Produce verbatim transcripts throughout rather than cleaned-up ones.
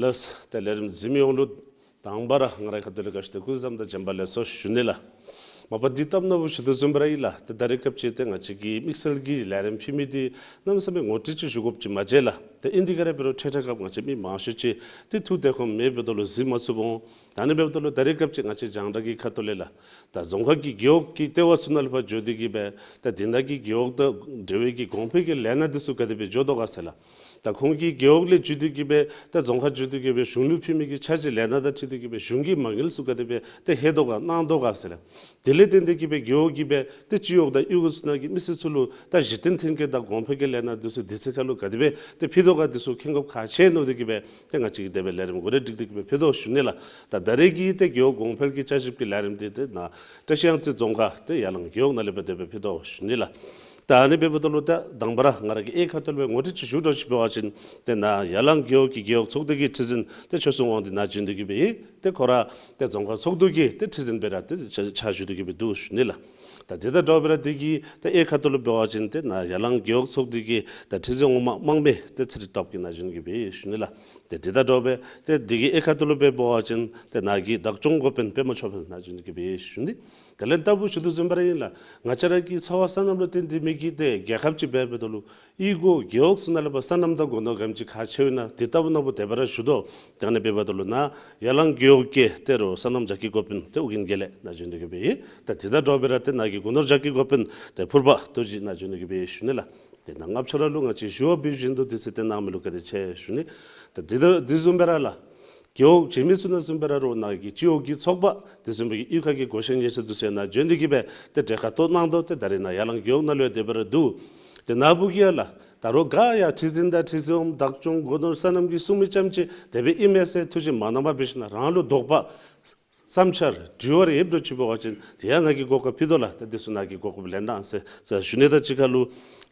ལགས། ཏེ་ལས་རིམ་གཟིགས་མི་ཡོངས་ལུ་དང་པ་ར་ང་རའི་ཁ་ཐུག་ལས་བཀྲ་ཤིས་བདེ་ལེགས་སྐུ་གཟུགས་བཟང་དང་བྱོན་པ་ལེགས་སོ་ཞུ་ནི་ལགས། མ་པ་འདི་སྟབས་ནོར་བུ་ཞུ་དོ་བཟུམ་སྦེ་ར་ཨིན་ལགས། ཏེ་ད་རེས་སྐབས་ཅིག་ཏེ་ང་བཅས་ཀྱི་དམིགས་བསལ་གྱི་ལས་རིམ་ཕུལ་མི་འདི་གནམ་མེད་ས་མེད་ངོ་སྤྲོད་ཅིག་ཞུ་དགོཔ་ཅིག་མ་མཇལ་ལགས། ཏེ་ཨིན་དེ་ག་ར་འབད་རུང་འཕྲལ་འཕྲལ་སྐབས་ང་བཅས་མི་མང་ཤོས་ཅིག་ཏེ་ཐུགས་བདེ་ཁོམ་མེདཔ་འབདཝ་ད་ལུ་གཟིགས་མ་ཚུགས་འོང་། ད་ཨ་ནི་འབདཝ་ད་ལུ་ད་རེས་སྐབས་ཅིག་ང་བཅས་རྒྱང་བསྒྲགས་ཀྱི་ཁ་ཐུག་ལས་ལགས། ད་རྫོང་ཁག་གི་རྒེད་འོག་གི་ལྟེ་བ་ཚུ་ནང་ལུ་ཕར་འགྱོ་སྟེ་གིས་སྦེ་ད་དེ་ནང་གི་རྒེད་འོག་དང་འབྲེལ་བའི་གི་གོང་འཕེལ་གྱི་ལས་སྣ་འདི་ཚུ་ག་དེ་སྦེ་འགྱོ་དོ་ག་ཟེར་ལགས། ད་ཁོང་གི་རྒེད་འོག་ལས་བརྒྱུད་དེ་གིས་སྦེ་ད་རྫོང་ཁག་བརྒྱུད་དེ་གིས་སྦེ་གཞུང་ལུ་ཕུལ་མི་གི་ཕྱག་བཞེས་ལས་སྣ་དང་འཁྲིལ་ཏེ་གིས་སྦེ་གཞུང་གི་མ་དངུལ་ཚུ་ག་དེ་སྦེ་ཏེ་ལྷོད་དོ་ག་གནང་དོ་ག་ཟེར་ལགས། དེ་ལས་བརྟེན་ཏེ་གིས་སྦེ་རྒེད་འོག་གིས་སྦེ་ཏེ་སྤྱི་འོག་དང་གཡུས་སྒོ་ཚུ་ནང་གི་མི་སེར་ཚུ་ལུ་ད་གཞི་རྟེན་མཐུན་རྐྱེན་དང་གོང་འཕེལ་གྱི་ལས་སྣ་འདི་ཚུ་དུས་ཚོད་ཁར་ལུ་ག་དེ་སྦེ་ཏེ་ཕུལ་དོ་ག་འདི་ཚུ་མཁྱེན་དགོཔ་ཁག་ཆེ་མནོ་སྟེ་གིས་སྦེ་ཏེ་ང་བཅས་ཀྱིས་དེ་སྦེ་ལས་རིམ་འགོ་འདྲེན་སྒྲིག་སྟེ་གིས་སྦེ་ཕུལ་དོ་ཞུ་ནི་ལགས། ད་ད་རེས་ཀྱི་ཏེ་རྒེད་འོག་གོང་འཕེལ་གྱི་བསྐྱར་ཞིབ་ཀྱི་ལས་རིམ་འདི་ཏེ་ནཱ་བཀྲ་ཤིས་གཡང་རྩེ་རྫོང་ཁག་ཏེ་ཡ་ལང་རྒེད་འོག་ནང་ལས་སྦེ་དེ་སྦེ་ཕུལ་དོ་ཞུ་ནི་ལགས། ད་ཨ་ནི་འབདཝ་ད་ལུ་ད་དང་པ་ར་ང་ར་གིས་ཨེ་ཁ་ཐུག་ལས་སྦེ་ངོ་སྤྲོད་ཅིག་ཞུ་འགྱོ་ཅིག་འབད་བ་ཅིན་ཏེ་ནཱ་ཡ་ལང་རྒེད་འོག་གི་རྒེད་འོག་ཚོགས་སྡེ་གི་ཁྲི་འཛིན་ཏེ་ཆོས་སྲུང་དབང་འདུས་ནཱ་བྱོན་ཏེ་གིས་སྦེ་ཏེ་ཁོ་ར་ཏེ་རྫོང་ཁག་ཚོགས་འདུ་གི་ཏེ་ཁྲི་འཛིན་སྦེ་ར་ཏེ་ཕྱག་ཕྱག་ཞུ་སྟེ་གིས་སྦེ་འདུག་ཞུ་ནི་ལགས། ད་དེ་དང་འདྲཝ་སྦེ་ར་དེ་གི་ད་ཨེ་ཁ་ཐུག་ལུ་འབད་བ་ཅིན་ཏེ་ནཱ་ཡ་ལང་རྒེད་འོག་ཚོགས་སྡེ་གི་ད་ཁྲི་འཛིན་འོག་མ་དམངས་མི་ཏེ་ཚེ་རིང་སྟོབས་རྒྱས་ནཱ་བྱོན་ཏེ་གིས་སྦེ་ཞུ་ནི་ལགས། ཏེ་དེ་དང་འདྲཝ་སྦེ་ཏེ་དེ་གི་ཨེ་ཁ་ཐུག་ལུ་སྦེ་འབད་བ་ཅིན་ཏེ་ནཱ་གི་བདག་སྐྱོང་འགོ་དཔོན་པདྨ་ཆོས་འཕེལ་ནཱ་བྱོན་ཏེ་གིས་སྦེ་ཞུ་ནི། དེ་ལས་ལྟ་བུ་ཞུ་དོ་བཟུམ་སྦེ་ར་ཨིན་ལགས། ང་བཅས་ར་གི་འཚོ་བ་སོ་ནམ་ལུ་བརྟེན་ཏེ་མི་གི་ཏེ་རྒྱལ་ཁབ་ཅིག་འབདཝ་ད་ལུ་གཡུས་སྒོ་རྒེད་འོག་ཚུ་ནང་ལས་ཕར་སོ་ནམ་དང་སྒོ་ནོར་ག་དེམ་ཅིག་ཁག་ཆེཝ་ཨིན་ན་དེ་ལྟ་བུ་ནང་ལུ་དེ་སྦེ་ར་ཞུ་དོ། ཏེ་ཨ་ནི་འབདཝ་ད་ལུ་ནཱ་ཡ་ལང་རྒེད་འོག་གི་ཏེ་རོགས་སོ་ནམ་རྒྱ་སྐྱེད་འགོ་དཔོན་ཏེ་ཨོ་རྒྱན་དགེ་ལེགས་ནཱ་བྱོན་ཏེ་གིས་སྦེ་ཨིན། ད་དེ་དང་འདྲཝ་སྦེ་ར་ཏེ་ནཱ་གི་སྒོ་ནོར་རྒྱ་སྐྱེད་འགོ་དཔོན་ཏེ་ཕུར་པ་རྡོ་རྗེ་ནཱ་བྱོན་ཏེ་གིས་སྦེ་ཞུ་ནི་ལགས། ཏེ་ནཱ་ལྔ་པ་ཆོས་རབ་ལུ་ང་བཅས་ཞུ་བ་འབད་བཞིན་དུ་དུས་ཚོད་ཏེ་གནང་མི་ལུ་བཀའ་དྲིན་ཆེ་ཞུ་ནི། ད་དེ་དང་དེ་བཟུམ་སྦེ་ར་ལགས། རྒེད་འོག་བྱེས་མི་ཚུ་ནང་བཟུམ་སྦེ་ར་རོགས་ནཱ་གི་སྤྱི་འོག་གི་ཚོགས་པ་དེ་བཟུམ་སྦེ་གི་གཡུས་ཁ་གི་སྒོ་ཤན་ཉེ་ཤན་འདི་ཚུ་ཡང་ནཱ་བྱོན་ཏེ་གིས་སྦེ་ཏེ་གྲལ་ཁར་གཏོགས་གནང་དོ། ཏེ་ད་རེས་ནཱ་ཡ་ལང་རྒེད་འོག་ནང་ལུ་ཡང་དེ་སྦེ་ར་འདུག། ཏེ་ནཱ་བུ་གིས་ཡང་ལགས་ད་རོགས་ག་ཡང་ཁྲི་འཛིན་དང་ཁྲི་འཛིན་འོགམ་བདག་སྐྱོང་སྒོ་ནོར་སོ་ནམ་གྱི་སྲུང་མི་རྐྱངམ་ཅིག་དེ་སྦེ་ཨིན་མས་ཟེར་ཐུགས་བཞེད་མ་གནང་པར་འབད་ཞིན་ན་རང་ལུ་དོགས་པ་བསམ་འཆར་དྲི་བ་རེ་ཡོདཔ་འདྲཝ་ཅིག་འབད་བ་ཅིན་དེ་ཡང་ནཱ་གི་གོ་སྐབས་ཕུལ་དོ་ལགས། ད་དེ་ཚུ་ནཱ་གི་གོ་སྐབས་ལེན་གནང་ཟེར་ཞུ་ནི། ད་གཅིག་ཁར་ལུ་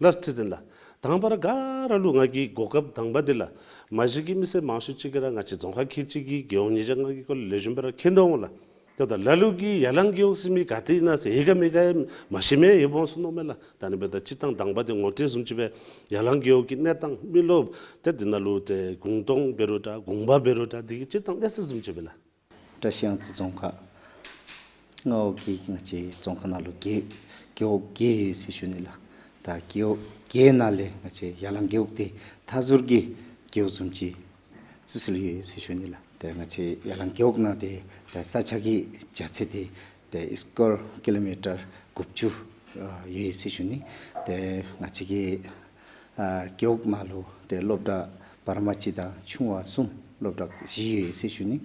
ལགས་ཁྲི་འཛིན་ལགས། དང་པ་ར་ག་ར་ལུ་ང་གིས་གོ་སྐབས་དང་པ་འདི་ལགས་མ་གཞི་གི་མི་སེར་མང་ཤོས་ཅིག་གིས་ར་ང་བཅས་རྫོང་ཁག་ཁལ་གཅིག་གི་རྒེད་འོག་ཉིས་བརྒྱ་ལྔ་གི་སྐོར་ལས་ལེགས་ཤོམ་སྦེ་ར་མཁྱེན་དོ་འོང་ལགས། ད་ལ་ལུ་གིས་ཡ་ལང་རྒེད་འོག་ཟེར་མི་ག་ཏེ་ཨིན་ན་ཟེར་ཧེ་ག་མེ་ག་ཡང་མ་ཤེས་མི་ཡོདཔ་འོང་ཟེར་མནོཝ་མས་ལགས། ད་ཨ་ནི་འབདཝ་ད་སྤྱིར་བཏང་དང་པ་འདི་ངོ་སྤྲོད་བཟུམ་ཅིག་སྦེ་ཡ་ལང་རྒེད་འོག་གི་གནས་སྟངས་མི་རློབས་ཏེ་དེ་ནང་ལུ་ཏེ་གུང་སྟོང་འབད་རུང་འདྲ་གུང་པ་འབད་རུང་འདྲ་དེ་གི་སྤྱིར་བཏང་གནས་ཚུལ་བཟུམ་ཅིག་སྦེ་ལགས། བཀྲ་ཤིས་གཡང་རྩེ་རྫོང་ཁག་མངའ་འོག་གི་ང་བཅས་རྫོང་ཁག་ནང་ལུ་རྒེད་རྒེད་འོག་བརྒྱད་ཡོད་ཟེར་ཞུ་ནི་ལགས། ད་རྒེད་འོག་བརྒྱད་ནང་ལས་ང་བཅས་ཡ་ལང་རྒེད་འོག་འདི་མཐའ་ཟུར་གྱི་རྒེད་འོག་བཟུམ་ཅིག་བརྩི་སྲོལ་ཡོད་ཟེར་ཞུ་ནི་ལགས། ཏེ་ང་བཅས་ཡ་ལང་རྒེད་འོག་ནང་འདི་ད་ས་ཆ་གི་རྒྱ་ཚད་འདི་ཏེ་སི་ཀོར་ཀི་ལོ་མི་ཊར་དགུ་བཅུ་ཨ་ཡོད་ཟེར་ཞུ་ནི། ཏེ་ང་བཅས་ཀྱི་ཨ་རྒེད་འོག་ནང་ལུ་ཏེ་སློབ་གྲྭ་བར་མ་གཅིག་དང་ཆུང་བ་གསུམ་སློབ་གྲྭ་བཞི་ཡོད་ཟེར་ཞུ་ནི།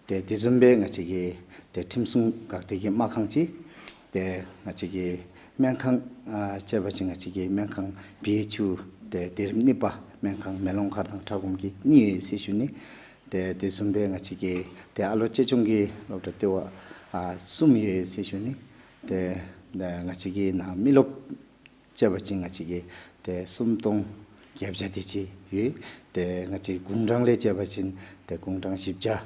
ཏེ་དེ་བཟུམ་སྦེ་ང་བཅས་ཀྱི་ཏེ་ཁྲིམས་སྲུང་འགག་སྡེ་གི་སྨར་ཁང་ཅིག། ཏེ་ང་བཅས་ཀྱི་སྨན་ཁང་ཨ་བཅས་པ་ཅིན་ང་བཅས་ཀྱི་སྨན་ཁང་བི་ཨེཆ་ཡུ་ཏེ་དེ་རིམ་གཉིས་པ་སྨན་ཁང་མེ་ལོང་མཁར་དང་ཁྲ་སྒོམ་གྱི་གཉིས་ཡོད་ཟེར་ཞུ་ནི། ཏེ་དེ་བཟུམ་སྦེ་ང་བཅས་ཀྱི་ཏེ་ཨ་ལོ་གཅེས་སྐྱོང་གི་སློབ་གྲྭ་ལྟེ་བ་ཨ་གསུམ་ཡོད་ཟེར་ཞུ་ནི། ཏེ་ང་བཅས་ཀྱི་ནཱ་མི་རློབས་བཅས་པ་ཅིན་ང་བཅས་ཀྱི་ཏེ་སུམ་སྟོང་བརྒྱད་བརྒྱ་དེ་ཅིག་ཡོད། ཏེ་ང་བཅས་དགུང་གྲངས་ལས་བཅས་པ་ཅིན་ཏེ་དགུང་གྲངས་བཞི་བརྒྱ་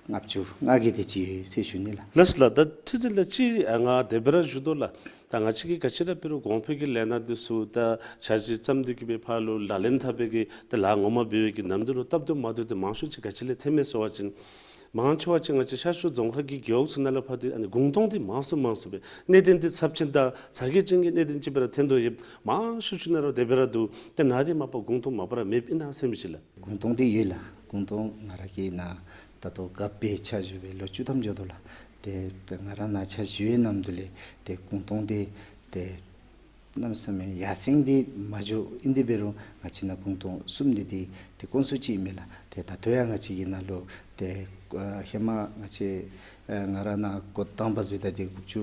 ལྔ་བཅུ་ང་བརྒྱད་དེ་ཅིག་ཡོད་ཟེར་ཞུ་ནི་ལགས། ལགས་ལགས། ད་ཁྲི་འཛིན་ལགས་ཅིག་ཨ་ང་དེ་སྦེ་ར་ཞུ་དོ་ལགས། ད་ང་བཅས་ཀྱིས་ག་ཅི་ར་འབད་རུང་གོང་འཕེལ་གྱི་ལས་སྣ་འདི་ཚུ་ད་འཆར་གཞི་བརྩམས་ཏེ་གི་སྦེ་ཕར་ལུ་ལག་ལེན་འཐབ་པའི་གི་ད་ལཱ་ངོ་མ་འབད་བའི་གི་ནམ་དུས་ལུ་སྟབས་བདེ་མ་བདེ་འདི་མང་ཤོས་ཅིག་ག་ཅི་ལས་ཐོནམ་མས་ཟེར་བ་ཅིན་མང་ཆེ་བ་ཅིག་ང་བཅས་ཤར་ཕྱོགས་རྫོང་ཁག་གི་རྒེད་འོག་ཚུ་ནང་ལས་ཕར་འདི་ཨ་ནི་གུང་སྟོང་འདི་མང་སུ་མང་སུ་སྦེ་གནད་དོན་འདི་ཚབས་ཆེན་དང་ཚ་གྱང་ཅན་གྱི་གནད་དོན་ཅིག་སྦེ་ར་ཐོན་དོ་ཡོདཔ་མང་ཤོས་ཅིག་ནང་ར་དེ་སྦེ་ར་འདུག། ཏེ་ནཱ་འདི་མ་པ་གུང་སྟོང་མ་པ་ར་མེདཔ་ཨིན་ན་ཟེར་མི་ཅིག་ལགས། གུང་སྟོང་འདི་ཡོད་ལགས། གུང་སྟོང་ང་ར་གིས་ནཱ་ད་ལྟོ་རྒཔོ་སྦེ་ཕྱག་ཞུ་སྦེ་ལོ་བཅུ་ཐམ་འགྱོ་དོ་ལགས། ཏེ་ཏེ་ང་ར་ནཱ་ཕྱག་ཞུ་བའི་ནམ་དུས་ལས་ཏེ་གུང་སྟོང་འདི་ཏེ་གནམ་མེད་ས་མེད་ཡར་སེང་འདི་མ་འགྱོ་ཨིན་ཏེ་འབད་རུང་ང་བཅས་ནཱ་གུང་སྟོང་གསུམ་འདི་འདི་ཏེ་དཀོན་སུ་ཅིག་ཨིན་མས་ལགས། ཏེ་ད་ལྟོ་ཡང་ང་བཅས་ཀྱི་ནཱ་ལུ་ཏེ་ཨ་ཧེ་མ་ང་བཅས་ཨ་ང་ར་ནཱ་འགོ་དང་པ་འཛུལ་ད་འདི་དགུ་བཅུ་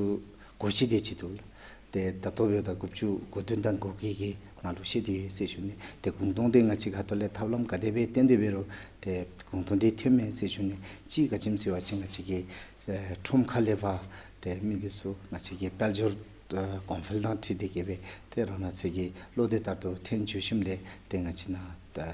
གོ་གཅིག་དེ་ཅིག་འདུག་ལགས། ཏེ་ད་ལྟོ་འབདཝ་ད་དགུ་བཅུ་གོ་བདུན་དང་གོ་བརྒྱད་ཀྱི་ནང་ལུ་ཤོར་ཏེ་ཡོད་ཟེར་ཞུ་ནི། ཏེ་གུང་སྟོང་འདི་ང་བཅས་ཁ་ཐུག་ལས་ཐབས་ལམ་ག་དེ་སྦེ་བཏོན་ཏེ་འབད་རུང་ཏེ་གུང་སྟོང་འདི་ཐོནམ་མས་ཟེར་ཞུ་ནི། གཅིག་ག་ཅི་སྨོ་ཟེར་བ་ཅིན་ང་བཅས་ཀྱི་ཨེ་ཁྲོམ་ཁ་ལས་ཕར་ཏེ་མི་འདི་ཚུ་ང་བཅས་ཀྱི་དཔལ་འབྱོར་ཨེ་གོང་འཕེལ་དང་འཁྲིལ་ཏེ་གི་སྦེ་ཏེ་རང་རང་སོའི་གི་བློ་འདོད་ལྟར་དུ་ཐོན་འགྱོ་ཞིནམ་ལས་ཏེ་ང་བཅས་ནཱ་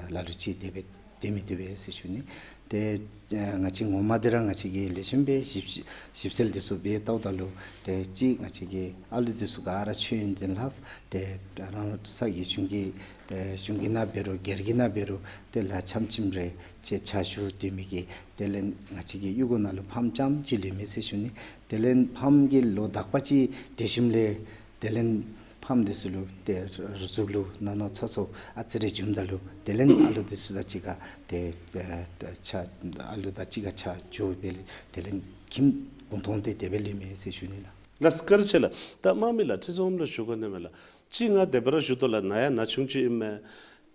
ལ་ལུ་ཅིག་དེ་སྦེ་ དེ་མི་དེ་སྦེ་ཟེར་ཞུ་ནི། ཏེ་ཨ་ང་བཅས་ངོ་མ་འདི་ར་ང་བཅས་ཀྱིས་ལེགས་ཤོམ་སྦེ་ཞིབ་ཞིབ་འཚོལ་འདི་ཚུ་འབད་བལྟཝ་ད་ལུ་ཏེ་གཅིག་ང་བཅས་ཀྱི་ཨ་ལུ་འདི་ཚུ་ག་ར་ཆོས་ཡོན་ཏན་ལྷབ། ཏེ་རང་ས་གི་གཞུང་གི་ཨེ་གཞུང་གི་ནང་འབད་རུང་སྒེར་གྱི་ནང་འབད་རུང་ཏེ་ལཱ་འཆམ་འཆམ་རེ་ཅིག་ཕྱག་ཞུ། དེ་མི་གི་དེ་ལས་ང་བཅས་ཀྱི་གཡུས་སྒོ་ནང་ལུ་ཕམ་རྐྱངམ་ཅིག་ལུས་མས་ཟེར་ཞུ་ནི། དེ་ལས་ཕམ་གྱི་ལོ་དག་པ་ཅིག་དེ་ཞིནམ་ལས་དེ་ལས་ཕམ་འདི་ཚུ་ལུ་ཏེ་རུ་གཟུགས་ལུ་ན་ནོ་ཚ་ཚོ་ཨ་ཙི་རེ་འབྱུངམ་ད་ལུ་དེ་ལས་ཨ་ལུ་འདི་ཚུ་དང་གཅིག་ཁར་ཏེ་ཨ་ཏེ་ཕྱག་ཨ་ལུ་དང་གཅིག་ཁར་ཕྱག་ཞུ་སྦེ་དེ་ལས་ཁྱིམ་གུང་སྟོང་འདི་དེ་སྦེ་ལུས་མས་ཟེར་ཞུ་ནི་ལགས། ལགས་བཀའ་དྲིན་ཆེ་ལགས། ད་དམག་མི་ལགས་ཁྲི་ཟུར་ལུ་ཞུ་དགོ་ནི་མས་ལགས། གཅིག་ང་དེ་སྦེ་ར་ཞུ་དོ་ལགས། ན་ཡང་ན་ཆུང་ཅིག་ཨིན་མས།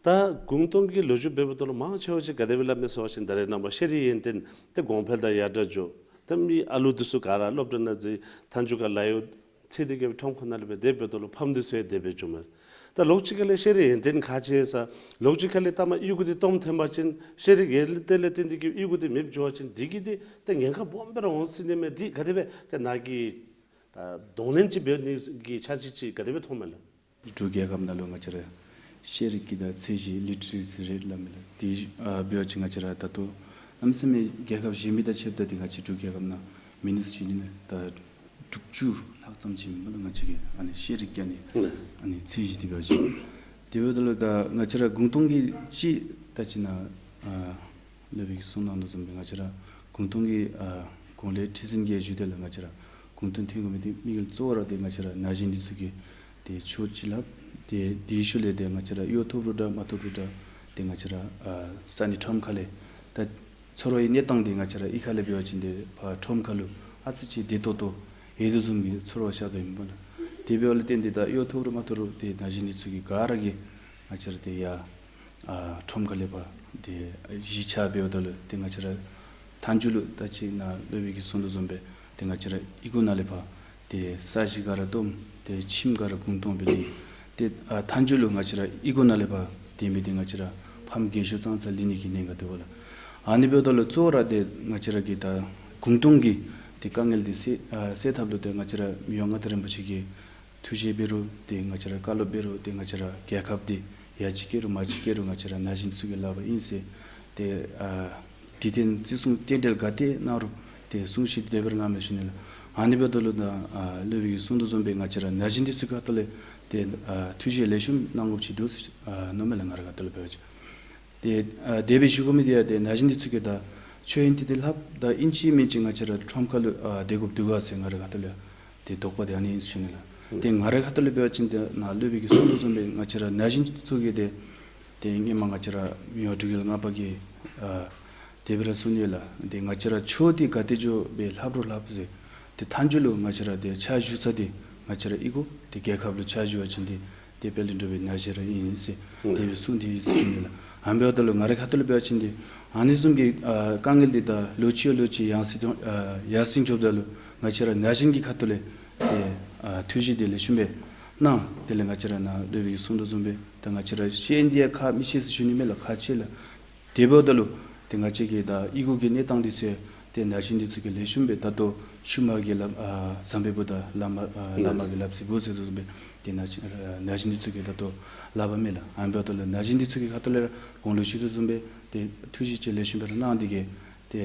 ད་གུང་སྟོང་གི་ལོ་རྒྱུས་འབདཝ་ད་ལུ་མང་ཆེ་བ་ཅིག་ག་དེ་སྦེ་སླབ་མས་ཟེར་བ་ཅིན་ད་རེས་ནངས་པ་ཤེས་རིག་ཡོན་ཏན་ཏེ་གོང་འཕེལ་དང་ཡར་དྲག་འགྱོ། ད་མི་ཨ་ལུ་འདི་ཚུ་ག་ར་སློབ་གྲྭ་ནང་འཛུལ་མཐའ་མཇུག་ཁར་ལཱ་གཡོག་འཚོལ་ཏེ་གི་ཁྲོམ་ཁ་ནང་ལུ་སྦེ་དེ་འབདཝ་ད་ལུ་ཕམ་འདི་ཚུ་ཡང་དེ་སྦེ་འགྱོཝ་མས། ད་ལོགས་ཅིག་ཁ་ལས་ཤེས་རིག་ཡོན་ཏན་ཁག་ཆེ་ས་ལོགས་ཅིག་ཁ་ལས་ལྟ་མ་གཡུས་སྒོ་འདི་སྟོངམ་ཐོན་པ་ཅིན་ཤེས་རིག་ཡོན་ཏན་ལས་བརྟེན་ཏེ་གི་གཡུས་སྒོ་འདི་མེདཔ་འགྱོ་བ་ཅིན་དེ་གིས་ཏེ་ཏེ་ཉེན་ཁ་སྦོམ་སྦེ་ར་འོང་སྲིད་ནི་མས། དེ་ག་དེ་སྦེ་ཏེ་ནཱ་གིས་ད་གདོང་ལེན་ཅིག་འབད་ནི་གི་འཆར་གཞི་ཅིག་ག་དེ་སྦེ་མཐོངམ་མས་ལགས། འབྲུག་རྒྱལ་ཁབ་ནང་ལུ་ང་བཅས་ར་ཤེས་རིག་གི་ད་ཚད་གཞི་ལི་ཊི་རེ་སི་རེཊ་སླབ་མས་ལགས། དེ་ཨ་འབད་བ་ཅིན་ང་བཅས་ར་ད་ལྟོ་གནམ་མེད་ས་མེད་རྒྱལ་ཁབ་གཞན་མི་དང་ཕྱདཔ་ད་ཏེ་ང་བཅས་འབྲུག་རྒྱལ་ཁབ་ནང་མི་ནུས་ཞུ་ནི་མས། ད་དྲུག་ཅུ་ལྷག་ཙམ་ཅིག་ཨིན་པས་ལགས། ང་བཅས་ཀྱི་ཨ་ནི་ཤེས་རིག་གི་ཨ་ནི་ལགས། ཨ་ནི་ཚད་གཞི་དེ་འབད་བ་ཅིན་དེ་འབདཝ་ད་ལུ་ད་ང་བཅས་ར་གུང་སྟོང་གི་ཅིག་ད་ཅི་ནཱ་ཨ་སློབ་དཔོན་གྱིས་གསུངས་གནང་དོ་བཟུམ་སྦེ་ང་བཅས་ར་གུང་སྟོང་གི་ཨ་གོང་ལས་ཁྲི་འཛིན་གྱིས་ཞུ་དོ་ལགས། ང་བཅས་ར་གུང་སྟོང་ཐོན་དགོ་མི་འདི་དམིགས་ཡུལ་གཙོ་བོ་ར་ཏེ་ང་བཅས་ར་ན་གཞོན་འདི་ཚུ་གི་ཏེ་ཆོས་ཅིག་ལྷབ། ཏེ་དེའི་ཤུལ་ལས་ཏེ་ང་བཅས་ར་གཡོག་ཐོབ་རུང་འདྲ་མ་ཐོབ་རུང་འདྲ་ཏེ་ང་བཅས་ར་ཨ་ས་གནས་ཁྲོམ་ཁ་ལས་ད་ཚོར་བའི་གནས་སྟངས་འདི་ང་བཅས་ར་གཡུས་ཁ་ལས་འབད་བ་ཅིན་ཏེ་ཕར་ཁྲོམ་ཁ་ལུ་ཨ་ཙི་ཅིག་བདེ་ཏོག་ཏོ་ཡོད་དོ་བཟུམ་གྱི་ཚོར་བ་ཤར་དོ་ཨིན་པས་ལགས། དེ་འབདཝ་ལས་བརྟེན་ཏེ་ད་གཡོག་ཐོབ་རུང་མ་ཐོབ་རུང་ཏེ་ན་གཞོན་འདི་ཚུ་གིས་ག་ར་གིས་ང་བཅས་ར་ཏེ་ཡར་ཨ་ཁྲོམ་ཁ་ལས་ཕར་ཏེ་གཞིས་ཆགས་འབདཝ་ད་ལུ་ཏེ་ང་བཅས་ར་མཐའ་མཇུག་ལུ་ད་ཅི་ནཱ་སློབ་དཔོན་གྱིས་གསུངས་དོ་བཟུམ་སྦེ་ཏེ་ང་བཅས་ར་གཡུས་སྒོ་ནང་ལས་ཕར་ཏེ་ས་གཞི་ག་ར་སྟོངམ་ཏེ་ཁྱིམ་ག་ར་གུང་སྟོང་སྦེ་ལུས། ཏེ་ཨ་མཐའ་མཇུག་ལུ་ང་བཅས་ར་གཡུས་སྒོ་ནང་ལས་ཕར་དེ་མི་འདི་ང་བཅས་ར་ཕམ་རྒས་ཤོས་ཙང་ཙང་ལུས་ནི་གི་གནད་འགག་འདུག་པ་ལགས། ཨ་ནི་འབདཝ་ད་ལུ་གཙོ་བོ་ར་ཏེ་ང་བཅས་ར་གི་ད་གུང་སྟོང་གི་ཏེ་དཀའ་ངལ་འདི་སེལ་ཨ་སེལ་ཐབས་ལུ་ཏེ་ང་བཅས་ར་མི་དབང་མངའ་བདག་རིན་པོ་ཆེ་གི་ཐུགས་བཞེད་འབད་རུང་ཏེ་ང་བཅས་ར་བཀའ་སློབ་འབད་རུང་ཏེ་ང་བཅས་ར་རྒྱལ་ཁབ་འདི་ཡར་ཅིག་སྐྱེད་རུང་མར་ཅིག་སྐྱེད་རུང་ང་བཅས་ར་ན་གཞོན་ཚུ་གི་ལག་པར་ཨིན་ཟེར་ཏེ་ཨ་དུས་མཐུན་བརྩི་སྲུང་རྟེན་འབྲེལ་ག་ཏེ་གནང་རུང་ཏེ་སྲུང་བཞིན་དེ་སྦེ་ར་གནང་མས་ཞུ་ནི་ལགས། ཨ་ནི་འབདཝ་ད་ལུ་ད་ཨ་སློབ་དཔོན་གྱིས་གསུངས་དོ་བཟུམ་སྦེ་ང་བཅས་ར་ན་གཞོན་འདི་ཚུ་གི་ཁ་ཐུག་ལས་ཏེ་ཨ་ཐུགས་བཞེད་ལེགས་ཤོམ་གནང་དགོཔ་ཅིག་འདུག་ཟེར་ཨ་མནོཝ་མས་ལགས། ང་རའི་ཁ་ཐུག་ལས་འབད་བ་ཅིན། ཏེ་ཨ་དེ་སྦེ་ཞུ་དགོ་མི་འདི་ཡང་ཏེ་ན་གཞོན་འདི་ཚུ་གིས་ད་ཆོས་ཡོན་ཏན་འདི་ལྷབ་ད་ཨིན་ཅི་མིན་ཅི་ང་བཅས་ར་ཁྲོམ་ཁ་ལུ་ཨ་སྡོད་དགོཔ་འདུག་ག་ཟེར་ང་རའི་ཁ་ཐུག་ལས་ཏེ་དོགས་པ་འདི་ཨ་ནི་ཨིན་ཟེར་ཞུ་ནི་ལགས། ཏེ་ང་རའི་ཁ་ཐུག་ལས་འབད་བ་ཅིན་ཏེ་ནཱ་སློབ་དཔོན་གྱིས་གསུངས་དོ་བཟུམ་སྦེ་ང་བཅས་ར་ན་གཞོན་ཚུ་གིས་ཏེ་ཏེ་སྔོན་མ་ང་བཅས་ར་མི་དབང་འབྲུག་རྒྱལ་ལྔ་པ་གིས་ཨ་དེ་སྦེ་ར་གསུངས་ཡོད་ལགས། ཏེ་ང་བཅས་ར་ཆོས་འདི་ག་ཏེ་འགྱོ་སྦེ་ལྷབ་རུང་ལྷབ་ཟེར། ཏེ་མཐའ་མཇུག་ལུ་ང་བཅས་ར་ཏེ་ཕྱག་ཞུ་ས་འདི་ང་བཅས་ར་གཡུས་སྒོ་ཏེ་རྒྱལ་ཁབ་ལུ་ཕྱག་ཞུ་བ་ཅིན་ཏེ་ཏེ་དཔལ་ལྡན་འབྲུག་པའི་ན་གཞོན་ར་ཨིན་ཟེར་ཏེ་སྦེ་གསུངས་ཏེ་ཡོད་ཟེར་ཞུ་ནི་ལགས། ཨ་ནི་འབདཝ་ད་ལུ་ང་རའི་ཁ་ཐུག་ལས་འབད་བ་ཅིན་ཏེ་ཨ་ནི་བཟུམ་གྱི་ཨ་དཀའ་ངལ་འདི་ད་ལོ་ཅིག་ལོ་ཅིག་ཡར་སེང་འགྱོ་ཨ་ཡར་སེང་འགྱོཝ་ད་ལུ་ང་བཅས་ར་ན་གཞོན་གྱི་ཁ་ཐུག་ལས་ཏེ་ཨ་ཐུགས་བཞེད་འདི་ལེགས་ཤོམ་སྦེ་གནང་། དེ་ལས་ང་བཅས་ར་ནཱ་སློབ་དཔོན་གྱིས་གསུངས་དོ་བཟུམ་སྦེ་ད་ང་བཅས་ར་ཤེས་ཡོན་འདི་ཡང་ཁག་མི་ཆེ་ཟེར་ཞུ་ནི་མེད་ལགས། ཁག་ཆེ་ལགས། དེ་འབདཝ་ད་ལུ་ཏེ་ང་བཅས་ཀྱི་ད་གཡུས་སྒོ་གི་གནས་སྟངས་འདི་ཚུ་ཏེ་ན་གཞོན་འདི་ཚུ་གིས་ལེགས་ཤོམ་སྦེ་ད་ལྟོ་ཤུལ་མ་གི་ལམ་ཨ་ཟམ་པའི་བུ་དང་བླ་མ་ཨ་བླ་མ་གི་ལགཔ་གཟིགས་བུ་ཟེར་དོ་བཟུམ་སྦེ་ཏེ་ན་གཞོན་ཨ་ན་གཞོན་འདི་ཚུ་གིས་ད་ལྟོ་ལགཔ་མེད་ལགས། ཨ་ནི་འབདཝ་ད་ལུ་ན་གཞོན་འདི་ཚུ་གི་ཁ་ཐུག་ལས་ར་གོང་ལུ་ཞུ་དོ་བཟུམ་སྦེ་ཏེ་ཐུགས་བཞེད་ཅིག་ལེགས་ཤོམ་སྦེ་ར་གནང་འདི་གིས་ཏེ་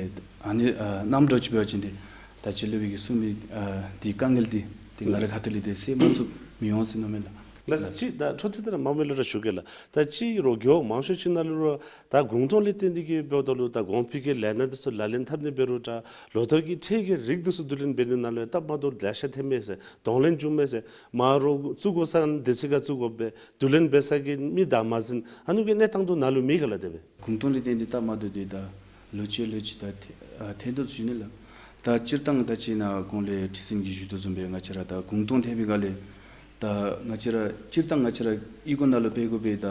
ཨ་ནི་ཨ་གནངམ་འདྲཝ་ཅིག་འབད་བ་ཅིན་ཏེ་ད་ཅི་སློབ་དཔོན་གྱིས་གསུངས་མི་ཨ་འདི་དཀའ་ངལ་འདི་ཏེ་ང་རའི་ཁ་ཐུག་ལས་ཏེ་སེལ་མ་ཚུགསཔ་མི་འོང་ཟེར་མནོཝ་མས་ལགས། ལགས་སོ། ཅིག་ད་འཕྲོ་མཐུད་དེ་ར་མང་མི་ལུ་ར་ཞུ་གེ་ལགས། ད་ཅི་རོགས་རྒེད་འོག་མང་ཤོས་ཅིག་ནང་ལུ་ར་ད་གུང་སྟོང་ལས་བརྟེན་ཏེ་གི་འབདཝ་ད་ལུ་ད་གོང་འཕེལ་གྱི་ལས་སྣ་འདི་ཚུ་ལག་ལེན་འཐབ་ནི་འབད་རུང་ད་ལོ་ལྟར་གྱི་ཁྲལ་གྱི་རིགས་འདི་ཚུ་བསྡུ་ལེན་འབད་ནི་ནང་ལུ་ཡང་སྟབས་མ་བདེཝ་ལེ་ཤ་ཐོན་མས་ཟེར། གདོང་ལེན་བྱུང་མས་ཟེར། མ་རོགས་བཙུགས་དགོ་ས་འདི་ཚུ་ག་བཙུགས་དགོ་པས། བསྡུ་ལེན་འབད་ས་གི་མི་དང་མ་ཟིན་ཨ་ནི་གི་གནས་སྟངས་འདི་ནང་ལུ་མེད་ག་ལགས། དེ་སྦེ་གུང་སྟོང་ལས་བརྟེན་ཏེ་སྟབས་མ་བདེཝ་འདི་ད་ལོ་ཅིག་ལོ་ཅིག་ད་ཐོན་ཨ་ཐོན་དོ་ཟེར་ཞུ་ནི་ལགས། ད་སྤྱིར་བཏང་ད་ཅི་ནཱ་གོང་ལས་ཁྲི་འཛིན་གྱིས་ཞུ་དོ་བཟུམ་སྦེ་ང་བཅས་ར་ད་གུང་སྟོང་ཐོན་པའི་སྒང་ལས་ད་ང་བཅས་ར་སྤྱིར་བཏང་ང་བཅས་ར་གཡུས་སྒོ་ནང་ལུ་འབད་དགོ་པས། ད་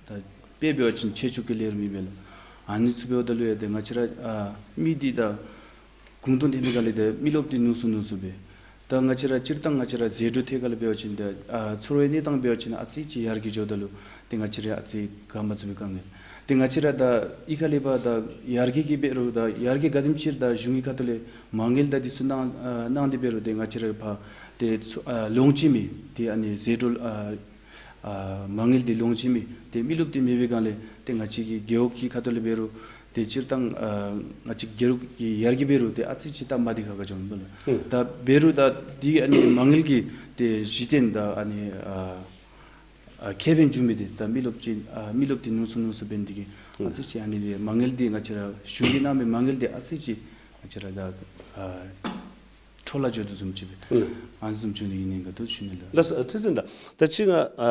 ད་དཔེ་འབད་བ་ཅིན་ཆེད་སྤྱོད་ཀྱི་ལས་རིགས་མེད་པས་ལགས། ཨ་ནི་ཚུ་འབདཝ་ད་ལུ་ཡང་ཏེ་ང་བཅས་ར་ཨ་མི་འདི་ད་གུང་སྟོང་ཐོན་པའི་སྒང་ལས་ཏེ་མི་རློབས་འདི་ཉུང་སུ་ཉུང་སུ་སྦེ། ད་ང་བཅས་ར་སྤྱིར་བཏང་ང་བཅས་ར་ཟད་འགྲོ་ཐད་ཁར་ལུ་འབད་བ་ཅིན་ད་ཨ་ཚོར་བའི་གནས་སྟངས་འབད་བ་ཅིན་ཨ་ཙི་ཅིག་ཡར་རྒྱས་འགྱོཝ་ད་ལུ་ཏེ་ང་བཅས་ར་ཨ་ཙི་དགའ་མ་ཚུགས་པའི་དཀའ་ངལ། ཏེ་ང་བཅས་ར་ད་གཡུས་ཁ་ལས་ཕར་ད་ཡར་རྒྱས་ཀྱི་འབད་རུང་ད་ཡར་རྒྱས་ག་དེམ་ཅིག་ར་ད་གཞུང་གི་ཁ་ཐུག་ལས་མ་དངུལ་ད་འདི་ཚུ་གནང་ཨ་གནང་སྟེ་འབད་རུང་ཏེ་ང་བཅས་ར་ཕར་ཏེ་ཚུ་ཨ་ལོངས་སྤྱོད་མི་ཏེ་ཨ་ནི་ཟད་འགྲོ་ཨ་ ཨ་མ་དངུལ་འདི་ལོངས་སྤྱོད་མི་ཏེ་མི་རློབས་འདི་མེད་པའི་སྒང་ལས་ཏེ་ང་བཅས་ཀྱི་རྒེད་འོག་གི་ཁ་ཐུག་ལས་འབད་རུང་ཏེ་སྤྱིར་བཏང་ཨ་ང་བཅས་རྒེད་འོག་གི་ཡར་རྒྱས་འབད་རུང་ཏེ་ཨ་ཙི་ཅིག་ད་མ་བདེ་ཁག་ཁ་བྱུང་འདུག་ལགས། ད་འབད་རུང་ད་འདི་ཨ་ནི་མ་དངུལ་གྱི་ཏེ་གཞི་རྟེན་ད་ཨ་ནི་ཨ་ཨ་ཁེ་ཕན་བྱུང་མི་འདི་ད་མི་རློབས་ཅིག་ཨ་མི་རློབས་འདི་ཉུང་སུ་ཉུང་སུ་འབད་ནི་འདི་གིས་ཨ་ཙི་ཅིག་ཨ་ནི་འདི་མ་དངུལ་འདི་ང་བཅས་ར་གཞུང་གིས་གནང་མི་མ་དངུལ་འདི་ཨ་ཙི་ཅིག་ང་བཅས་ར་ད་ཨ་འཕྲོ་བརླག་འགྱོ་དོ་བཟུམ་ཅིག་སྦེ་ཨ་ནི་བཟུམ་བྱུང་ནི་གི་ཉེན་ཁ་འདུག་ཞུ་ནི་ལགས། ལགས་སོ། ཁྲི་འཛིན་ལགས། ད་ཅི་ང་ཨ་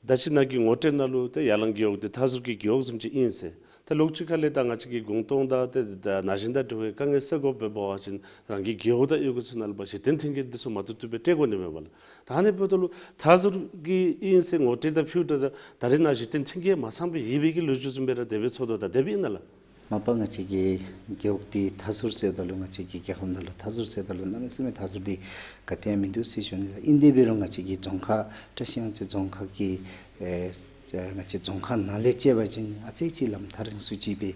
ད་ཅི་ནཱ་གི་ངོ་སྤྲོད་ནང་ལུ་ཏེ་ཡར་ལངས་རྒེད་འོག་འདི་མཐའ་ཟུར་གྱི་རྒེད་འོག་བཟུམ་ཅིག་ཨིན་ཟེར། ད་ལོགས་ཅིག་ཁ་ལས་ད་ང་བཅས་ཀྱི་གུང་སྟོང་དང་ཏེ་ད་ན་གཞོན་དང་འབྲེལ་བའི་དཀའ་ངལ་སེལ་དགོཔ་འབད་བ་ཅིན་རང་གི་རྒེད་འོག་དང་གཡུས་སྒོ་ཚུ་ནང་ལུ་འབད་གཞི་རྟེན་མཐུན་རྐྱེན་འདི་ཚུ་མ་བཏུབ་བཏུབ་སྦེ་སྤྲོད་དགོ་ནི་མས་པ་ལགས། ད་ཨ་ནི་འབདཝ་ད་ལུ་མཐའ་ཟུར་གྱི་ཨིན་ཟེར་ངོ་སྤྲོད་ད་ཕུལཝ་ད་ད་རེས་ནཱ་གཞི་རྟེན་མཐུན་རྐྱེན་མ་ཚངམ་སྦེ་ཡོད་པའི་གི་ལོ་རྒྱུས་བཟུམ་སྦེ་ར་དེ་སྦེ་ཚོར་དོ་ད་དེ་སྦེ་ཨིན་ན་ལགས། མ་པ་ང་བཅས་ཀྱི་རྒེད་འོག་འདི་མཐའ་ཟུར་ཟེརཝ་ད་ལུ་ང་བཅས་ཀྱི་རྒྱལ་ཁབ་ནང་ལུ་མཐའ་ཟུར་ཟེརཝ་ད་ལུ་གནམ་མེད་ས་མེད་མཐའ་ཟུར་འདི་ག་ཏེ་ཡང་མིན་འདུག་ཟེར་ཞུ་ནི་ལགས། ཨིན་དེ་འབད་རུང་ང་བཅས་ཀྱི་རྫོང་ཁག་བཀྲིས་གཡང་རྩེ་རྫོང་ཁག་གི་ཨེ་ང་བཅས་རྫོང་ཁག་ནང་ལས་བཅད་པ་ཅིན་ཨ་ཙི་ཅིག་ལམ་ཐག་རིང་སུ་ཅིག་སྦེ་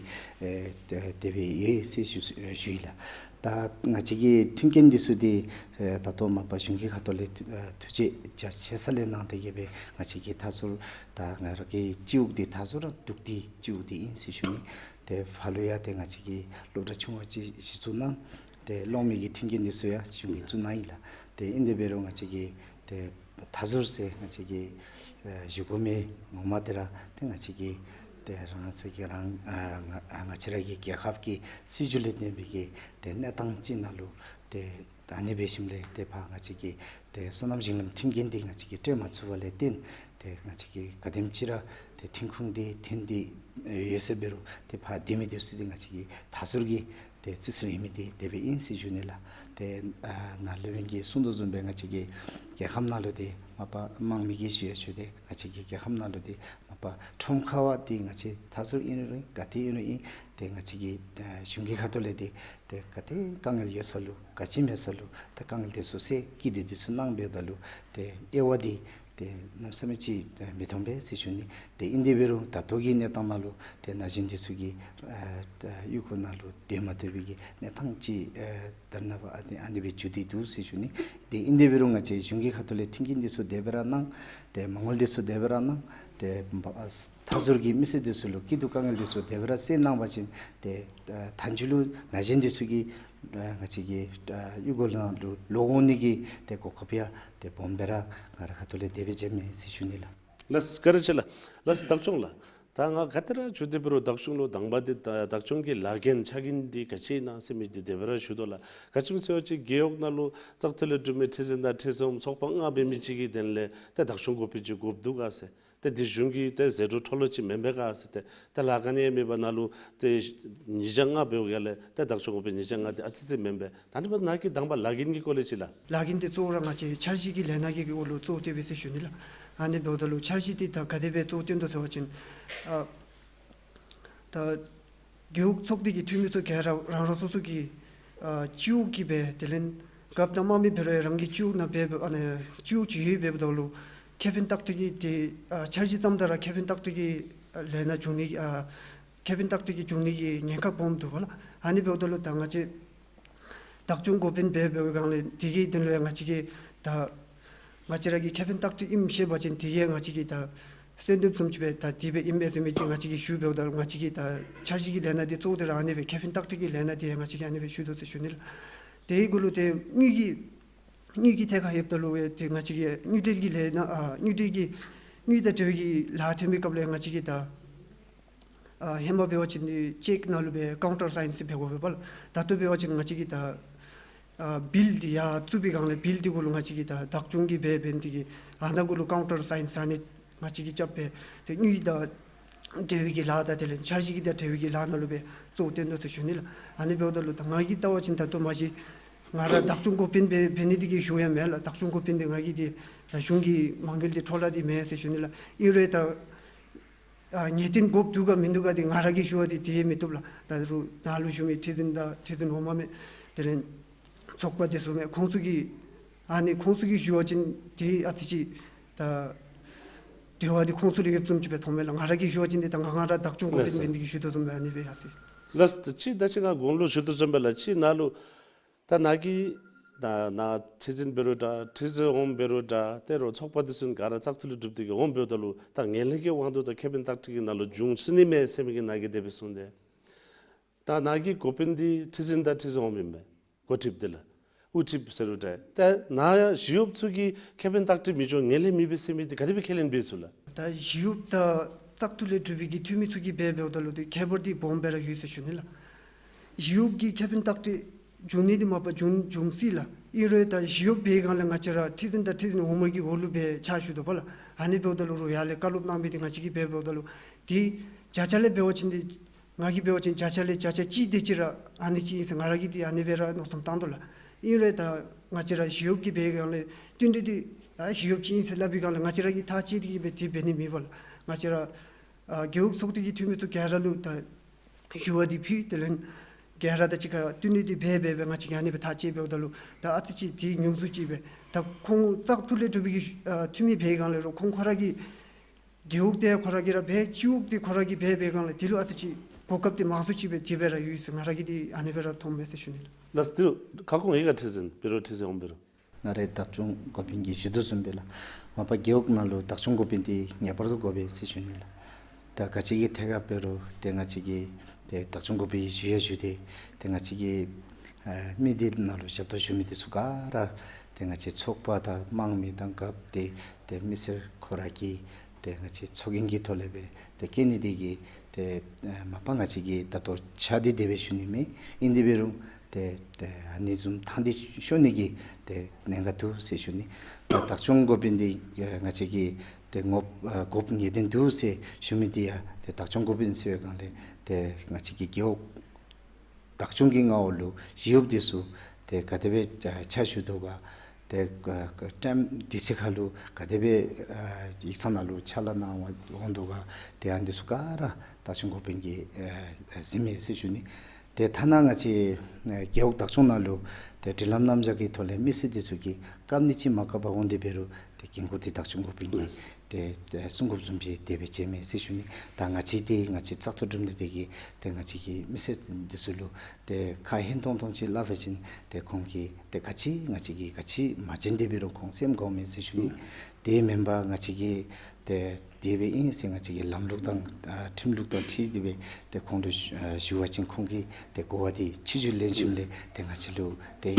ཨེ་དེ་སྦེ་ཡོད་ཟེར་ཞུ་ཞུ་ཡི་ལགས། ད་ང་བཅས་ཀྱི་མཐུན་རྐྱེན་འདི་ཚུ་འདི་ཨེ་ད་ལྟོ་མ་པ་གཞུང་གི་ཁ་ཐུག་ལས་ཨེ་ཐུགས་རྗེ་རྒྱ་ཆེ་ས་ལས་གནང་སྟེ་གི་སྦེ་ང་བཅས་ཀྱི་མཐའ་ཟུར་ད་ང་ར་གི་སྤྱི་འོག་འདི་མཐའ་ཟུར་ར་འདུག་སྟེ་སྤྱི་འོག་འདི་ཨིན་ཟེར་ཞུ་ནི། ཏེ་ཕར་ལུ་ཡང་ཏེ་ང་བཅས་ཀྱི་སློབ་གྲྭ་ཆུང་བ་ཅིག་གཞི་བཙུགས་གནང་། ཏེ་སློབ་མའི་གི་མཐུན་རྐྱེན་འདི་ཚུ་ཡང་གཞུང་གིས་བཙུགས་གནང་ཡི་ལགས། ཏེ་ཨིན་དེ་འབད་རུང་ང་བཅས་ཀྱི་ཏེ་མཐའ་ཟུར་ཟེར་ང་བཅས་ཀྱིས་ཨེ་ཞུ་དགོ་མི་ངོ་མ་འདི་ར་ཏེ་ང་བཅས་ཀྱི་ཏེ་རང་སོ་གི་རང་ཨ་ང་ང་བཅས་ར་གི་རྒྱལ་ཁབ་ཀྱི་སྲིད་བྱུས་ལས་བརྟེན་པའི་གི་ཏེ་གནས་སྟངས་ཅིག་ནང་ལུ་ཏེ་ད་ཨ་ནི་འབད་ཞིནམ་ལས་ཏེ་ཕར་ང་བཅས་ཀྱི་ཏེ་སོ་ནམ་ཞིང་ལམ་མཐུན་རྐྱེན་འདི་ང་བཅས་ཀྱིས་སྤྲོད་མ་ཚུགས་པ་ལས་བརྟེན་ཏེ་ང་བཅས་ཀྱིས་ག་དེམ་ཅིག་ར་ཏེ་ཐོན་ཁུངས་འདི་ཐོན་ཏེ་ཡོད་ཟེར་འབད་རུང་ཏེ་ཕར་སྡོད་མི་འདི་ཚུ་འདི་ང་བཅས་ཀྱི་མཐའ་ཟུར་གྱི་ཏེ་རྩིས་ཟེར་ཨིན་མི་འདི་དེ་སྦེ་ཨིན་ཟེར་ཞུ་ནི་ལགས། ཏེ་ཨ་ནཱ་སློབ་དཔོན་གྱིས་གསུངས་དོ་བཟུམ་སྦེ་ང་བཅས་ཀྱི་རྒྱལ་ཁབ་ནང་ལུ་འདི་མ་པ་དམངས་མི་གིས་ཞུ་ཡང་ཞུ་སྟེ་ང་བཅས་ཀྱི་རྒྱལ་ཁབ་ནང་ལུ་འདི་མ་པ་ཁྲོམ་ཁ་བ་འདི་ང་བཅས་མཐའ་ཟུར་ཨིན་རུང་ག་ཏེ་ཨིན་རུང་ཨིན། ཏེ་ང་བཅས་ཀྱི་ཨ་གཞུང་གི་ཁ་ཐུག་ལས་འདི་ཏེ་ག་ཏེ་དཀའ་ངལ་ཡོད་ས་ལུ་ག་ཅི་མེད་ས་ལུ་ཏེ་དཀའ་ངལ་འདི་ཚུ་སེལ་སྐྱིད་སྡུག་འདི་ཚུ་གནང་འབདཝ་ད་ལུ་ཏེ་དབྱེ་བ་འདི་ཏེ་གནམ་མེད་ས་མེད་ཅིག་ཏེ་མི་མཐོང་པས་ཟེར་ཞུ་ནི། ཏེ་ཨིན་དེ་འབད་རུང་ད་ལྟོ་གི་གནས་སྟངས་ནང་ལུ་ཏེ་ན་གཞོན་འདི་ཚུ་གིས་ཨ་ད་གཡུས་སྒོ་ནང་ལུ་སྡོད་མ་བཏུབ་པའི་གི་གནས་སྟངས་ཅིག་ཨ་ད་རེས་ནངས་པ་ཨ་ནི་ཨ་ནི་སྦེ་འགྱོ་སྟེ་འདུག་ཟེར་ཞུ་ནི། ཏེ་ཨིན་དེ་འབད་རུང་ང་བཅས་གཞུང་གི་ཁ་ཐུག་ལས་མཐུན་རྐྱེན་འདི་ཚུ་དེ་སྦེ་ར་གནང་། ཏེ་མ་དངུལ་འདི་ཚུ་དེ་སྦེ་ར་གནང་། ཏེ་མཐའ་ཟུར་གྱི་མི་སེར་འདི་ཚུ་ལུ་སྐྱིད་སྡུག་དཀའ་ངལ་འདི་ཚུ་དེ་སྦེ་ར་སེལ་གནང་བ་ཅིན་ཏེ་ཨ་མཐའ་མཇུག་ལུ་ན་གཞོན་འདི་ཚུ་གིས་ཨ་ང་བཅས་ཀྱི་ཨ་གཡུས་སྒོ་ནང་ལུ་ལོག་འོང་ནི་གི་ཏེ་གོ་སྐབས་ཡང་ཏེ་སྦོམ་སྦེ་ར་ང་རའི་ཁ་ཐུག་ལས་དེ་སྦེ་མཇལ་མས་ཟེར་ཞུ་ནི་ལགས། ལགས་བཀའ་དྲིན་ཆེ་ལགས། ལགས་བདག་སྐྱོང་ལགས། ད་ང་ག་དེ་ར་ཞུ་དེ་འབད་རུང་བདག་སྐྱོང་ལུ་དང་པ་འདི་ད་བདག་སྐྱོང་གི་ལཱ་འགན་ཆ་རྐྱེན་འདི་ག་ཅི་ཨིན་ན་ཟེར་མི་འདི་དེ་སྦེ་ར་ཞུ་དོ་ལགས། ག་ཅི་སྨོ་ཟེར་བ་ཅིན་རྒེད་འོག་ནང་ལུ་བཙག་འཐུ་ལས་གྲུབ་མི་ཁྲི་འཛིན་དང་ཁྲི་ཟུར་ཚོགས་པ་ལྔ་འབད་མི་ཅིག་གི་དོན་ལས་ཏེ་བདག་སྐྱོང་འགོ་དཔོན་ཅིག་དགོཔ་འདུག་ག་ཟེར། ཏེ་འདི་གཞུང་གི་ཏེ་ཟད་འགྲོ་འཕྲོ་བརླག་ཅིག་མེན་པས་ག་ཟེར། ཏེ་ཏེ་ལཱ་འགན་ཡང་མེད་པར་ནཱ་ལུ་ཏེ་ཉིས་བརྒྱ་ལྔ་འབདཝ་ལས་ཏེ་བདག་སྐྱོང་འགོ་དཔོན་ཉིས་བརྒྱ་ལྔ་འདི་ཨ་ཙི་ཙི་མེན་པས། ད་ནི་འབདཝ་ད་ནཱ་གི་དང་པ་ལཱ་འགན་གྱི་སྐོར་ལས་ཅིག་ལགས། ལཱ་འགན་འདི་གཙོ་བོ་ར་ང་བཅས་འཆར་གཞི་གི་ལས་སྣ་གི་འོག་ལུ་གཙོ་བོ་བཏོན་པས་ཟེར་ཞུ་ནི་ལགས། ཨ་ནི་འབདཝ་ད་ལུ་འཆར་གཞི་འདི་ད་ག་དེ་སྦེ་གཙོ་བོ་བཏོན་དོ་ཟེར་བ་ཅིན་ཨ་ད་རྒེད་འོག་ཚོགས་སྡེ་གི་འཐུས་མི་ཚུ་ག་ར་རང་རང་སོ་སོ་གི་ཨ་སྤྱི་འོག་གི་སྦེ་དེ་ལས་རྒཔོ་དང་དམངས་མི་འབད་རུང་རང་གི་སྤྱི་འོག་ནང་སྦེ་སྦེ་ཨ་ནི་སྤྱི་འོག་ཅིག་ཡོད་སྦེ་འབདཝ་ད་ལུ་ཁེ་ཕན་ལྟག་སྤྲོད་ཀྱི་ཏེ་ཨ་འཆར་གཞི་བརྩམ་ད་ར་ཁེ་ཕན་ལྟག་སྤྲོད་ཀྱི་ཨ་ལས་སྣ་འབྱུང་ནི་ཨ་ཁེ་ཕན་ལྟག་སྤྲོད་ཀྱི་འབྱུང་ནི་གི་ཉེན་ཁ་སྦོམ་འདུག་པ་ལགས། ཨ་ནི་འབདཝ་ད་ལུ་ད་ང་བཅས་བདག་སྐྱོང་འགོ་དཔོན་སྦེ་འབད་བའི་སྒང་ལས་དེ་གི་དོན་ལུ་ཡང་ང་བཅས་ཀྱིས་ད་ང་བཅས་ར་གི་ཁེ་ཕན་ལྟག་སྤྲོད་ཨིནམ་ཤེས་པ་ཅིན་དེ་གིས་ང་བཅས་ཀྱིས་ད་གསོལ་འདེབས་བཟུམ་ཅིག་སྦེ་ད་དེ་སྦེ་ཨིན་པས་ཟེར་མི་ཅིག་ང་བཅས་ཀྱིས་ཞུ་འབདཝ་ད་ང་བཅས་ཀྱིས་ད་འཆར་གཞི་གི་ལས་སྣ་འདི་གཙོ་བོ་དེ་ར་ཨ་ནི་སྦེ་ཁེ་ཕན་ལྟག་སྤྲོད་ཀྱི་ལས་སྣ་འདི་ཡང་ང་བཅས་ཀྱིས་ཨ་ནི་སྦེ་ཞུ་དོ་ཟེར་ཞུ་ནི་ལགས། དེའི་གུ་ལུ་ཏེ་དངུལ་གྱི་དངུལ་གྱི་ཐད་ཁར་ཡོདཔ་ད་ལུ་ཏེ་ང་བཅས་ཀྱིས་དངུལ་འབྲེལ་གྱི་ལས་སྣ་ཨ་དངུལ་འབྲེལ་གྱི་དངུལ་དང་འབྲེལ་བའི་གི་ལཱ་ཐོན་པའི་སྐབས་ལུ་ཡང་ང་བཅས་ཀྱིས་ད་ཨ་ཧེ་མ་འབད་བ་ཅིན་ཅེཀ་ནང་ལུ་སྦེ་ཀའུན་ཊར་སའིན་ཟེར་འབད་དགོ་པས་པ་ལགས། ད་ལྟོ་འབད་བ་ཅིན་ང་བཅས་ཀྱིས་ད་ཨ་བིལ་འདི་ཡར་བཙུགས་པའི་སྒང་ལས་བིལ་འདི་གུ་ལུ་ང་བཅས་ཀྱིས་ད་བདག་སྐྱོང་གི་སྦེ་འབད་ནི་དེ་གིས་ཨ་ནཱ་གུ་ལུ་ཀའུན་ཊར་སའིན་ཟེར་ཨ་ནི་ང་བཅས་ཀྱིས་རྐྱབ་སྦེ་ཏེ་དངུལ་དང་འབྲེལ་བའི་གི་ལཱ་དང་དེ་ལས་འཆར་གཞི་གི་དང་འབྲེལ་བའི་གི་ལཱ་ནང་ལུ་སྦེ་གཙོ་བོ་བཏོན་དོ་ཟེར་ཞུ་ནི་ལགས། ཨ་ནི་འབདཝ་ད་ལུ་ད་ང་གིས་བལྟ་བ་ཅིན་ད་ལྟོ་མ་གཞི་ང་ར་བདག་སྐྱོང་འགོ་དཔོན་སྦེ་འབད་ནི་དེ་གིས་ཞུཝ་ཡང་མེན་ལགས། བདག་སྐྱོང་འགོ་དཔོན་འདི་ང་གིས་འདི་ད་གཞུང་གི་མ་དངུལ་འདི་འཕྲོ་བརླག་འདི་མེན་ཟེར་ཞུ་ནི་ལགས། ཨིན་རུང་ད་ཨ་ངེས་གཏན་དགོཔ་འདུག་ག་མིན་འདུག་ག་འདི་ང་ར་གིས་ཞུ་བ་འདི་དེ་མི་བཏུབ་ལགས། ད་རུང་ནཱ་ལུ་བཞུགས་མི་ཁྲི་འཛིན་དང་ཁྲི་འཛིན་འོག་མ་མི་དེ་ལས་ཚོགས་པ་འདི་ཚུ་མས། ཁོང་ཚུ་གིས་ཨ་ནི་ཁོང་ཚུ་གིས་ཞུ་བ་ཅིན་འདི་ཨ་ཙི་ཅིག་ད་འབྲེལ་བ་འདི་ཁོང་ཚུ་ལུ་ཡོདཔ་བཟུམ་ཅིག་སྦེ་མཐོངམ་མས་ལགས། ང་ར་གིས་ཞུ་བ་ཅིན་འདི་ད་ང་ང་ར་བདག་སྐྱོང་འགོ་དཔོན་ལགས་སོ། འབད་ནི་དེ་གིས་ཞུ་དོ་བཟུམ་སྦེ་ཨ་ནི་སྦེ་ཡར་སོང་ཡི། ལགས་སོ། ད་ཅི་ད་ཅི་ང་གོང་ལུ་ཞུ་དོ་བཟུམ་སྦེ་ལགས། ཅི་ནཱ་ལུ་ད་ནཱ་གི་ ད་ནཱ་ཁྲི་འཛིན་འབད་རུང་འདྲ་ཁྲི་འཛིན་འོགམ་འབད་རུང་འདྲ་ཏེ་རོགས་ཚོགས་པ་འདི་ཚུ་ག་ར་བཙག་འཐུ་ལས་གྲུབ་སྟེ་གིས་འོགམ་འབདཝ་ད་ལུ་ད་ངན་ལྷད་ཀྱི་དབང་དུ་ད་ཁེ་ཕན་བརྟག་དཔྱད་ཀྱི་ནང་ལུ་འབྱུང་སྲིད་ནི་མས་ཟེར་མི་གི་ནཱ་གིས་དེ་སྦེ་གསུངས་ཏེ། ད་ནཱ་གི་འགོ་དཔོན་འདི་ཁྲི་འཛིན་དང་ཁྲི་འཛིན་འོགམ་ཨིན་པས། འགོ་ཁྲིདཔ་འདི་ལགས། དབུ་ཁྲིདཔ་ཟེར་རུང་འདྲ། ད་ནཱ་ཡང་ཞི་གཡོགཔ་ཚུ་གིས་ཁེ་ཕན་བརྟག་དཔྱད་མི་འབྱུང་ངན་ལྷད་མེད་པས་ཟེར་མི་འདི་ག་དེ་སྦེ་ཁས་ལེན་འབད་ཚུགས་ལགས། ད་ཞི་གཡོགཔ་དང་བཙག་འཐུ་ལས་གྲུབ་པའི་གི་འཐུས་མི་ཚུ་གིས་འབད་འབདཝ་ད་ལུ་ཏེ་ཁྱད་པར་འདི་སྦོམ་སྦེ་ར་ཡོད་ཟེར་ཞུ་ནི་ལགས། ཞི་གཡོགཔ་གི་ཁེ་ཕན་བརྟག་དཔྱད་འབྱུང་ནི་འདི་མ་པ་འབྱུང་འབྱུང་སྲིད་ལགས། ཨིན་རུང་ད་ཞི་གཡོགཔ་འབད་བའི་སྒང་ལས་ང་བཅས་ར་ཁྲི་འཛིན་དང་ཁྲི་འཛིན་འོགམ་གི་འོག་ལུ་སྦེ་ཕྱག་ཞུ་དོ་བ་ལགས། ཨ་ནི་འབདཝ་ད་ལུ་རོགས་ཡར་ལས་བཀའ་སློབ་གནང་མི་འདི་ང་བཅས་ཀྱིས་འབད་འབདཝ་ད་ལུ་ཏེ་བརྒྱ་ཆ་ལས་འབད་བ་ཅིན་འདི་ང་གིས་འབད་བ་ཅིན་བརྒྱ་ཆ་ལས་བརྒྱ་ཆ་གཅིག་དེ་ཅིག་ར་ཨ་ནི་ཅིག་ཨིན་ཟེར་ང་ར་གིས་འདི་ཨ་ནི་སྦེ་ར་མནོ་བསམ་བཏང་དོ་ལགས། ཨིན་རུང་ད་ང་བཅས་ར་ཞི་གཡོགཔ་གིས་འབད་བའི་སྒང་ལས་བསྟུན་གྲོས་འདི་ཨ་ཞི་གཡོགཔ་ཅིག་ཨིན་ཟེར་སླབ་པའི་སྒང་ལས་ང་བཅས་ར་གིས་ཐག་བཅད་དེ་གིས་སྦེ་དེ་འབད་ནི་མེད་པ་ལགས། ང་བཅས་ར་ཨ་རྒེད་འོག་ཚོགས་སྡེ་གི་འཐུས་མི་ཚུ་ག་ར་ལུ་ད་ཞུ་བ་འདི་ཕུལ། དེ་ལས་ག་ར་དང་གཅིག་ཁར་བསྟུན་གྲོས་འདི་འབད་འབད་འབད་ང་བཅས་ཀྱིས་ཨ་ནི་སྦེ་ཐག་བཅད་འབདཝ་ད་ལུ་ད་ཨ་ཙི་ཅིག་འདི་ཉུང་སུ་ཅིག་སྦེ་ད་ཁོང་བཙག་འཐུ་ལས་གྲུབ་པའི་གི་ཨ་འཐུས་མི་འབད་བའི་སྒང་ལས་རོགས་ཁོང་ཁོ་ར་གི་རྒེད་འོག་འདི་ཁོ་ར་གིས་ར་འབད་སྤྱི་འོག་འདི་ཁོ་ར་གིས་འབད་འབད་བའི་སྒང་ལས་དེ་ལུ་ཨ་ཙི་ཅིག་གོ་སྐབས་འདི་མང་སུ་ཅིག་སྦེ་དེ་སྦེ་ར་ཡོད་ཟེར་ང་ར་གིས་འདི་ཨ་ནི་སྦེ་ར་མཐོངམ་མས་ཟེར་ཞུ་ནི་ལགས། ལགས་སོ། དེ་ཁ་སྐོང་ཡི་ག་ཁྲི་འཛིན་འབད་རུང་ཁྲི་འཛིན་འོགམ་འབད་རུང་། ང་རའི་བདག་སྐྱོང་འགོ་དཔོན་གྱིས་ཞུ་དོ་བཟུམ་སྦེ་ལགས། མ་པ་རྒེད་འོག་ནང་ལུ་བདག་སྐྱོང་འགོ་དཔོན་འདི་ངེས་པར་དུ་དགོ་པས་ཟེར་ཞུ་ནི་ལགས། ད་ག་ཅི་གི་ཐད་ཁར་འབད་རུང་ཏེ་ང་བཅས་ཀྱིས་ཏེ་བདག་སྐྱོང་འགོ་དཔོན་གྱིས་ཞུ་ཡང་ཞུ་སྟེ་ཏེ་ང་བཅས་ཀྱི་ཨ་མི་སྡེ་ནང་ལུ་ཞབས་ཏོག་ཞུ་མི་འདི་ཚུ་ག་ར་ཏེ་ང་བཅས་ཚོགས་པ་དང་དམངས་མི་དང་སྐབས་ཏེ་ཏེ་མི་སེར་ཁོ་ར་གིས་ཏེ་ང་བཅས་ཚོགས་རྒྱན་གྱི་ཐོག་ལས་སྦེ་ཏེ་བཀལ་ནི་འདི་གིས་ཏེ་ཨ་མ་པ་ང་བཅས་ཀྱིས་ད་ལྟོ་ཆ་འདི་དེ་སྦེ་ཞུ་ནི་མེད། ཨིན་དེ་འབད་རུང་ཏེ་ཏེ་ཨ་ནི་བཟུམ་ཐང་འདི་ཤོར་ནི་གི་ཏེ་ཉེན་ཁ་འདུག་ཟེར་ཞུ་ནི། ད་བདག་སྐྱོང་འགོ་དཔོན་འདི་ཨ་ང་བཅས་ཀྱིས་ཏེ་ངོ་ཨ་དགོཔ་ངེས་བདེན་འདུག་ཟེར་ཞུ་མི་འདི་ཡང་ཏེ་བདག་སྐྱོང་འགོ་དཔོན་ཟེར་བའི་སྒང་ལས་ཏེ་ང་བཅས་ཀྱི་རྒེད་འོག་བདག་སྐྱོང་གི་མངའ་འོག་ལུ་ཞི་གཡོགཔ་འདི་ཚུ་ཏེ་ག་དེ་སྦེ་ཨ་ཕྱག་ཞུ་དོ་ག། ཏེ་ཨ་ཊའིམ་དུས་ཚོད་ཁར་ལུ་ག་དེ་སྦེ་ཨ་ཡིག་ཚང་ནང་ལུ་ཕྱག་ལཱ་གནང་བར་འོང་དོ་ག། ཏེ་ཨ་ནི་འདི་ཚུ་ག་ར་བདག་སྐྱོང་འགོ་དཔོན་གྱིས་ཨ་གཟིགས་མས་ཟེར་ཞུ་ནི། ཏེ་ཐ་ན་ང་བཅས་ཨ་རྒེད་འོག་བདག་སྐྱོང་ནང་ལུ་ཏེ་སྒྲིག་ལམ་རྣམ་གཞག་གི་ཐོག་ལས་མི་སེར་འདི་ཚུ་གིས་བཀབ་ནི་ཅིག་མ་བཀབ་པར་འོང་སྟེ་འབད་རུང་ཏེ་འགན་ཁུར་འདི་བདག་སྐྱོང་འགོ་དཔོན་གྱིས་ཏེ་ཏེ་གསུང་དགོཔ་བཟུམ་ཅིག་དེ་སྦེ་བྱས་མས་ཟེར་ཞུ་ནི། ད་ང་བཅས་ཏེ་ང་བཅས་བཙག་འཐུ་གྲུབ་ནི་འདི་གིས་ཏེ་ང་བཅས་ཀྱིས་མི་སེར་འདི་ཚུ་ལུ་ཏེ་ཁ་ཧན་ཏོང་ཏོ་ཅིག་སླབ་པ་ཅིན་ཏེ་ཁོང་གིས་ཏེ་ག་ཅི་ང་བཅས་ཀྱིས་ག་ཅི་མ་བྱིན་ཏེ་འབད་རུང་ཁོང་སེམས་དགའཝ་མས་ཟེར་ཞུ་ནི། དེ་མེན་པར་ང་བཅས་ཀྱིས་ཏེ་དེ་སྦེ་ཨིན་ཟེར་ང་བཅས་ཀྱི་ལམ་ལུགས་དང་ཨ་ཁྲིམས་ལུགས་དང་འཁྲིལ་ཏེ་སྦེ་ཏེ་ཁོང་ལུ་ཞུ་ཨ་ཞུ་བ་ཅིན་ཁོང་གིས་ཏེ་གོ་བ་འདི་ཕྱི་འགྱུར་ལེན་ཞིནམ་ལས་ཏེ་ང་བཅས་ལུ་ཏེ་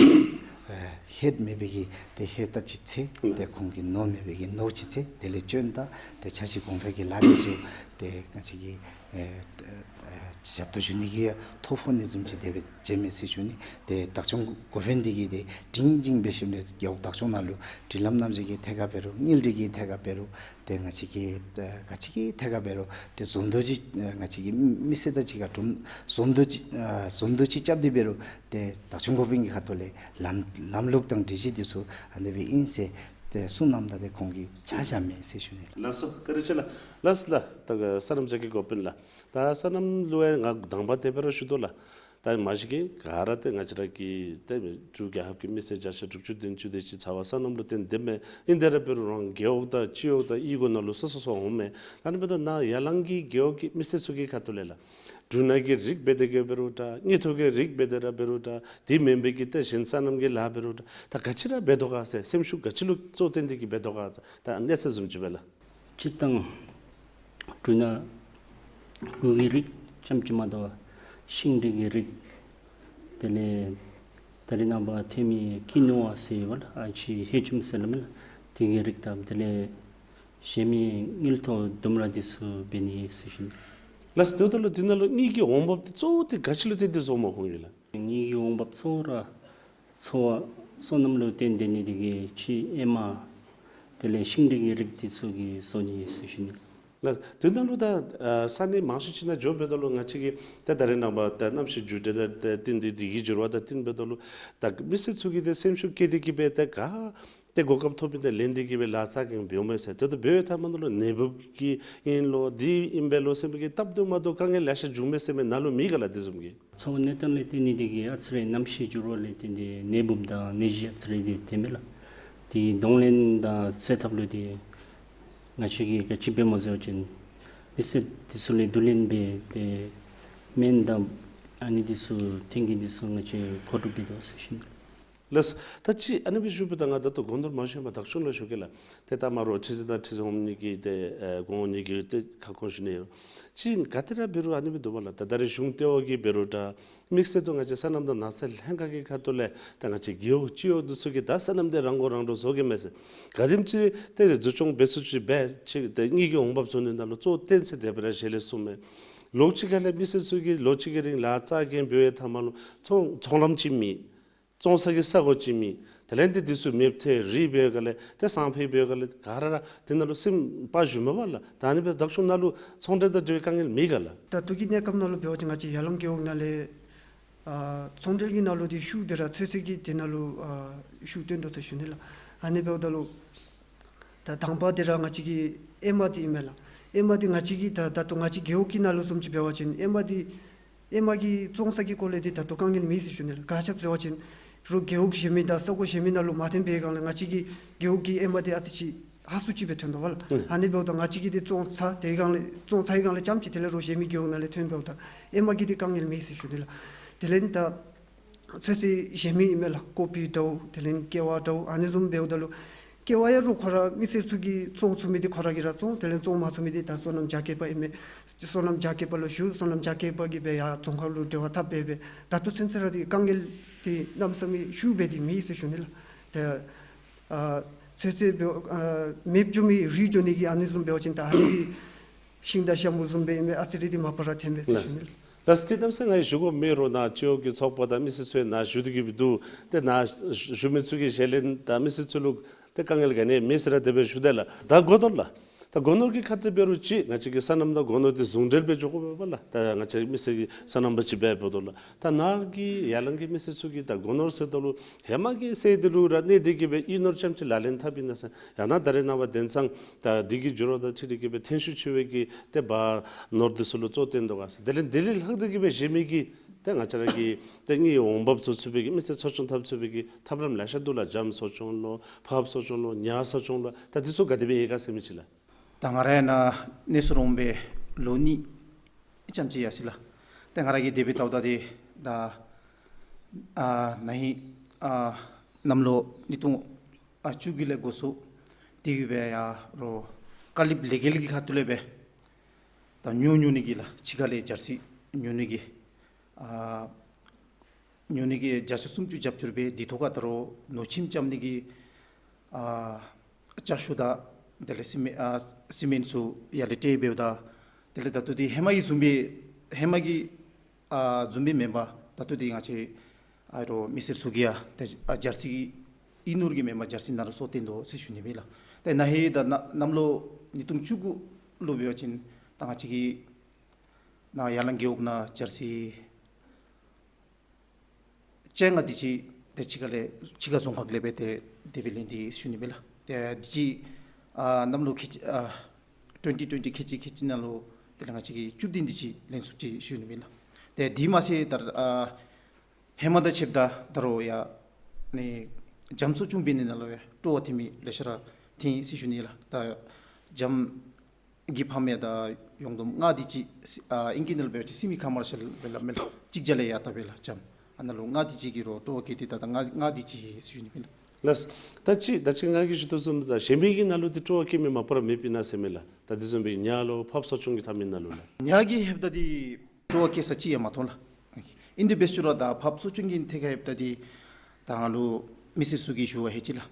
ཨ་ཧེ་མེད་པའི་གི་ཏེ་ཧེ་ད་ཅིག་འཚོལ། ཏེ་ཁོང་གིས་ནོར་མེད་པའི་གི་ནོར་ཅིག་འཚོལ། དེ་ལས་སྐྱོན་དང་ཏེ་འཆར་གཞི་གོང་འཕེལ་གྱི་ལཱ་འདི་ཚུ་ཏེ་ང་བཅས་ཀྱིས་ཨེ་ཨེ་ཞབས་ཏོག་ཞུ་ནི་གི་ཐོ་ཕོག་ནི་བཟུམ་ཅིག་དེ་སྦེ་བྱས་མས་ཟེར་ཞུ་ནི། ཏེ་བདག་སྐྱོང་འགོ་དཔོན་འདི་གིས་ཏེ་སྒྲིང་སྒྲིང་འབད་ཞིནམ་ལས་རྒེད་འོག་བདག་སྐྱོང་ནང་ལུ་སྒྲིག་ལམ་རྣམ་གཞག་གི་ཐད་ཁར་འབད་རུང་དངུལ་འབྲེལ་གྱི་ཐད་ཁར་འབད་རུང་ཏེ་ང་བཅས་ཀྱི་ཨེ་ག་ཅི་གི་ཐད་ཁར་འབད་རུང་ཏེ་ཟོམ་དོ་ཅིག་ཨེ་ང་བཅས་ཀྱི་མི་སེར་དང་གཅིག་ཁར་གྲོས་ཟོམ་དོ་ཅིག་ཨེ་ཟོམ་དོ་ཅིག་རྐྱབ་སྟེ་འབད་རུང་ཏེ་བདག་སྐྱོང་འགོ་དཔོན་གྱི་ཁ་ཐུག་ལས་ལམ་ལམ་ལུགས་དང་སྒྲིག་གཞི་འདི་ཚུ་ཨ་ནི་སྦེ་ཨིན་ཟེར་ཏེ་གསུངས་གནངམ་ད་ཏེ་ཁོང་གིས་ཆ་བཞག་མས་ཟེར་ཞུ་ནི་ལགས། ལགས་སོ། བཀའ་དྲིན་ཆེ་ལགས། ལགས་སོ་ལགས། ད་སོ་ནམ་རྒྱ་སྐྱེད་འགོ་དཔོན་ལགས། ད་སོ་ནམ་ལུ་ཡང་ང་དང་པ་དེ་སྦེ་ར་ཞུ་དོ་ལགས། ད་མ་གཞི་གི་ག་ར་ཏེ་ང་བཅས་ར་གི་ཏེ་འབྲུག་རྒྱལ་ཁབ་ཀྱི་མི་སེར་བརྒྱ་ཆ་དྲུག་ཅུ་བདུན་ཅུ་དེ་ཅིག་ཚར་བ་སོ་ནམ་ལུ་བརྟེན་ཏེ་མས། ཨིན་དེ་ར་འབད་རུང་རང་རྒེད་འོག་དང་སྤྱི་འོག་དང་གཡུས་སྒོ་ནང་ལུ་སོ་སོ་སོ་འོང་མས། ད་ཨ་ནི་འབདཝ་ད་ནཱ་ཡ་ལང་གི་རྒེད་འོག་གི་མི་སེར་ཚུ་གི་ཁ་ཐུག་ལས་ལགས། འབྲུ་སྣ་གི་རིགས་འབད་དེ་གི་འབད་རུང་འདྲ། དངུལ་ཐོག་གི་རིགས་འབད་དེ་ར་འབད་རུང་འདྲ། དེ་མེན་པའི་གི་ཏེ་གཞན་སོ་ནམ་གྱི་ལཱ་འབད་རུང་འདྲ། ད་ག་ཅི་ར་འབད་དོ་ག་ཟེར་སེམས་ཤུགས་ག་ཅི་ལུ་གཙོ་བཏོན་ཏེ་གི་འབད་དོ་ག་ཟེར་ད་གནས་ཚུལ་བཟུམ་ཅིག་སྦེ་ལགས། སྤྱིར་བཏང་འབྲུ་སྣ་གི་རིགས་ཙམ་ཅིག་མ་གཏོགས་ཤིང་འབྲས་ཀྱི་རིགས་དེ་ལས་ད་རེས་ནངས་པ་ཐོན་མི་ཀི་ནོ་ཝ་ཟེར་བ་ལགས། ཨ་ནི་ཧེ་ཅུམ་ཟེར་སླབ་མས་ལགས། དེ་གི་རིགས་དང་དེ་ལས་གཞན་མི་དངུལ་ཐོག་ལྡུམ་ར་འདི་ཚུ་འབད་ནི་ཟེར་ཞུ་ནི། ལགས་སོ། དེ་འབདཝ་ད་ལུ་དེ་ནང་ལུ་དངུལ་གྱི་འོང་འབབ་འདི་གཙོ་བོ་འདི་ག་ཅི་ལུ་བརྟེན་ཏེ་བཟོཝ་སྨོ་ཁོང་གིས་ལགས། དངུལ་གྱི་འོང་འབབ་གཙོ་བོ་ར་འཚོ་བ་སོ་ནམ་ལུ་བརྟེན་ཏེ་ནི་དེ་གིས་ཕྱི་ཨེ་མ་དེ་ལས་ཤིང་འབྲས་ཀྱི་རིགས་འདི་ཚུ་གིས་བཟོ་ནི་ཟེར་ཞུ་ནི། ལགས། དེ་ནང་ལུ་ད་ཨ་ས་གནས་མང་ཤོས་ཅིག་ནང་འགྱོ་འབདཝ་ད་ལུ་ང་བཅས་ཀྱི་ད་ད་རེས་ནངས་པ་ད་གནམ་གཤིས་འགྱུར་འགྲོས་དང་བསྟུན་ཏེ་དེ་གི་འགྱུར་བ་དང་བསྟུན་འབདཝ་ད་ལུ་ད་མི་སེར་ཚུ་གིས་ཏེ་སེམས་ཤུགས་བསྐྱེད་དེ་གི་སྦེ་ཏེ་ག་ཏེ་གོ་སྐབས་ཐོབ་པའི་ཏེ་ལེན་ཏེ་གི་སྦེ་ལཱ་རྩ་འགེངས་འབདཝ་མས་ཟེར། ཏེ་ཏེ་འབདཝ་ད་མ་ནང་ལུ་ནད་འབུབ་ཀྱིས་ཨིན་ལོ་འདི་ཨིན་པས་ལོ་ཟེར་མི་གི་སྟབས་བདེ་མ་བདེཝ་དཀའ་ངལ་ལེ་ཤ་བྱུང་མས་ཟེར་མི་ནང་ལུ་མེད་ག་ལགས་དེ་བཟུམ་གྱི། འཚོ་བ་གནས་སྟངས་ལས་བརྟེན་ནི་དེ་གིས་ཨ་ཙི་རེ་གནམ་གཤིས་འགྱུར་བ་ལས་བརྟེན་ཏེ་ནད་འབུབ་དང་ནད་གཞི་ཨ་ཙི་རེ་འདི་ཐོནམ་མས་ལགས། དེ་གདོང་ལེན་དང་སེལ་ཐབས་ལུ་དེ་ང་བཅས་ཀྱིས་ག་ཅི་འབད་སྨོ་ཟེར་བ་ཅིན་མི་སེར་འདི་ཚུ་ལས་བསྡུ་ལེན་འབད་དེ་སྨན་དང་ཨ་ནི་འདི་ཚུ་ཐོན་གྱི་འདི་ཚུ་ང་བཅས་མཁོ་སྒྲུབ་འབད་དོ་ཟེར་ཞུ་ནི། ལགས། ད་ཅི་ཨ་ནི་སྦེ་ཞུ་བ་ད་ང་ད་ལྟོ་སྒོ་ནོར་མ་ཞུ་བར་བདག་སྐྱོང་ལུ་ཞུ་གེ་ལགས། ཏེ་ད་མ་རོགས་ཁྲི་འཛིན་དང་ཁྲི་འཛིན་འོགམ་གཉིས་ཀྱིས་ཏེ་ཨེ་གོང་འོག་གཉིས་ཀྱིས་ཏེ་ཁ་སྐོང་ཞུ་ནི་ཡོད། ཅི་ག་དེ་ར་འབད་རུང་ཨ་ནི་སྦེ་འདུག་པ་ལགས། ད་ད་རེས་གཞུང་ལྟེ་བ་གིས་འབད་རུང་འདྲ། དམིགས་བསལ་དུ་ང་བཅས་སོ་ནམ་དང་ནགས་ཚལ་ལྷན་ཁག་གི་ཁ་ཐུག་ལས་ད་ང་བཅས་རྒེད་འོག་སྤྱི་འོག་འདི་ཚུ་གིས་ད་སོ་ནམ་འདི་རང་མགོ་རང་འདྲོངས་བཟོ་གེ་མས་ཟེར། ག་དེམ་ཅིག་ཏེ་འཛུགས་སྐྱོང་འབད་ཚུགསཔ་ཅིག་འབད་ཅིག་ཏེ་གཉིས་ཀྱི་འོང་འབབ་བཟོ་ནི་ནང་ལུ་གཙོ་བོ་བརྟེན་ཚེ་དེ་སྦེ་ར་ཞལ་ལས་གསུངམ་མས། ལོ་གཅིག་ཁ་ལས་མི་སེར་ཚུ་གིས་ལོ་གཅིག་གི་རིང་ལཱ་རྩ་འགེངས་འབད་བའི་མཐའ་མ་ལུ་ཚོང་ཚོང་ལམ་ཅིག་མེད། བཙོང་ས་གི་ས་གོ་ཅིག་མེད། དེ་ལས་ཏེ་འདི་ཚུ་མེདཔ་ཐལ་རི་འབད་ག་ལས་ཏེ་སང་ཕོད་འབད་ག་ལས་ག་ར་ར་དེ་ནང་ལུ་སེམས་པ་ཞུམ་མས་པ་ལགས། ད་ཨ་ནི་སྦེ་བདག་སྐྱོང་ནང་ལུ་ཚོང་འབྲེལ་དང་འབྲེལ་བའི་དཀའ་ངལ་མེད་ག་ལགས། ད་ལྟོ་གི་གནས་སྐབས་ནང་ལུ་འབད་བ་ཅིན་ང་བཅས་ཡར་ལུང་རྒེད་འོག་ནང་ལས་ཨ་ཚོང་འབྲེལ་གྱི་ནང་ལུ་འདི་ཤུགས་དེ་ར་ཚོད་བསྲེ་གི་དེ་ནང་ལུ་ཨ་ཤུགས་བཏོན་དོ་ཟེར་ཞུ་ནི་ལགས། ཨ་ནི་འབདཝ་ད་ལུ་ད་དང་པ་དེ་ར་ང་བཅས་ཀྱི་ཨེ་མ་འདི་ཨིན་མས་ལགས། ཨེ་མ་འདི་ང་བཅས་ཀྱི་ད་ད་ལྟོ་ང་བཅས་རྒེད་འོག་གི་ནང་ལུ་བཟུམ་ཅིག་འབད་བ་ཅིན་ཨེ་མ་འདི་ཨེ་མ་གི་བཙོང་ས་གི་སྐོར་ལས་འདི་ད་ལྟོ་དཀའ་ངལ་མེད་ཟེར་ཞུ་ནི་ལགས། ག་ཅི་སྦེ་ཟེར་བ་ཅིན་རོགས་རྒེད་འོག་གཞན་མི་དང་ས་གོ་གཞན་མི་ནང་ལུ་མ་ཐོན་པའི་སྒང་ལས་ང་བཅས་ཀྱི་རྒེད་འོག་གི་ཨེ་མ་འདི་ཨ་ཙི་ཅིག་ཧ་སུ་ཅིག་སྦེ་ཐོན་དོ་པ་ལགས། ཨུམ། ཨ་ནི་འབདཝ་ད་ང་བཅས་ཀྱིས་འདི་བཙོང་ཚར་དེའི་སྒང་ལས་བཙོང་ཚར་བའི་སྒང་ལས་ཙམ་ཅིག་དེ་ལས་རོགས་གཞན་མི་རྒེད་འོག་ནང་ལས་ཐོན་འབདཝ་ད་ཨེ་མ་གི་འདི་དཀའ་ངལ་མེད་ཟེར་ཞུ་ནི་ལགས། དེ་ལས་ད་ཚོད་བསྲེ་གཞན་མི་ཨིན་མས་ལགས། ཀོ་པི་འདྲཝ་དེ་ལས་ཀེ་བ་འདྲཝ་ཨ་ནི་བཟུམ་འབདཝ་ད་ལུ་ཀེ་བ་ཡང་རོགས་ཁོ་ར་མི་སེར་ཚུ་གིས་བཙོང་ཚུགས་མི་འདི་ཁོ་ར་གིས་ར་བཙོང་། དེ་ལས་བཙོང་མ་ཚུགས་མི་འདི་ད་སོ་ནམ་རྒྱ་སྐྱེད་པ་ཨིན་མས། སོ་ནམ་རྒྱ་སྐྱེད་པ་ལུ་ཞུ། སོ་ནམ་རྒྱ་སྐྱེད་པ་གིས་སྦེ་ཡར་རྫོང་ཁག་ལུ་འབྲེལ་བ་འཐབ་སྦེ་སྦེ་ད་ལྟོ་ཚུན་ཚོད་ར་འདི་དཀའ་ངལ་འདི་གནམ་མེད་ས་མེད་ཤུགས་སྦེ་འདི་མེད་ཟེར་ཞུ་ནི་ལགས། ཏེ་ཨ་ཚོད་བསྲེ་འབད་ཨ་མེདཔ་འགྱོ་མི་རིགས་འགྱོ་ནི་གི་ཨ་ནི་བཟུམ་འབད་བ་ཅིན་ད་ཨ་ནི་འདི་ཤིང་དང་ཤ་མུ་བཟུམ་སྦེ་ཨིན་མས། ཨ་ཙི་རེ་འདི་མ་པ་ར་ཐོན་པས་ཟེར་ཞུ་ནི་ལགས། ལགས། ཏེ་གནམ་མེད་ས་མེད་ང་གིས་ཞུ་དགོཔ་མེད་རུང་ནཱ་སྤྱི་འོག་གི་ཚོགས་པ་དང་མི་སེར་ཚུ་ཡང་ནཱ་བཞུགས་ཏེ་གི་སྦེ་འདུག། ཏེ་ནཱ་བཞུགས་མི་ཚུ་གི་ཞལ་ལས་ད་མི་སེར་ཚུ་ལུ་ཏེ་དཀའ་ངལ་ག་ནི་ཡང་མེད་ཟེར་ར་དེ་སྦེ་ཞུ་དེས་ལགས། ད་སྒོ་ནོར་ལགས། ད་སྒོ་ནོར་གྱི་ཁ་ཐུག་འབད་རུང་ཅིག་ང་བཅས་ཀྱི་སོ་ནམ་དང་སྒོ་ནོར་འདི་ཟུང་འབྲེལ་སྦེ་འགྱོ་དགོ་པས་པ་ལགས། ད་ང་བཅས་མི་སེར་གྱི་སོ་ནམ་པ་ཅིག་འབད་འབདཝ་ད་ལུ་ད་ནཱ་གི་ཡར་ལུང་གི་མི་སེར་ཚུ་གིས་ད་སྒོ་ནོར་ཟེརཝ་ད་ལུ་ཧེ་མ་གི་སྲོལ་འདི་ལུ་ར་གནས་ཏེ་གི་སྦེ་གཡུས་ནོར་རྐྱངམ་ཅིག་ལག་ལེན་འཐབ་ཨིན་ན་ཟེར། ཡང་ན་ད་རེས་ནངས་པ་དེང་སང་ད་འདི་གི་འགྱུར་བ་དང་འཁྲིལ་ཏེ་གི་སྦེ་ཐོན་ཤུགས་ཆེ་བའི་གི་ཏེ་འབག་ནོར་འདི་ཚུ་ལུ་གཙོ་བོ་བཏོན་དོ་ག་ཟེར། དེ་ལས་འདི་ལས་ལྷག་སྟེ་གི་སྦེ་གཞན་མི་གི་ཏེ་ང་བཅས་ར་གི་ཏེ་གཉིས་འོང་འབབ་བཟོ་ཚུགས་པའི་གི་མི་སེར་འཚོ་སྐྱོང་འཐབ་ཚུགས་པའི་གི་ཐབས་ལམ་ལེ་ཤ་འདུག་ལགས། འཇམ་གསོ་སྐྱོང་ལོ། ཕགཔ་གསོ་སྐྱོང་ལོ། ཉ་གསོ་སྐྱོང་ལོ། ད་འདི་ཚུ་ག་དེ་སྦེ་ཡོད་ག་ཟེར་མི་ཅིག་ལགས། ད་ང་ར་ཡང་ནཱ་གནས་ཚུལ་འོང་སྦེ་ལོ་གཉིས་ཙམ་ཅིག་ཡར་སོ་ཡི་ལགས། ཏེ་ང་ར་གིས་དེ་སྦེ་བལྟཝ་ད་འདི་ད་ཨ་ན་ཧིང་ཨ་གནམ་ལོ་ཉིས་སྟོང་ཨ་བཅུ་དགུ་ལས་འགོ་བཙུགས་ཏེ་གི་སྦེ་ཡར་རོགས་ཀ་ལིབ་ལེ་གེལ་གྱི་ཁ་ཐུག་ལས་སྦེ་ད་ཉོ་ཉོ་ནི་གི་ལགས། ཕྱི་ཁ་ལས་ཇར་སི་ཉོ་ནི་གི་ཨ་ཉོ་ནི་གི་བརྒྱ་ཆ་སུམ་ཅུ་རྒྱབ་སྐྱོར་འབད། དེ་ཐོག་ཁར་ད་རུང་ནོར་ཁྱིམ་རྐྱབ་ནི་གི་ཨ་ཅ་ཆས་དང་དེ་ལས་སི་མེ་ཨ་སི་མེནཊ་ཚུ་ཡར་ལས་སྤྲོད་འབདཝ་ད་དེ་ལས་ད་ལྟོ་འདི་ཧེ་མ་གི་བཟུམ་སྦེ་ཧེ་མ་གི་ཨ་བཟུམ་སྦེ་མེན་པར་ད་ལྟོ་འདི་ང་བཅས་ཨ་རོགས་མི་སེར་ཚུ་གིས་ཡང་ཏེ་ཨ་ཇར་སི་གཡུས་ནོར་གྱི་མེན་པར་ཇར་སི་ནང་ལུ་གསོ་བཏོན་དོ་ཟེར་ཞུ་ནི་སྦེ་ལགས། ཏེ་ན་ཧིང་ད་ན་གནམ་ལོ་ཉིས་སྟོང་བཅུ་དགུ་ལུ་འབད་བ་ཅིན་ད་ང་བཅས་ཀྱི་ནཱ་ཡར་ལུང་རྒེད་འོག་ནང་ཇར་སི་བཅོ་ལྔ་དེ་ཅིག་ཏེ་ཕྱི་ཁ་ལས་ཕྱི་ཁ་རྫོང་ཁག་ལས་སྦེ་ཏེ་དེ་སྦེ་ལེན་ཏེ་ཡོད་ཟེར་ཞུ་ནི་སྦེ་ལགས། ཏེ་དེ་ཅིག་ཨ་གནམ་ལོ་ཁལ་གཅིག་ཨ་ཊུ་ཝེན་ཊི་ཊུ་ཝེན་ཊི་ཁལ་གཅིག་ཁལ་གཅིག་ནང་ལུ་དེ་ལས་ང་བཅས་ཀྱིས་བཅུ་བདུན་དེ་ཅིག་ལེན་ཚུགས་ཅི་ཟེར་ཞུ་ནི་སྦེ་ལགས། ཏེ་དེ་མ་ཚད་ད་ཨ་ཧེ་མ་དང་ཕྱདཔ་ད་ད་རུང་ཡང་ནི་འཇམ་གསོ་སྐྱོང་འབད་ནི་ནང་ལུ་ཡང་སྤྲོ་བ་ཐོན་མི་ལེ་ཤ་ར་ཐོན་ཡི་ཟེར་ཞུ་ནི་ལགས། ད་འཇམ་གྱི་ཕཱམ་ཡང་ད་ཡོངས་བསྡོམས་ལྔ་དེ་ཅིག་སི་ཨ་ཨིང་སྐད་ནང་ལུ་འབད་བ་ཅིན་སེ་མི་ཀོ་མར་ཤལ་སྦེ་སླབ་མས་ལགས། གཅིག་བརྒྱ་ལས་ཡར་ལྟ་སྦེ་ལགས། འཇམ་ཨ་ནཱ་ལུ་ལྔ་དེ་ཅིག་གིས་རོགས་སྤྲོ་བ་བསྐྱེད་དེ་ད་ད་ལྔ་ལྔ་དེ་ཅིག་ཡོད་ཟེར་ཞུ་ནི་སྦེ་ལགས། ལགས། ད་ཅི་ད་ཅི་ང་གིས་ཞུ་དོ་བཟུམ་ད་གཞན་མི་གི་ནང་ལུ་འདི་སྤྲོ་བ་བསྐྱེད་མི་མ་པ་ར་མེདཔ་ཨིན་ན་ཟེར་མས་ལགས། ད་དེ་བཟུམ་སྦེ་ཉ་ལོ་ཕགཔ་གསོ་སྐྱོང་གི་ཐབས་མི་ནང་ལུ་ལགས། ཉ་གི་ཧེབ་ད་འདི་སྤྲོ་བ་བསྐྱེད་ས་ཅིག་ཡང་མ་མཐོང་ལགས། ཨིན་ཏེ་འབད་ཞུ་ར་ད་ཕགཔ་གསོ་སྐྱོང་གི་ཐད་ཁར་ཧེབ་ད་འདི་ད་ང་ལུ་མི་སེར་ཚུ་གིས་ཞུ་བ་ཧེ་ཅི་ལགས།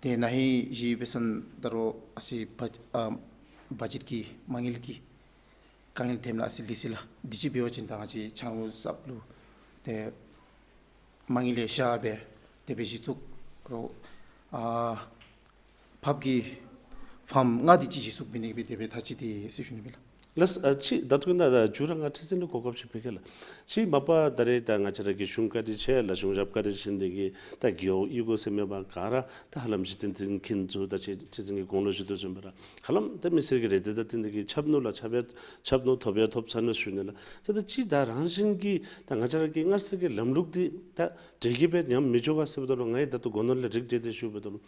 ཏེ་ན་ཧིང་གཞེས་འབད་བ་ཅིན་ད་རུང་ཨ་ཙི་བ་ཨ་བ་ཇེཊ་ཀྱི་མ་དངུལ་གྱི་དཀའ་ངལ་ཐོནམ་ལས་ཨ་ཙི་ལུས་སོ་ཡི་ལགས། དེ་ཅིག་འབད་བ་ཅིན་ད་ང་བཅས་ཆ་རོགས་གསརཔ་ལུ་ཏེ་མ་དངུལ་ལེ་ཤ་སྦེ་དེ་སྦེ་གཞི་བཙུགས་རོགས་ཨ་ཕགཔ་གི་ཕཱམ་ལྔ་དེ་ཅིག་གཞི་བཙུགས་འབད་ནི་སྦེ་དེ་སྦེ་ཐག་བཅད་དེ་ཟེར་ཞུ་ནི་སྦེ་ལགས། ལགས། ཨ་ཅི་ད་ལྟོ་ན་ད་མཇུག་ར་ང་ཁྲི་འཛིན་ལུ་གོ་སྐབས་ཅིག་ཕུལ་གེ་ལགས། ཅི་མ་པ་ད་རེས་ད་ང་བཅས་ར་གིས་གཞུང་བཀའ་དྲིན་ཆེ་ལགས། གཞུང་ཞབས་བཀའ་དྲིན་ཆེ་འདི་གིས་ད་རྒེད་འོག་གཡུས་སྒོ་ཟེར་མེད་པར་ག་ར་ད་ཧ་ལམ་གཞི་རྟེན་འཛིན་མཁན་ཚུ་ད་ཅི་ཁྲི་འཛིན་གྱིས་གོང་ལུ་ཞུ་དོ་བཟུམ་སྦེ་ར་ཧ་ལམ་ད་མི་སེར་གྱི་རེ་འདོད་དང་བསྟུན་ཏེ་གི་ཁྱབ་ནོར་ལགས། ཁྱབ་ཡང་ཁྱབ་ནོར་ཐོབ་ཡང་ཐོབ་ཚར་ནུག་ཞུ་ནི་ལགས། ད་ད་ཅི་ད་རང་བཞིན་གྱིས་ད་ང་བཅས་ར་གི་སྔར་སྲོལ་གྱི་ལམ་ལུགས་འདི་ད་འདྲེས་ཀྱི་སྦེ་ཉམས་མི་འགྱོ་ག་ཟེརཝ་ད་ལུ་ང་གིས་ད་ལྟོ་སྒོ་ནོར་ལས་རིགས་འགྲེ་སྟེ་ཞུཝ་ད་ལུ་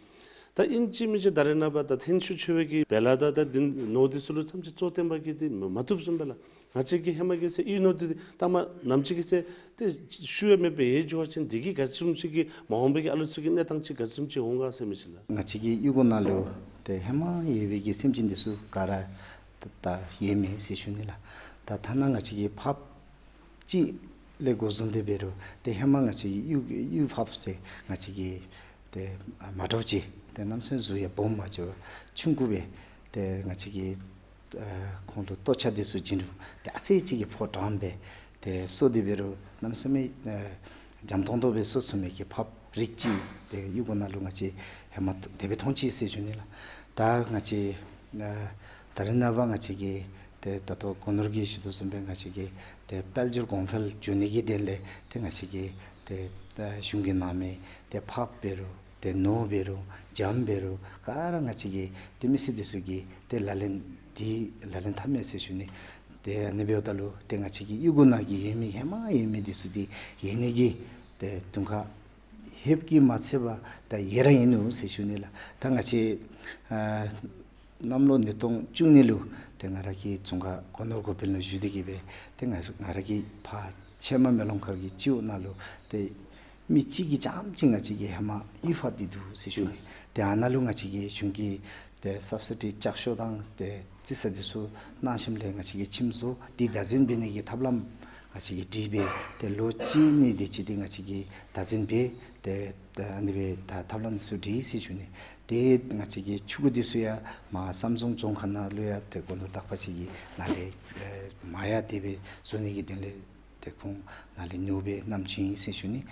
ད་ཨིན་ཅི་མིན་ཅི་ད་རེས་ནངས་པ་ད་ཐེན་ཤུ་ཆོས་འཕེལ་གྱི་བེ་ལ་ད་ད་འདི་ནོར་འདི་ཚུ་ལུ་ཙམ་ཅིག་གཙོ་བསྟེན་པ་གིས་འདི་མ་མ་བཏུབ་བཟུམ་སྦེ་ལགས། ང་བཅས་ཀྱི་ཧེ་མ་གི་ཟེར་གཡུས་ནོར་འདི་ད་མ་ནམ་ཅིག་གི་ཟེར་ཏེ་ཤུལ་ཡང་མེད་པར་ཡལ་འགྱོ་བ་ཅིན་འདི་གིས་ག་ཅི་བཟུམ་ཅིག་གི་མ་འོངས་པའི་གི་ཨ་ལུ་ཚུ་གི་གནས་སྟངས་ཅིག་ག་ཅི་བཟུམ་ཅིག་འོང་ག་ཟེར་མི་ཅིག་ལགས། ང་བཅས་ཀྱི་གཡུས་སྒོ་ནང་ལུ་ཏེ་ཧེ་མ་ཡོད་པའི་གི་སེམས་ཅན་འདི་ཚུ་ག་ར་ད་ཡལ་མི་ཟེར་ཞུ་ནི་ལགས། ད་ཐ་ན་ང་བཅས་ཀྱི་ཕགཔ་ཅིག་ལས་འགོ་བཟུང་སྟེ་འབད་རུང་ཏེ་ཧེ་མ་ང་བཅས་ཀྱི་གཡུས་གཡུས་ཕགཔ་ཟེར་ང་བཅས་ཀྱི་ཏེ་མ་འདྲཝ་ཅིག་ཏེ་གནམ་མེད་ས་མེད་གཟུགས་ཡང་སྦོམ་མ་འགྱོ་ཆུང་ཀུ་སྦེ་ཏེ་ང་བཅས་ཀྱི་ཨ་ཁོང་ལུ་ལྟོ་ཆས་འདི་ཚུ་བྱིན་རུང་ཏེ་ཨ་ཙི་ཅིག་གིས་ཕོ་བཀྲམ་སྦེ་ཏེ་གསོ་སྟེ་འབད་རུང་གནམ་མེད་ས་མེད་ཨ་འཇམ་ཏོང་ཏོ་སྦེ་གསོ་ཚུགས་མི་གི་ཕགཔ་རིགས་ཅིག་ཏེ་གཡུས་སྒོ་ནང་ལུ་ང་བཅས་ཧེ་མ་དེ་སྦེ་མཐོང་ཅི་ཟེར་ཞུ་ནི་ལགས། ད་ང་བཅས་ཨ་ད་རེས་ནངས་པ་ང་བཅས་ཀྱི་ཏེ་ད་ལྟོ་སྒོ་ནོར་གྱིས་ཞུ་དོ་བཟུམ་སྦེ་ང་བཅས་ཀྱི་ཏེ་དཔལ་འབྱོར་གོང་འཕེལ་འགྱོ་ནི་གི་དོན་ལས་ཏེ་ང་བཅས་ཀྱི་ཏེ་ད་གཞུང་གིས་གནང་མི་ཏེ་ཕགཔ་འབད་རུང་ཏེ་ནོར་འབད་རུང་འཇམ་འབད་རུང་ག་ར་ང་བཅས་ཀྱི་ཏེ་མི་སེར་འདི་ཚུ་གིས་ཏེ་ལག་ལེན་འདི་ལག་ལེན་འཐབ་མས་ཟེར་ཞུ་ནི། ཏེ་ཨ་ནི་འབདཝ་ད་ལུ་ཏེ་ང་བཅས་ཀྱི་གཡུས་སྒོ་ནང་གི་ཡོད་མི་ཧེ་མ་ཡོད་མི་འདི་ཚུ་འདི་ཡལ་ནི་གི་ཏེ་དུང་ཁ་ལྷོདཔ་གིས་མ་ཚད་པར་ད་ཡལ་ར་ཡལ་ནུག་ཟེར་ཞུ་ནི་ལགས། ད་ང་བཅས་ཨ་གནམ་ལོ་ཉིས་སྟོང་བཅུ་གཉིས་ལུ་ཏེ་ང་ར་གིས་ཙོང་ཁ་སྒོ་ནོར་འགོ་དཔོན་ལུ་ཞུ་སྟེ་གིས་སྦེ་ཏེ་ང་ང་ར་གི་ཕར་ཆེན་མ་མེ་ལོང་མཁར་གྱི་སྤྱི་འོག་ནང་ལུ་ཏེ་མི་གཅིག་གིས་རྐྱངམ་ཅིག་ང་བཅས་ཀྱི་ཧེ་མ་གཡུས་ཕགཔ་འདི་འདུག་ཟེར་ཞུ་ནི། ཏེ་ཨ་ནཱ་ལུ་ང་བཅས་ཀྱི་གཞུང་གིས་ཏེ་སབ་སི་ཌི་ལྕགས་ཤོག་དང་ཏེ་རྩི་ས་འདི་ཚུ་གནང་ཞིནམ་ལས་ང་བཅས་ཀྱིས་ཁྱིམ་བཟོ་འདི་བདག་འཛིན་འབད་ནི་གི་ཐབས་ལམ་ང་བཅས་ཀྱིས་བྲིས་སྦེ་ཏེ་ལོ་གཅིག་གཉིས་དེ་ཅིག་འདི་ང་བཅས་ཀྱིས་བདག་འཛིན་འབད་དེ་ཏེ་ཨ་ནི་སྦེ་ད་ཐབས་ལམ་འདི་ཚུ་བྲིས་ཟེར་ཞུ་ནི། ཏེ་ང་བཅས་ཀྱི་ཆུ་གུ་འདི་ཚུ་ཡང་མར་བསམ་རྫོང་རྫོང་ཁག་ནང་ལུ་ཡང་ཏེ་སྒོ་ནོར་དག་པ་ཅིག་གིས་ནཱ་ལས་ཨེ་མར་ཡང་དེ་སྦེ་བཟོ་ནི་གི་དོན་ལས་ཏེ་ཁོང་ནཱ་ལས་ནོར་སྦེ་བསྣམས་བྱོན་ཡི་ཟེར་ཞུ་ནི།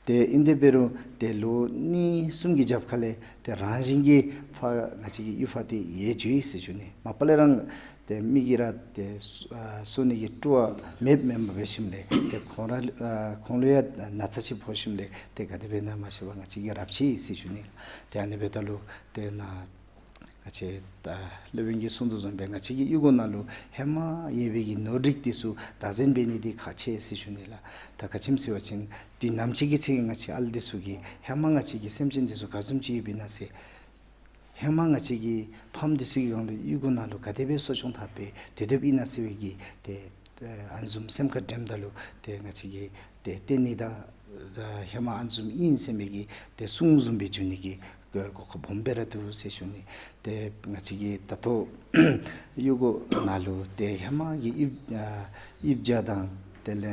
ཏེ་ཨིན་དེ་འབད་རུང་ཏེ་ལོ་གཉིས་གསུམ་གྱི་རྒྱབ་ཁ་ལས་ཏེ་རང་བཞིན་གྱིས་ཕར་ང་བཅས་ཀྱི་གཡུས་ཕགཔ་འདི་ཡལ་འགྱོ་ཡི་ཟེར་ཞུ་ནི། མ་པ་ལས་ར་ཏེ་མི་གིས་ར་ཏེ་གསོ་ཨ་གསོ་ནི་གི་སྤྲོ་བ་མེདཔ་མེདཔ་འབད་ཞིནམ་ལས་ཏེ་ཁོང་ར་ཨ་ཁོང་ལུ་ཡང་ན་ཚ་ཅིག་ཕོག་ཞིནམ་ལས་ཏེ་ག་དེ་སྦེ་ཨིན་ན་མ་ཤེས་པར་ང་བཅས་ཀྱིས་ར་བཅད་ཡི་ཟེར་ཞུ་ནི། ཏེ་ཨ་ནི་འབདཝ་ད་ལུ་ཏེ་ནཱ་ང་བཅས་ད་སློབ་དཔོན་གྱིས་གསུངས་དོ་བཟུམ་སྦེ་ང་བཅས་ཀྱི་གཡུས་སྒོ་ནང་ལུ་ཧེ་མ་ཡོད་པའི་གི་ནོར་རིགས་འདི་ཚུ་བདག་འཛིན་འབད་ནི་འདི་ཁག་ཆེ་ཟེར་ཞུ་ནི་ལགས། ད་ག་ཅི་སྨོ་ཟེར་བ་ཅིན་ཏེ་ནམ་ཅིག་གི་ཚེ་ང་བཅས་ཨ་ལུ་འདི་ཚུ་གིས་ཧེ་མ་ང་བཅས་ཀྱི་སེམས་ཅན་འདི་ཚུ་ག་བཟུམ་ཅིག་ཡོདཔ་ཨིན་ན་ཟེར་ཧེ་མ་ང་བཅས་ཀྱི་ཕམ་འདི་ཚུ་གི་སྒང་ལུ་གཡུས་སྒོ་ནང་ལུ་ག་དེ་སྦེ་གསོ་སྐྱོང་འཐབ་སྦེ་སྡོད་སྡོདཔ་ཨིན་ན་ཟེར་བའི་གི་ཏེ་ཨ་ཨ་ནི་བཟུམ་སེམས་ཁར་དྲནམ་ད་ལུ་ཏེ་ང་བཅས་ཀྱིས་ཏེ་བརྟེན་ནི་དང་ཨ་ཧེ་མ་ཨ་ནི་བཟུམ་ཨིན་ཟེར་མི་གི་ཏེ་གསུང་བཟུམ་སྦེ་འགྱོ་ནི་གི་གོ་སྐབས་སྦོམ་སྦེ་ར་འདུག་ཟེར་ཞུ་ནི། ཏེ་ང་བཅས་ཀྱི་ད་ལྟོ་གཡུས་སྒོ་ནང་ལུ་ཏེ་ཧེ་མ་གི་ཡིབ་ཨ་ཡིབ་ཇ་དང་དེ་ལས་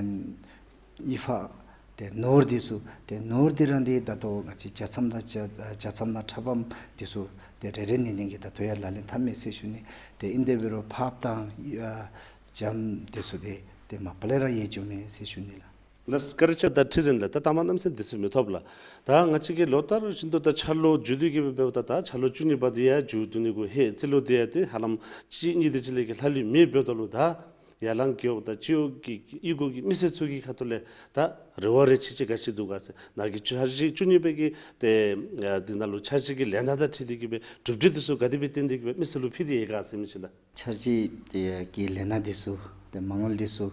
ཡིབ་ཕགཔ་ཏེ་ནོར་འདི་ཚུ་ཏེ་ནོར་འདི་ར་འདི་ད་ལྟོ་ང་བཅས་ཇ་མཚམས་ནང་ཇ་ཇ་མཚམས་ནང་ཁྲབ་ལམ་འདི་ཚུ་ཏེ་རེ་རེ་གཉིས་གཉིས་ཀྱིས་ད་ལྟོ་ཡང་ལག་ལེན་འཐབ་མས་ཟེར་ཞུ་ནི། ཏེ་ཨིན་དེ་འབད་རུང་ཕགཔ་དང་ཨ་ཇ་མཚམས་འདི་ཚུ་འདི་ཏེ་མ་པ་ལས་ར་ཡལ་འགྱོ་མས་ཟེར་ཞུ་ནི་ལགས། ལགས་སོ། བཀའ་དྲིན་ཆེ། ད་ཁྲི་འཛིན་ལགས། ད་ལྟ་མ་གནམ་མེད་ས་མེད་འདི་ཚུ་མི་ཐོབ་ལགས། ད་ང་བཅས་ཀྱིས་ལོ་ལྟར་བཞིན་དུ་ད་འཆར་ལོ་མཇུག་བསྡུ་གི་འབདཝ་ད་ད་འཆར་ལོ་བཅུ་གཉིས་པ་འདི་ཡང་མཇུག་བསྡུ་ནི་གུ་ཧེ་རྩིས་ལོ་འདི་ཡང་ཏེ་ཧ་ལམ་གཅིག་གཉིས་དེ་ཅིག་ལས་ཀྱི་ལྷག་ལུས་མེད་འབདཝ་ད་ལུ་ད་ཡར་ལངས་རྒེད་འོག་དང་སྤྱི་འོག་གི་གཡུས་སྒོ་གི་མི་སེར་ཚུ་གི་ཁ་ཐུག་ལས་ད་རེ་བ་རེ་ཆེ་ཆེ་ག་ཅི་འདུག་ག་ཟེར། ནཱ་གི་འཆར་གཞི་བཅུ་གཉིས་པའི་གི་ཏེ་ཨ་འདི་ནང་ལུ་འཆར་གཞི་གི་ལས་སྣ་དང་འཁྲིལ་ཏེ་གི་སྦེ་གྲུབ་འབྲས་འདི་ཚུ་ག་དེ་སྦེ་བཏོན་ཏེ་གི་སྦེ་མི་སེར་ལུ་ཕུལ་ཏེ་ཡོད་ག་ཟེར་མི་ཅིག་ལགས། འཆར་གཞི་དེ་གི་ལས་སྣ་འདི་ཚུ་ཏེ་མ་དངུལ་འདི་ཚུ་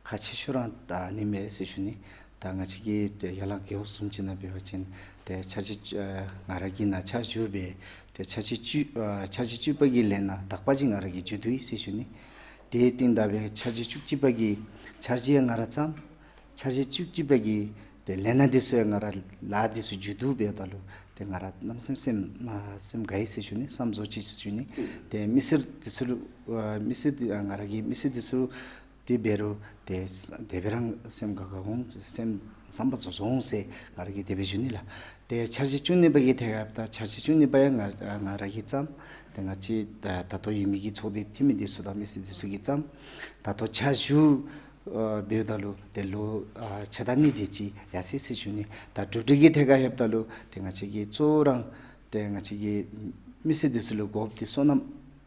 ཁག་ཆེ་ཤོས་ར་ད་ཨ་ནི་མས་ཟེར་ཞུ་ནི། ད་ང་བཅས་ཀྱི་ཏེ་ཡར་ལངས་རྒེད་འོག་བཟུམ་ཅིག་ནང་འབད་བ་ཅིན་ཏེ་འཆར་གཞི་ཨ་ང་ར་གིས་ནཱ་ཕྱག་ཞུ་སྦེ་ཏེ་འཆར་གཞི་བཅུ་ཨ་འཆར་གཞི་བཅུ་པ་གི་ལས་སྣ་དག་པ་ཅིག་ང་ར་གིས་མཇུག་བསྡུ་ཡི་ཟེར་ཞུ་ནི། དེ་བསྟུན་ད་སྦེ་འཆར་གཞི་བཅུ་གཅིག་པ་གི་འཆར་གཞི་ཡང་ང་ར་བརྩམས། འཆར་གཞི་བཅུ་གཅིག་པ་གི་ཏེ་ལས་སྣ་འདི་ཚུ་ཡང་ང་ར་ལཱ་འདི་ཚུ་མཇུག་བསྡུ་འབདཝ་ད་ལུ་ཏེ་ང་ར་གནམ་མེད་ས་མེད་སེམས་ཨ་སེམས་དགའ་ཡི་ཟེར་ཞུ་ནི། བསམ་བཟོ་ཅི་ཟེར་ཞུ་ནི། ཏེ་མི་སེར་འདི་ཚུ་ལུ་ཨ་མི་སེར་འདི་ཨ་ང་ར་གི་མི་སེར་འདི་ཚུ་དེ་འབད་རུང་ཏེ་ས་དེ་སྦེ་ར་སེམས་དགའ་དགའ་འོང་ཟེར་སེམས་བསམ་པ་བཟོ་བཟོ་འོང་ཟེར་ང་ར་གིས་དེ་སྦེ་ཞུ་ནི་ལགས། ཏེ་འཆར་གཞི་བཅུ་གཉིས་པ་གི་ཐད་ཁར་ད་འཆར་གཞི་བཅུ་གཉིས་པ་ཡང་ང་ང་ར་གིས་བརྩམས། ཏེ་ང་བཅས་ད་ད་ལྟོ་ཡོད་མི་གི་ཚོགས་སྡེ་འཐུས་མི་འདི་ཚུ་དང་མི་སེར་འདི་ཚུ་གིས་བརྩམས། ད་ལྟོ་ཕྱག་ཞུ་ཨ་འབདཝ་ད་ལུ་ཏེ་ལོ་ཨ་ཕྱེད་དང་གཉིས་དེ་ཅིག་ཡར་སོ་ཡི་ཟེར་ཞུ་ནི། ད་གྲུབ་འབྲས་ཀྱི་ཐད་ཁར་ལྷོདཔ་ད་ལུ་ཏེ་ང་བཅས་ཀྱིས་གཙོ་བོ་ར་ཏེ་ང་བཅས་ཀྱི་མི་སེར་འདི་ཚུ་ལུ་དགོཔ་འདི་སོ་ནམ་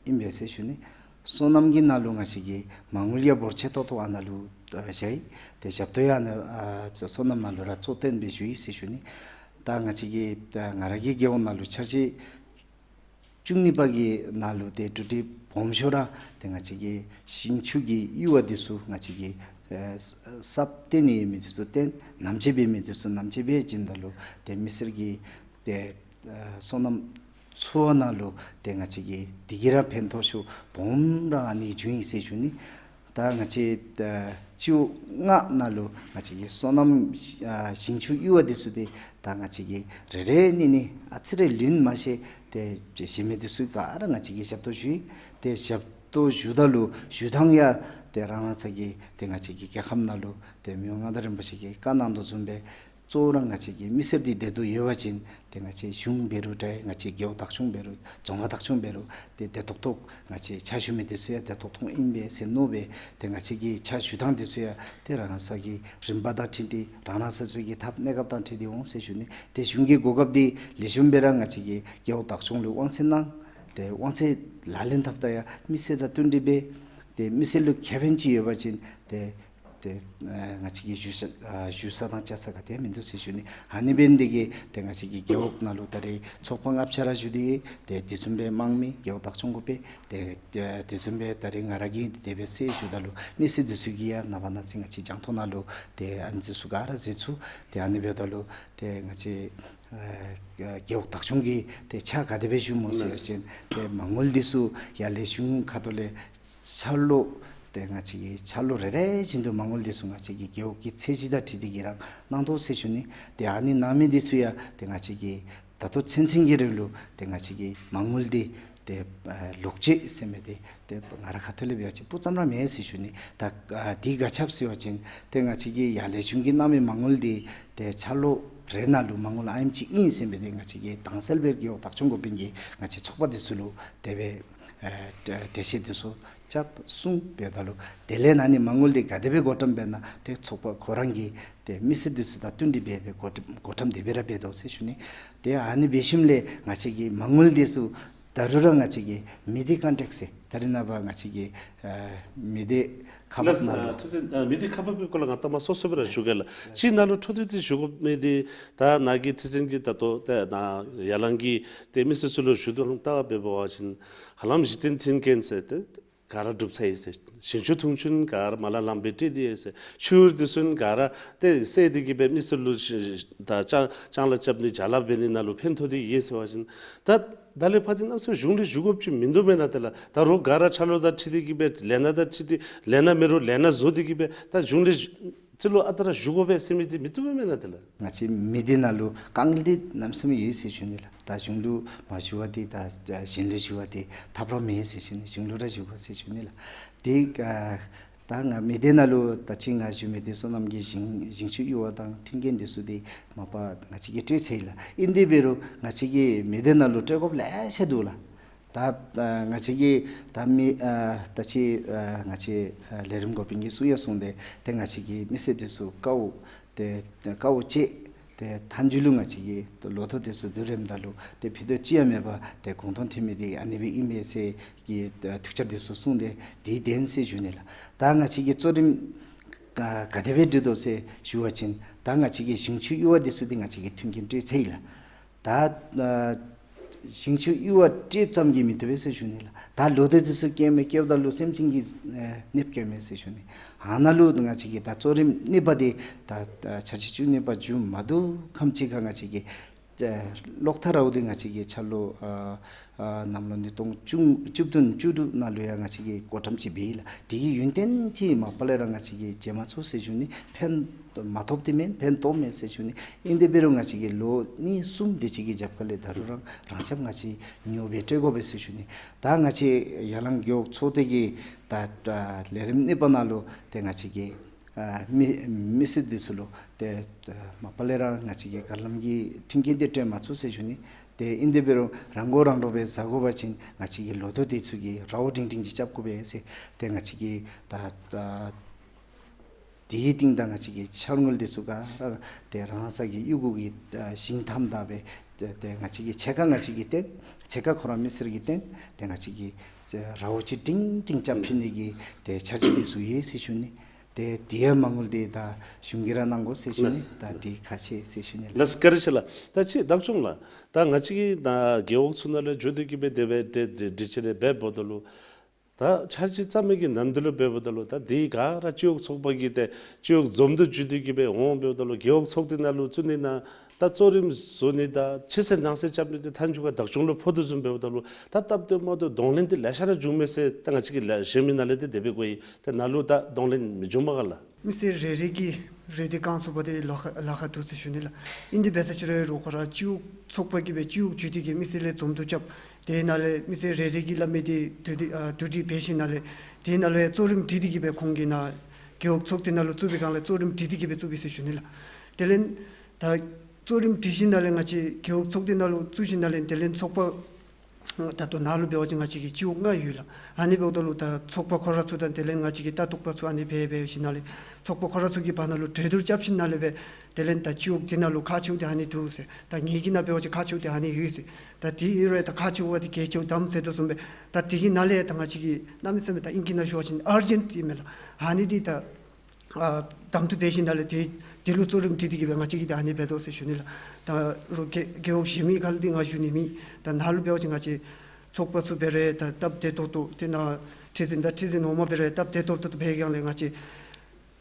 ཨིན་པས་ཟེར་ཞུ་ནི། སོ་ནམ་གྱི་ནང་ལུ་ང་བཅས་ཀྱིས་མ་དངུལ་ཡང་འབོར་ཆེ་ཏོག་ཏོ་ཨ་ནཱ་ལུ་ཨ་བཞག་ཡི། ཏེ་ཞབས་ཏོག་ཡང་ཨ་ནཱ་ཨ་སོ་ནམ་ནང་ལུ་ར་གཙོ་བཏོན་སྦེ་ཞུ་ཡི་ཟེར་ཞུ་ནི། ད་ང་བཅས་ཀྱི་ད་ང་ར་གི་རྒེད་འོག་ནང་ལུ་འཆར་གཞི་བཅུ་གཉིས་པ་གི་ནང་ལུ་ཏེ་གྲུབ་འབྲས་སྦོམ་ཤོས་ར་ཏེ་ང་བཅས་ཀྱི་ཞིང་ཆུ་གི་གཡུར་བ་འདི་ཚུ་ང་བཅས་ཀྱིས་ཨེ་གསརཔ་བཏོན་ནི་ཡོད་མི་འདི་ཚུ་བཏོན། ནམ་ཕྱེད་འབད་མི་འདི་ཚུ་ནམ་ཕྱེད་འབད་བྱིནམ་ད་ལུ་ཏེ་མི་སེར་གྱི་ཏེ་ ཨ་སོ་ནམ་ཚུ་བ་ནང་ལུ་ཏེ་ང་བཅས་ཀྱི་དེ་གིས་ར་ཕན་ཐོགས་ཤོས་སྦོམ་ར་ཨ་ནི་བྱུང་ཡི་ཟེར་ཞུ་ནི། ད་ང་བཅས་ཨ་སྤྱི་འོག་ལྔ་ནང་ལུ་ང་བཅས་ཀྱི་སོ་ནམ་ཨ་ཞིང་ཆུ་གཡུར་བ་འདི་ཚུ་ཏེ་ད་ང་བཅས་ཀྱིས་རེ་རེ་གཉིས་གཉིས་ཨ་ཙི་རེ་ལུས་མ་ཤེས་ཏེ་གཞན་མི་འདི་ཚུ་ག་ར་ང་བཅས་ཀྱིས་ཞབས་ཏོག་ཞུ་ཡི། ཏེ་ཞབས་ཏོག་ཞུཝ་ད་ལུ་ཞུ་ཐངས་ཡང་ཏེ་རང་རང་ས་གི་ཏེ་ང་བཅས་ཀྱི་རྒྱལ་ཁམས་ནང་ལུ་ཏེ་མི་དབང་མངའ་བདག་རིན་པོ་ཆེ་གིས་བཀའ་གནང་དོ་བཟུམ་སྦེ་གཙོ་བོ་ར་ང་བཅས་ཀྱི་མི་སེར་འདི་བདེ་སྡུག་ཡོད་པ་ཅིན་ཏེ་ང་བཅས་གཞུང་འབད་རུང་འདྲ་ང་བཅས་རྒེད་འོག་བདག་སྐྱོང་འབད་རུང་རྫོང་ཁག་བདག་སྐྱོང་འབད་རུང་ཏེ་བདེ་ཏོག་ཏོ་ང་བཅས་ཕྱག་ཞུ་མི་འདི་ཚུ་ཡང་བདེ་ཏོག་ཏོ་ཨིན་པས་ཟེར་མནོ་སྦེ་ཏེ་ང་བཅས་ཀྱི་ཕྱག་ཞུ་ཐངས་འདི་ཚུ་ཡང་ཏེ་རང་ས་གི་རིམ་པ་དང་འཁྲིལ་ཏེ་རང་རང་ས་ས་གི་ཐབས་གནས་སྐབས་དང་འཁྲིལ་ཏེ་འོང་ཟེར་ཞུ་ནི། ཏེ་གཞུང་གི་གོ་སྐབས་འདི་ལེགས་ཤོམ་སྦེ་ར་ང་བཅས་ཀྱི་རྒེད་འོག་བདག་སྐྱོང་ལུ་དབང་ཚད་གནང་། ཏེ་དབང་ཚད་ལག་ལེན་འཐབ་ད་ཡང་མི་སེར་དང་བསྟུན་ཏེ་སྦེ་ཏེ་མི་སེར་ལུ་ཁེ་ཕན་ཅིག་ཡོད་པ་ཅིན་ཏེ་ཏེ་ཨ་ང་བཅས་ཀྱི་བཞུགས་ས་ཨ་བཞུགས་ས་དང་བཅའ་ས་ག་ཏེ་མིན་འདུག་ཟེར་ཞུ་ནི། ཨ་ནི་འབད་ནི་འདི་གིས་ཏེ་ང་བཅས་ཀྱི་རྒེད་འོག་ནང་ལུ་ད་རེས་ཚོགས་པ་ལྔ་ཆ་ར་བཞུགས་ཏེ་ཏེ་དེ་བཟུམ་སྦེ་དམངས་མི་རྒེད་འོག་བདག་སྐྱོང་འགོ་དཔོན་ཏེ་ཏེ་དེ་བཟུམ་སྦེ་ད་རེས་ང་ར་གིས་དེ་སྦེ་ཟེར་ཞུཝ་ད་ལུ་མི་སེར་འདི་ཚུ་གིས་ཡང་ནངས་པ་གནངས་ཚེ་ང་བཅས་རྒྱང་མཐོང་ནང་ལུ་ཏེ་ཨ་ནི་འདི་ཚུ་ག་ར་གཟིགས་ཚུགས། ཏེ་ཨ་ནི་འབདཝ་ད་ལུ་ཏེ་ང་བཅས་ཨ་རྒེད་འོག་བདག་སྐྱོང་གིས་ཏེ་ཕྱག་ག་དེ་སྦེ་ཞུ་སྨོ་ཟེར་བ་ཅིན་ཏེ་མ་དངུལ་འདི་ཚུ་ཡར་ལས་གཞུང་ཁ་ཐུག་ལས་འཆར་ལོ་ཏེ་ང་བཅས་ཀྱི་འཆར་ལོ་རེ་རེ་བཞིན་དུ་མ་དངུལ་འདི་ཚུ་ང་བཅས་ཀྱི་རྒེད་འོག་གི་ཚད་གཞི་དང་འཁྲིལ་ཏེ་གིས་ར་གནང་དོ་ཟེར་ཞུ་ནི། ཏེ་ཨ་ནི་གནང་མི་འདི་ཚུ་ཡང་ཏེ་ང་བཅས་ཀྱི་ད་ལྟོ་ཚུན་ཚོད་ཀྱི་རིང་ལུ་ཏེ་ང་བཅས་ཀྱི་མ་དངུལ་འདི་ཏེ་ཨ་ལོག་སྤྱོད་ཟེར་མི་འདི་ཏེ་ང་ར་ཁ་ཐུག་ལས་འབད་བ་ཅིན་སྤུ་ཙམ་ར་མེད་ཟེར་ཞུ་ནི། ད་ཨ་འདི་ག་ཅི་སྦེ་ཟེར་བ་ཅིན་ཏེ་ང་བཅས་ཀྱི་ཡར་ལས་གཞུང་གིས་གནང་མི་མ་དངུལ་འདི་ཏེ་འཆར་ལོ་རེ་ནང་ལུ་མ་དངུལ་ཨ་ནེམ་ཅིག་ཨིན་ཟེར་མི་འདི་ང་བཅས་ཀྱིས་དྭངས་གསལ་སྦེ་རྒེད་འོག་བདག་སྐྱོང་འགོ་དཔོན་གྱིས་ང་བཅས་ཚོགས་པ་འདི་ཚུ་ལུ་དེ་སྦེ་ཨ་གྲ་གྲ་སྒྲིག་འདི་ཚུ་རྐྱབ་གསུངས་འབདཝ་ད་ལུ་དེ་ལས་ཨ་ནི་མ་དངུལ་འདི་ག་དེ་སྦེ་བགོ་བཀྲམ་འབད་ན་ཏེ་ཚོགས་པ་ཁོ་ར་གིས་ཏེ་མི་སེར་འདི་ཚུ་དང་བསྟུན་ཏེ་སྦེ་སྦེ་བགོ་བཀྲམ་བགོ་བཀྲམ་དེ་སྦེ་ར་འབད་དོ་ཟེར་ཞུ་ནི། ཏེ་ཨ་ནི་འབད་ཞིནམ་ལས་ང་བཅས་ཀྱི་མ་དངུལ་འདི་ཚུ་ད་རུང་ར་ང་བཅས་ཀྱི་མི་སྡེ་ཀོན་ཊེཀཊ་ཟེར་ད་རེས་ནངས་པ་ང་བཅས་ཀྱི་ཨ་མི་སྡེ་ཁག་ལགས་ནང་ལུ་ཨ་ཁྲི་འཛིན་ཨ་མི་སྡེ་ཁག་འབདཝ་གི་སྐོར་ལས་ང་ལྟ་མ་སོ་སོ་སྦེ་ར་ཞུ་གེ་ལགས། ཅིག་ནང་ལུ་འཕྲོ་མཐུད་དེ་ཞུ་དགོ་མི་འདི་ད་ནཱ་གི་ཁྲི་འཛིན་གྱིས་ད་ལྟོ་ཏེ་ནཱ་ཡར་ལངས་ཀྱི་ཏེ་མི་སེར་ཚུ་ལུ་ཞུ་དོ་ལྟ་བ་འབད་བ་ཅིན་ཧ་ལམ་གཞི་རྟེན་མཐུན་རྐྱེན་ཟེར་ཏེ་ག་ར་གྲུབ་ཚར་ཡི་ཟེར། ཞིང་ཆུ་འཐུང་ཆུ་ག་ར་མ་ལ་ལངམ་སྦེ་སྤྲོད་དེ་ཡོད་ཟེར། ཆུ་འདི་ཚུ་ག་ར་ཏེ་བསལ་ཏེ་གིས་སྦེ་མི་སེར་ལུ་ད་ལྕང་ལྕང་ལཱ་རྐྱབ་ནི་ཇ་ལཱ་འབད་ནི་ནང་ལུ་ཕན་ཐོགས་ཏེ་ཡོད་ཟེར་བ་ཅིན་ད་ད་ལས་ཕར་འདི་གནམ་མེད་ས་མེད་གཞུང་ལས་ཞུ་དགོཔ་ཅིག་མིན་འདུག་མེན་ན། དེ་ལས་ད་རོགས་ག་ར་འཆར་ལོ་དང་འཁྲིལ་ཏེ་གིས་སྦེ་ལས་སྣ་དང་འཁྲིལ་ཏེ་ལས་སྣ་མེད་རུང་ལས་སྣ་བཟོ་སྟེ་གིས་སྦེ་ད་གཞུང་ལས་རྩིས་ལོ་ཨ་རྟག་ར་ཞུ་དགོ་པས་ཟེར་མི་འདི་མི་བཏུབ་མེན་ན། དེ་ལས་ང་བཅས་མི་སྡེ་ནང་ལུ་དཀའ་ངལ་འདི་གནམ་མེད་ས་མེད་ཡོད་ཟེར་ཞུ་ནི་ལགས། ད་གཞུང་ལུ་མ་ཞུ་བ་འདི་ད་གཞན་ལུ་ཞུ་བ་འདི་ཐབས་ར་མེད་ཟེར་ཞུ་ནི། གཞུང་ལུ་ར་ཞུ་དགོ་ཟེར་ཞུ་ནི་ལགས། དེ་ཨ་ད་ང་མི་སྡེ་ནང་ལུ་ད་ཅི་ང་ཞུ་མི་འདི་སོ་ནམ་གྱི་ཞིང་ཞིང་ཆུ་གཡུར་བ་དང་མཐུན་རྐྱེན་འདི་ཚུ་འདི་མ་པ་ང་བཅས་ཀྱིས་སྤྲོད་ཚར་ཡི་ལགས། ཨིན་དེ་འབད་རུང་ང་བཅས་ཀྱི་མི་སྡེ་ནང་ལུ་སྤྲོད་དགོཔ་ལེ་ཤ་འདུག་ལགས། ད་ཨ་ང་བཅས་ཀྱི་ད་མི་ཨ་ད་ཅི་ཨ་ང་བཅས་ཨ་ལས་རིམ་འགོ་དཔོན་གྱིས་གསུང་ཡང་གསུངས་ཏེ་ཏེ་ང་བཅས་ཀྱི་མི་སེར་འདི་ཚུ་དཀའཝ་ཏེ་དཀའཝ་སྤྱད་ཏེ་མཐའ་མཇུག་ལུ་ང་བཅས་ཀྱི་ལོ་ཐོག་འདི་ཚུ་བསྡུ་རནམ་ད་ལུ་ཏེ་ཕུད་རྡོག་ཅིག་ཡང་མེད་པར་ཏེ་གུང་སྟོང་ཐོན་མི་འདི་ཨ་ནི་སྦེ་ཨིན་པས་ཟེར་གྱི་ཐུགས་འཆར་འདི་ཚུ་གསུངས་ཏེ་དེ་བདེན་ཟེར་ཞུ་ནི་ལགས། ད་ང་བཅས་ཀྱི་གཙོ་རིམ་ག་ག་དེ་སྦེ་སྒྲིག་དོ་ཟེར་ཞུ་བ་ཅིན་ད་ང་བཅས་ཀྱི་ཞིང་ཆུ་གཡུར་བ་འདི་ཚུ་འདི་ང་བཅས་ཀྱིས་མཐུན་རྐྱེན་སྤྲོད་ཚར་ཡི་ལགས། ད་ཨ་ཞིང་ཆུ་གཡུར་བ་སྤྲོདཔ་ཙམ་གྱིས་མི་བཏུབ་པས་ཟེར་ཞུ་ནི་ལགས། ད་ལོ་ཐོག་འདི་ཚུ་སྐྱེལ་མི་སྐྱེལཝ་ད་ལུ་སེམས་ཅན་གྱི་ཨེ་གནོདཔ་བཀལཝ་མས་ཟེར་ཞུ་ནི། ཨ་ནཱ་ལུ་ང་བཅས་ཀྱིས་ད་གཙོ་རིམ་གཉིས་པ་འདི་ད་ཨ་འཆར་གཞི་བཅུ་གཉིས་པ་མཇུག་མ་བསྡུ་ཁམས་ཅིག་ཁར་ང་བཅས་ཀྱིས་ཨེ་གློག་ཐག་ར་བ་འདི་ང་བཅས་ཀྱིས་འཆར་ལོ་ཨ་ཨ་གནམ་ལོ་ཉིས་སྟོང་བཅུ་བཅུ་བདུན་བཅུ་དྲུག་ནང་ལུ་ཡང་ང་བཅས་ཀྱིས་བགོ་བཀྲམ་ཅིག་འབད་ཡི་ལགས། དེ་གི་ཡུན་བརྟན་ཅིག་མ་པ་ལས་ར་ང་བཅས་ཀྱིས་འབྱེད་མ་ཚུགས་ཟེར་ཞུ་ནི། ཕན་མ་ཐོགས་ཏེ་མེན། ཕན་ཐོགས་མས་ཟེར་ཞུ་ནི། ཨིན་དེ་འབད་རུང་ང་བཅས་ཀྱིས་ལོ་གཉིས་གསུམ་དེ་ཅིག་གི་རྒྱབ་ཁ་ལས་ད་རུང་རང་རང་ཆབ་ང་བཅས་ཉོ་སྦེ་སྤྲོད་དགོ་པས་ཟེར་ཞུ་ནི། ད་ང་བཅས་ཡར་ལངས་རྒེད་འོག་ཚོགས་སྡེ་གི་ད་ད་ལས་རིམ་གཉིས་པ་ནང་ལུ་ཏེ་ང་བཅས་ཀྱིས་ཨ་མི་མི་སེར་འདི་ཚུ་ལུ་ཏེ་ད་མ་པ་ལས་ར་ང་བཅས་ཀྱིས་ག་ལམ་གྱི་མཐུན་རྐྱེན་འདི་སྤྲོད་མ་ཚུགས་ཟེར་ཞུ་ནི། ཏེ་ཨིན་དེ་འབད་རུང་རང་མགོ་རང་འདྲོངས་སྦེ་བཟའ་དགོ་པ་ཅིན་ང་བཅས་ཀྱིས་ལོ་ཐོག་འདི་ཚུ་གི་ར་བ་སྒྲིང་སྒྲིང་ཅིག་རྐྱབ་དགོ་པས་ཟེར། ཏེ་ང་བཅས་ཀྱིས་ད་ད་དེའི་སྟེང་དང་ང་བཅས་ཀྱི་འཆར་དངུལ་འདི་ཚུ་ག་ར་ཏེ་རང་ས་གི་གཡུས་སྒོ་གི་ཨ་ཞིང་ཐམ་ད་སྦེ་ཏེ་ཏེ་ང་བཅས་ཀྱི་ཕྱེད་ཀ་ང་བཅས་ཀྱིས་བཏོན། ཕྱེད་ཀ་ཁོ་ར་མི་སེར་གྱིས་བཏོན། ཏེ་ང་བཅས་ཀྱིས་ཏེ་ར་བ་ཅིག་སྒྲིང་སྒྲིང་རྐྱབ་ཕུལ་ནི་གི་ཏེ་འཆར་གཞི་འདི་ཚུ་ཡོད་ཟེར་ཞུ་ནི། ཏེ་དེ་ཡང་མ་དངུལ་འདི་ད་གཞུང་གིས་ར་གནང་དགོ་ཟེར་ཞུ་ནི། ལགས། ད་འདི་ཁག་ཆེ་ཟེར་ཞུ་ནི་ལགས། ལགས་བཀའ་དྲིན་ཆེ་ལགས། ད་ཅི་བདག་སྐྱོང་ལགས། ད་ང་བཅས་ཀྱི་ད་རྒེད་འོག་ཚུ་ནང་ལས་བརྒྱུད་དེ་གིས་སྦེ་དེ་སྦེ་ཏེ་ཏེ་སྒྲིག་ཆས་ལས་འབད་འབདཝ་ད་ལུ་ད་འཆར་གཞི་བརྩམ་མི་གི་ནམ་དུས་ལུ་འབདཝ་ད་ལུ་ད་འདི་ག་ར་སྤྱི་འོག་ཚོགས་པ་གི་ཏེ་སྤྱི་འོག་འཛོམས་འདུ་བརྒྱུད་དེ་གིས་སྦེ་འོང་འབདཝ་ད་ལུ་རྒེད་འོག་ཚོགས་སྡེ་ནང་ལུ་བཙུགས་ནི་ན་ ད་གཙོ་རིམ་བཟོ་ནི་དང་ཕྱི་གསལ་ནང་གསལ་རྐྱབ་ནི་འདི་མཐའ་མཇུག་ཁར་བདག་སྐྱོང་ལུ་ཕོག་དོ་བཟུམ་འབདཝ་ད་ལུ་ད་སྟབས་བདེ་མ་བདེཝ་གདོང་ལེན་འདི་ལེ་ཤ་ར་འབྱུངམ་མས་ཟེར་ད་ང་བཅས་ཀྱིས་ལ་གཞན་མི་ནང་ལས་འདི་དེ་སྦེ་གོ་ཡི། ཏེ་ནཱ་ལུ་ད་གདོང་ལེན་མི་འབྱུང་མས་ག་ལགས། མི་སེར་རེ་རེ་གིས་རེ་འདོད་བསྐང་ཚུགས་པ་དེ་ལཱ་ཁག་ལཱ་ཁག་འདུག་ཟེར་ཞུ་ནི་ལགས། ཨིན་དེ་འབད་ས་ཅིག་རུང་ཁོ་ར་སྤྱི་འོག་ཚོགས་པ་གིས་སྦེ་སྤྱི་འོག་བརྒྱུད་དེ་གིས་མི་སེར་ལས་འཛོམས་འདུ་རྐྱབ། དེ་ནང་ལས་མི་སེར་རེ་རེ་གིས་སླབ་མི་དེ་བསྡུ་སྟེ་ཨ་བསྡུ་སྒྲིག་འབད་ཞིནམ་ལས་དེ་ནང་ལུ་ཡང་གཙོ་རིམ་སྒྲིག་སྟེ་གིས་སྦེ་ཁོང་གིས་ནཱ་རྒེད་འོག་ཚོགས་སྡེ་ནང་ལུ་བཙུགས་པའི་སྒང་ལས་གཙོ་རིམ་སྒྲིག་སྟེ་གིས་སྦེ་བཙུགས་པས་ཟེར་ཞུ་ནི་ལགས། དེ་ལས་ད་གཙོ་རིམ་སྒྲིག་ཞིནམ་ལས་ང་བཅས་རྒེད་འོག་ཚོགས་སྡེ་ནང་ལུ་བཙུགས་ཞིནམ་ལས་དེ་ལས་ཚོགས་པ་ད་ལྟོ་ནཱ་ལུ་འབད་བ་ཅིན་ང་བཅས་ཀྱི་སྤྱི་འོག་ལྔ་ཡོད་ལགས། ཨ་ནི་འབདཝ་ད་ལུ་ད་ཚོགས་པ་ཁོ་ར་ཚུ་དང་དེ་ལས་ང་བཅས་ཀྱི་ལྟ་རྟོག་པ་ཚུ་ཨ་ནི་འབད་འབད་ཞིནམ་ལས་ཚོགས་པ་ཁོ་ར་ཚུ་གི་བར་ན་ལུ་གྲོས་བསྡུར་རྐྱབ་ཞིནམ་ལས་སྦེ་དེ་ལས་ད་སྤྱི་འོག་འདི་ནང་ལུ་ཁག་ཆེཝ་འདི་ཨ་ནི་འདུག་ཟེར། ད་ངེ་གི་ནང་འབད་བ་ཅིན་ཁག་ཆེཝ་འདི་ཨ་ནི་ཡོད་ཟེར། ད་དེ་ཨིན་རུང་ད་ཁག་ཆེཝ་འདི་གལ་ཆེཝ་གདམ་ཟེར་དོ་བཟུམ་སྦེ་ད་དེ་གི་ནང་ལས་ད་ང་བཅས་ཀྱིས་གནམ་མེད་ས་མེད་ད་ཨིང་སྐད་ནང་ཞུ་བ་ཅིན་ཨར་ཇེནཊ་ཨིན་མས་ལགས། ཨ་ནི་འདི་ད་ཨ་གདམ་འཐུ་འབད་ཞིནམ་ལས་དེ་དེ་ལུ་གཙོ་རིམ་སྒྲིག་སྟེ་གིས་སྦེ་ང་བཅས་ཀྱིས་ད་ཨ་ནི་འབད་དོ་ཟེར་ཞུ་ནི་ལགས། ད་རུང་རྒེད་རྒེད་འོག་གཞན་མི་ཁར་འདི་ང་ཞུ་ནི་མེད། ད་ནཱ་ལུ་འབད་བ་ཅིན་ང་བཅས་ཚོགས་པ་ཚུ་འབད་རུང་ད་སྟབས་བདེ་ཏོག་ཏོ་དེ་ནང་ཁྲི་འཛིན་དང་ཁྲི་འཛིན་འོག་མ་འབད་རུང་སྟབས་བདེ་ཏོག་ཏོ་འབད་སྒང་ལས་ང་བཅས་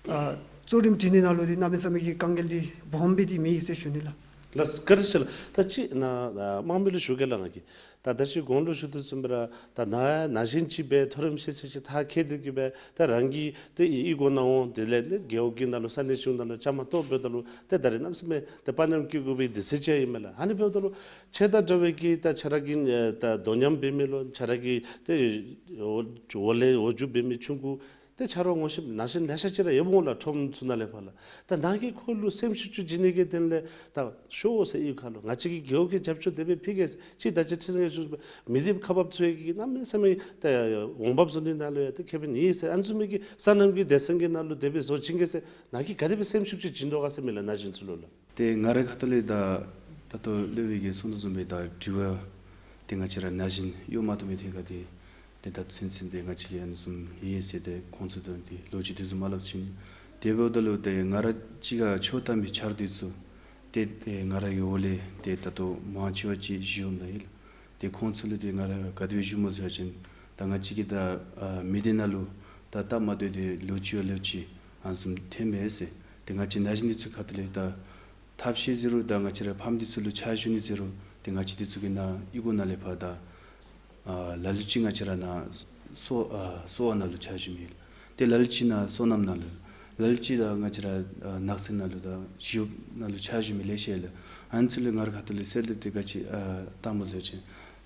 ཨ་གཙོ་རིམ་སྒྲིག་ནི་ནང་ལུ་འདི་གནམ་མེད་ས་མེད་ཀྱི་དཀའ་ངལ་འདི་སྦོམ་སྦེ་འདི་མེད་ཟེར་ཞུ་ནི་ལགས། ལགས་བཀའ་དྲིན་ཆེ་ལགས། ད་ཅི་ནཱ་ཨ་དམངས་མི་ལུ་ཞུ་གེ་ལགས། ང་གིས་ད་ད་ཅི་གོང་ལུ་ཞུ་དོ་བཟུམ་སྦེ་ར་ད་ནཱ་ནང་བཞིན་ཅིག་སྦེ་མཐོ་རིམ་ཤེས་ཚད་ཅིག་མཐར་འཁྱོལ་ཏེ་གིས་སྦེ་ད་རང་གི་ཏེ་གཡུས་སྒོ་ནང་འོང་། དེ་ལས་ཏེ་རྒེད་འོག་གི་ནང་ལུ་ས་གནས་གཞུང་ནང་ལུ་བཅའ་མར་གཏོགས་འབདཝ་ད་ལུ་ཏེ་ད་རེས་གནམ་མེད་ས་མེད་ཏེ་དཔའ་ཉམས་སྐྱེ་དགོ་པའི་དུས་ཚོད་ཅིག་ཨིན་མས་ལགས། ཨ་ནི་འབདཝ་ད་ལུ་ཁྱེད་དང་འདྲ་བའི་གི་ད་ཁྱེད་ར་གི་ཨེ་ད་དོ་མཉམ་འབད་མི་ལོ་ཁྱེད་ར་གི་ཏེ་འོ་འོ་ལས་འོ་བརྒྱུད་འབད་མི་ཆུང་ཀུ་ཏེ་ཆ་རོགས་ངོ་ཤེས་ན་གཞོན་ལེ་ཤ་ཅིག་ར་ཡོདཔ་འོང་ལགས། ཁྲོམ་ཚུ་ནང་ལས་ཕར་ལགས། ད་ནཱ་གིས་ཁོང་ལུ་སེམས་ཤུགས་ཅིག་བྱིན་ནི་གི་དོན་ལས་ད་ཤོག་ཟེར་གཡུས་ཁ་ལུ་ང་བཅས་ཀྱི་རྒེད་འོག་གིས་རྒྱབ་སྐྱོར་དེ་སྦེ་ཕུལ་གེ་ཟེར། ཅིག་ད་ཅི་ཁྲི་འཛིན་གྱིས་ཞུ་མི་དེ་ཁག་འབགཔ་ཚུ་ཡང་གིས་གནམ་མེད་ས་མེད་ད་འོང་འབབ་བཟོ་ནི་ནང་ལུ་ཡང་ཏེ་ཁེ་ཕན་ཡོད་ཟེར། ཨ་ནི་བཟུམ་མའི་གི་སོ་ནམ་གྱི་སྡེ་ཚན་གྱི་ནང་ལུ་དེ་སྦེ་བཟོ་བྱིན་གེ་ཟེར། ནཱ་གིས་ག་དེ་སྦེ་སེམས་ཤུགས་ཅིག་བྱིན་དོ་ག་ཟེར་མི་ལགས་ན་གཞོན་ཚུ་ལུ་ལགས། ཏེ་ང་རའི་ཁ་ཐུག་ལས་ད་ད་ལྟོ་སློབ་དཔོན་གྱིས་གསུངས་དོ་བཟུམ་སྦེ་ད་དྲི་བ་ཏེ་ང་བཅས་ར་ན་གཞོན་གཡོག་མ་ཐོབ་མི་ཐད་ཁར་ཏེ་ཏེ་ད་ཚུན་ཚོད་ཏེ་ང་བཅས་ཀྱིས་ཨ་ནི་བཟུམ་ཨིན་ཟེར་ཏེ་ཁོང་ཚུ་དང་ཏེ་ལོ་རྒྱུས་དེ་ཚུ་མ་སླབ་ཅི། དེ་འབདཝ་ད་ལུ་ཏེ་ང་ར་གཅིག་ཁར་ཕྱོགས་བཏབ་མི་ཆ་རོགས་དེ་ཚུ་ཏེ་ཏེ་ང་ར་གི་འོག་ལས་ཏེ་ད་ལྟོ་མང་ཆེ་བ་ཅིག་བཞུགས་ཡོདཔ་ཨིན་ལགས། ཏེ་ཁོང་ཚུ་ལུ་ཏེ་ང་ར་ག་དེ་སྦེ་ཞུ་སྨོ་ཟེར་བ་ཅིན་ད་ང་བཅས་ཀྱིས་ད་ཨ་མི་སྡེ་ནང་ལུ་ད་སྟབས་མ་བདེཝ་དེ་ལོ་གཅིག་བ་ལོ་གཅིག་ཨ་ནི་བཟུམ་ཐོནམ་མས་ཟེར། ཏེ་ང་བཅས་ན་གཞོན་འདི་ཚུ་ཁ་ཐུག་ལས་ད་ཐབས་ཤེས་ཟེར་རུང་ད་ང་བཅས་ར་ཕམ་འདི་ཚུ་ལུ་ཕྱག་ཞུ་ནི་ཟེར་རུང་ཏེ་ང་བཅས་འདི་ཚུ་གིས་ནཱ་གཡུས་སྒོ་ནང་ལས་ཕར་ད་ཨ་ལ་ལུ་ཅིག་ང་བཅས་ར་ནཱ་གསོ་ཨ་གསོ་བ་ནང་ལུ་ཕྱག་ཞུ་མི་ཡོད། ཏེ་ལ་ལུ་ཅིག་ནཱ་སོ་ནམ་ནང་ལུ། ལ་ལུ་ཅིག་ད་ང་བཅས་ར་ཨ་ནགས་ཚལ་ནང་ལུ་ད་ཞི་གཡོགཔ་ནང་ལུ་ཕྱག་ཞུ་མི་ལེ་ཤ་ཡོད་ལགས། ཨ་ནི་ཚུ་ལུ་ང་རའི་ཁ་ཐུག་ལས་གསོལ་འདེབས་དེ་ག་ཅི་ཨ་བཏངམ་སྨོ་ཟེར་བ་ཅིན་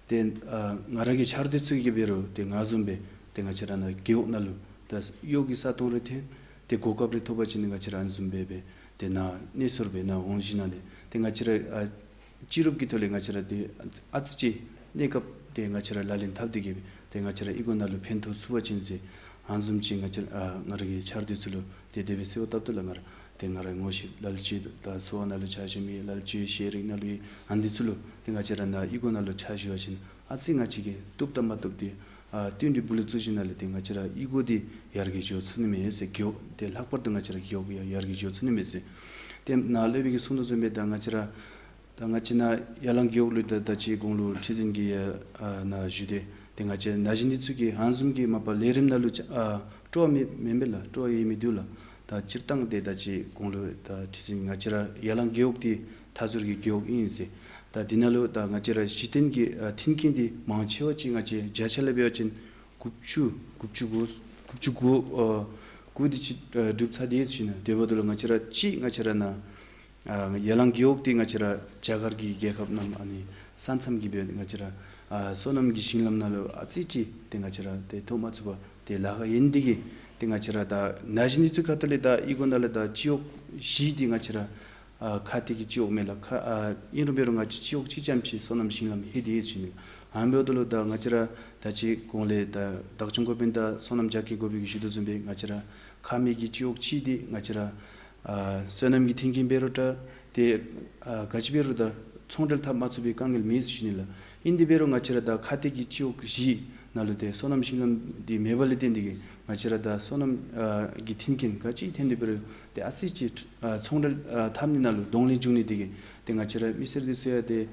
ཏེ་ཨ་ང་ར་གི་ཆ་རོགས་དེ་ཚུ་གིས་འབད་རུང་ཏེ་ང་བཟུམ་སྦེ་ཏེ་ང་བཅས་ར་ནཱ་རྒེད་འོག་ནང་ལུ་ད་གཡོག་གི་ས་སྟོང་རེ་ཐོན། ཏེ་གོ་སྐབས་རེ་ཐོབ་པ་ཅིན་ང་བཅས་ར་ཨ་ནི་བཟུམ་སྦེ་སྦེ་ཏེ་ནཱ་གནས་སོར་སྦེ་ནཱ་འོང་ཞིནམ་ལས་ཏེ་ང་བཅས་ར་ཨ་སྤྱི་རུབ་ཀྱི་ཐོག་ལས་ང་བཅས་ར་ཏེ་ཨ་ཙི་ཅིག་གནས་སྐབས་ཏེ་ང་བཅས་ར་ལག་ལེན་འཐབ་སྟེ་གིས་ཏེ་ང་བཅས་ར་གཡུས་སྒོ་ནང་ལུ་ཕན་ཐོགས་ཚུགས་པ་ཅིན་ཟེར་ཨ་ནི་བཟུམ་ཅིག་ང་བཅས་ཨ་ང་ར་གི་ཆ་རོགས་དེ་ཚུ་ལུ་ཏེ་དེ་སྦེ་གསོལཝ་བཏབ་དོ་ལགས། ང་ར་ཏེ་ང་ར་ངོ་ཤེས་ལ་ལུ་ཅིག་ད་གསོ་བ་ནང་ལུ་ཕྱག་ཞུ་མི་ལ་ལུ་ཅིག་ཤེས་རིག་ནང་ལུ་ཨ་ནི་འདི་ཚུ་ལུ་ཏེ་ང་བཅས་ར་ནཱ་གཡུས་སྒོ་ནང་ལུ་ཕྱག་ཞུ་བ་ཅིན་ཨ་ཙི་ང་བཅས་ཀྱིས་བཏུབ་དང་མ་བཏུབ་དེ་ཨ་བསྟུན་ཏེ་སྦུག་ལུ་བཙུགས་ཞིནམ་ལས་ཏེ་ང་བཅས་ར་གཡུས་སྒོ་དེ་ཡར་རྒྱས་འགྱོ་ཚུགས་ནི་མས་ཟེར། རྒེད་འོག་ཏེ་ལྷག་པར་དུ་ང་བཅས་ར་རྒེད་འོག་ཡར་རྒྱས་འགྱོ་ཚུགས་ནི་མས་ཟེར། ཏེ་ནཱ་སློབ་དཔོན་གྱིས་གསུངས་དོ་བཟུམ་སྦེ་ད་ང་བཅས་ར་ད་ང་བཅས་ནཱ་ཡར་ལངས་རྒེད་འོག་ལུ་ད་ད་ཅི་གོང་ལུ་ཁྲི་འཛིན་གྱིས་ཡང་ཨ་ནཱ་ཞུ་དེ་ཏེ་ང་བཅས་ན་གཞོན་འདི་ཚུ་གིས་ཨ་ནི་བཟུམ་གྱི་མ་པ་ལས་རིམ་ནང་ལུ་ཨ་སྤྲོ་བ་མེད་མེན་པས་ལགས། སྤྲོ་བ་ཡོད་མི་འདུག་ལགས། ད་སྤྱིར་བཏང་ཏེ་ད་ཅི་གོང་ལུ་ད་ཁྲི་འཛིན་ང་བཅས་ར་ཡར་ལངས་རྒེད་འོག་འདི་མཐའ་ཟུར་གྱི་རྒེད་འོག་ཨིན་ཟེར། ད་འདི་ནང་ལུ་ད་ང་བཅས་ར་གཞི་རྟེན་གྱི་ཨ་མཐུན་རྐྱེན་འདི་མང་ཆེ་བ་ཅིག་ང་བཅས་བརྒྱ་ཆ་ལས་འབད་བ་ཅིན་དགུ་བཅུ་དགུ་བཅུ་གོ་དགུ་བཅུ་གོ་ཨ་གོ་དེ་ཅིག་ཨ་གྲུབ་ཚར་ཏེ་ཡོད་ཟེར་ཞུ་ནི། དེ་འབདཝ་ད་ལུ་ང་བཅས་ར་ཅིག་ང་བཅས་ར་ནཱ་ཨ་ཡར་ལངས་རྒེད་འོག་འདི་ང་བཅས་ར་རྒྱ་གར་གྱི་རྒྱལ་ཁབ་ནང་ཨ་ནི་ས་མཚམས་ཀྱི་སྦེ་ང་བཅས་ར་ཨ་སོ་ནམ་གྱི་ཞིང་ལམ་ནང་ལུ་ཨ་ཙི་ཅིག་ཏེ་ང་བཅས་ར་ཏེ་ཐོབ་མ་ཚུགས་པར་ཏེ་ལཱ་ཁག་ཡོད་ནི་དེ་གིས་ཏེ་ང་བཅས་ར་ད་ན་གཞོན་འདི་ཚུ་ཁ་ཐུག་ལས་ད་གཡུས་སྒོ་ནང་ལས་ད་སྤྱི་འོག་བཞི་འདི་ང་བཅས་ར་ཨ་ཁག་ཐེག་གི་སྤྱི་འོག་མས་ལགས། ཁག་ཨ་ཨིན་རུང་འབད་རུང་ང་བཅས་སྤྱི་འོག་གཅིག་རྐྱངམ་ཅིག་སོ་ནམ་ཞིང་ལམ་ལྷོད་དེ་ཡོད་ཟེར་ཞུ་ནི། ཨ་ནི་འབདཝ་ད་ལུ་ད་ང་བཅས་ར་ད་ཅི་གོང་ལས་ད་བདག་སྐྱོང་འགོ་དཔོན་དང་སོ་ནམ་རྒྱ་སྐྱེད་འགོ་དཔོན་གྱིས་ཞུ་དོ་བཟུམ་སྦེ་ང་བཅས་ར་ཁག་མེད་ཀྱི་སྤྱི་འོག་གཅིག་འདི་ང་བཅས་ར་ཨ་སོ་ནམ་གྱི་མཐུན་རྐྱེན་འབད་རུང་འདྲ་ཏེ་ཨ་ག་ཅི་འབད་རུང་ད་ཚོང་འབྲེལ་འཐབ་མ་ཚུགས་པའི་དཀའ་ངལ་མེད་ཟེར་ཞུ་ནི་ལགས། ཨིན་དེ་འབད་རུང་ང་བཅས་ར་ད་ཁག་ཐེག་གི་སྤྱི་འོག་བཞི་ནང་ལུ་ཏེ་སོ་ནམ་ཞིང་ལམ་འདི་མེད་པ་ལས་བརྟེན་ཏེ་གིས་ང་བཅས་ར་ད་སོ་ནམ་ཨ་གི་མཐུན་རྐྱེན་ག་ཅི་ཐོན་དེ་འབད་རུང་ཏེ་ཨ་ཙི་ཅིག་ཨ་ཚོང་འབྲེལ་ཨ་འཐབ་ནི་ནང་ལུ་གདོང་ལེན་འབྱུང་ནི་དེ་གིས་ཏེ་ང་བཅས་ར་མི་སེར་འདི་ཚུ་ཡང་ཏེ་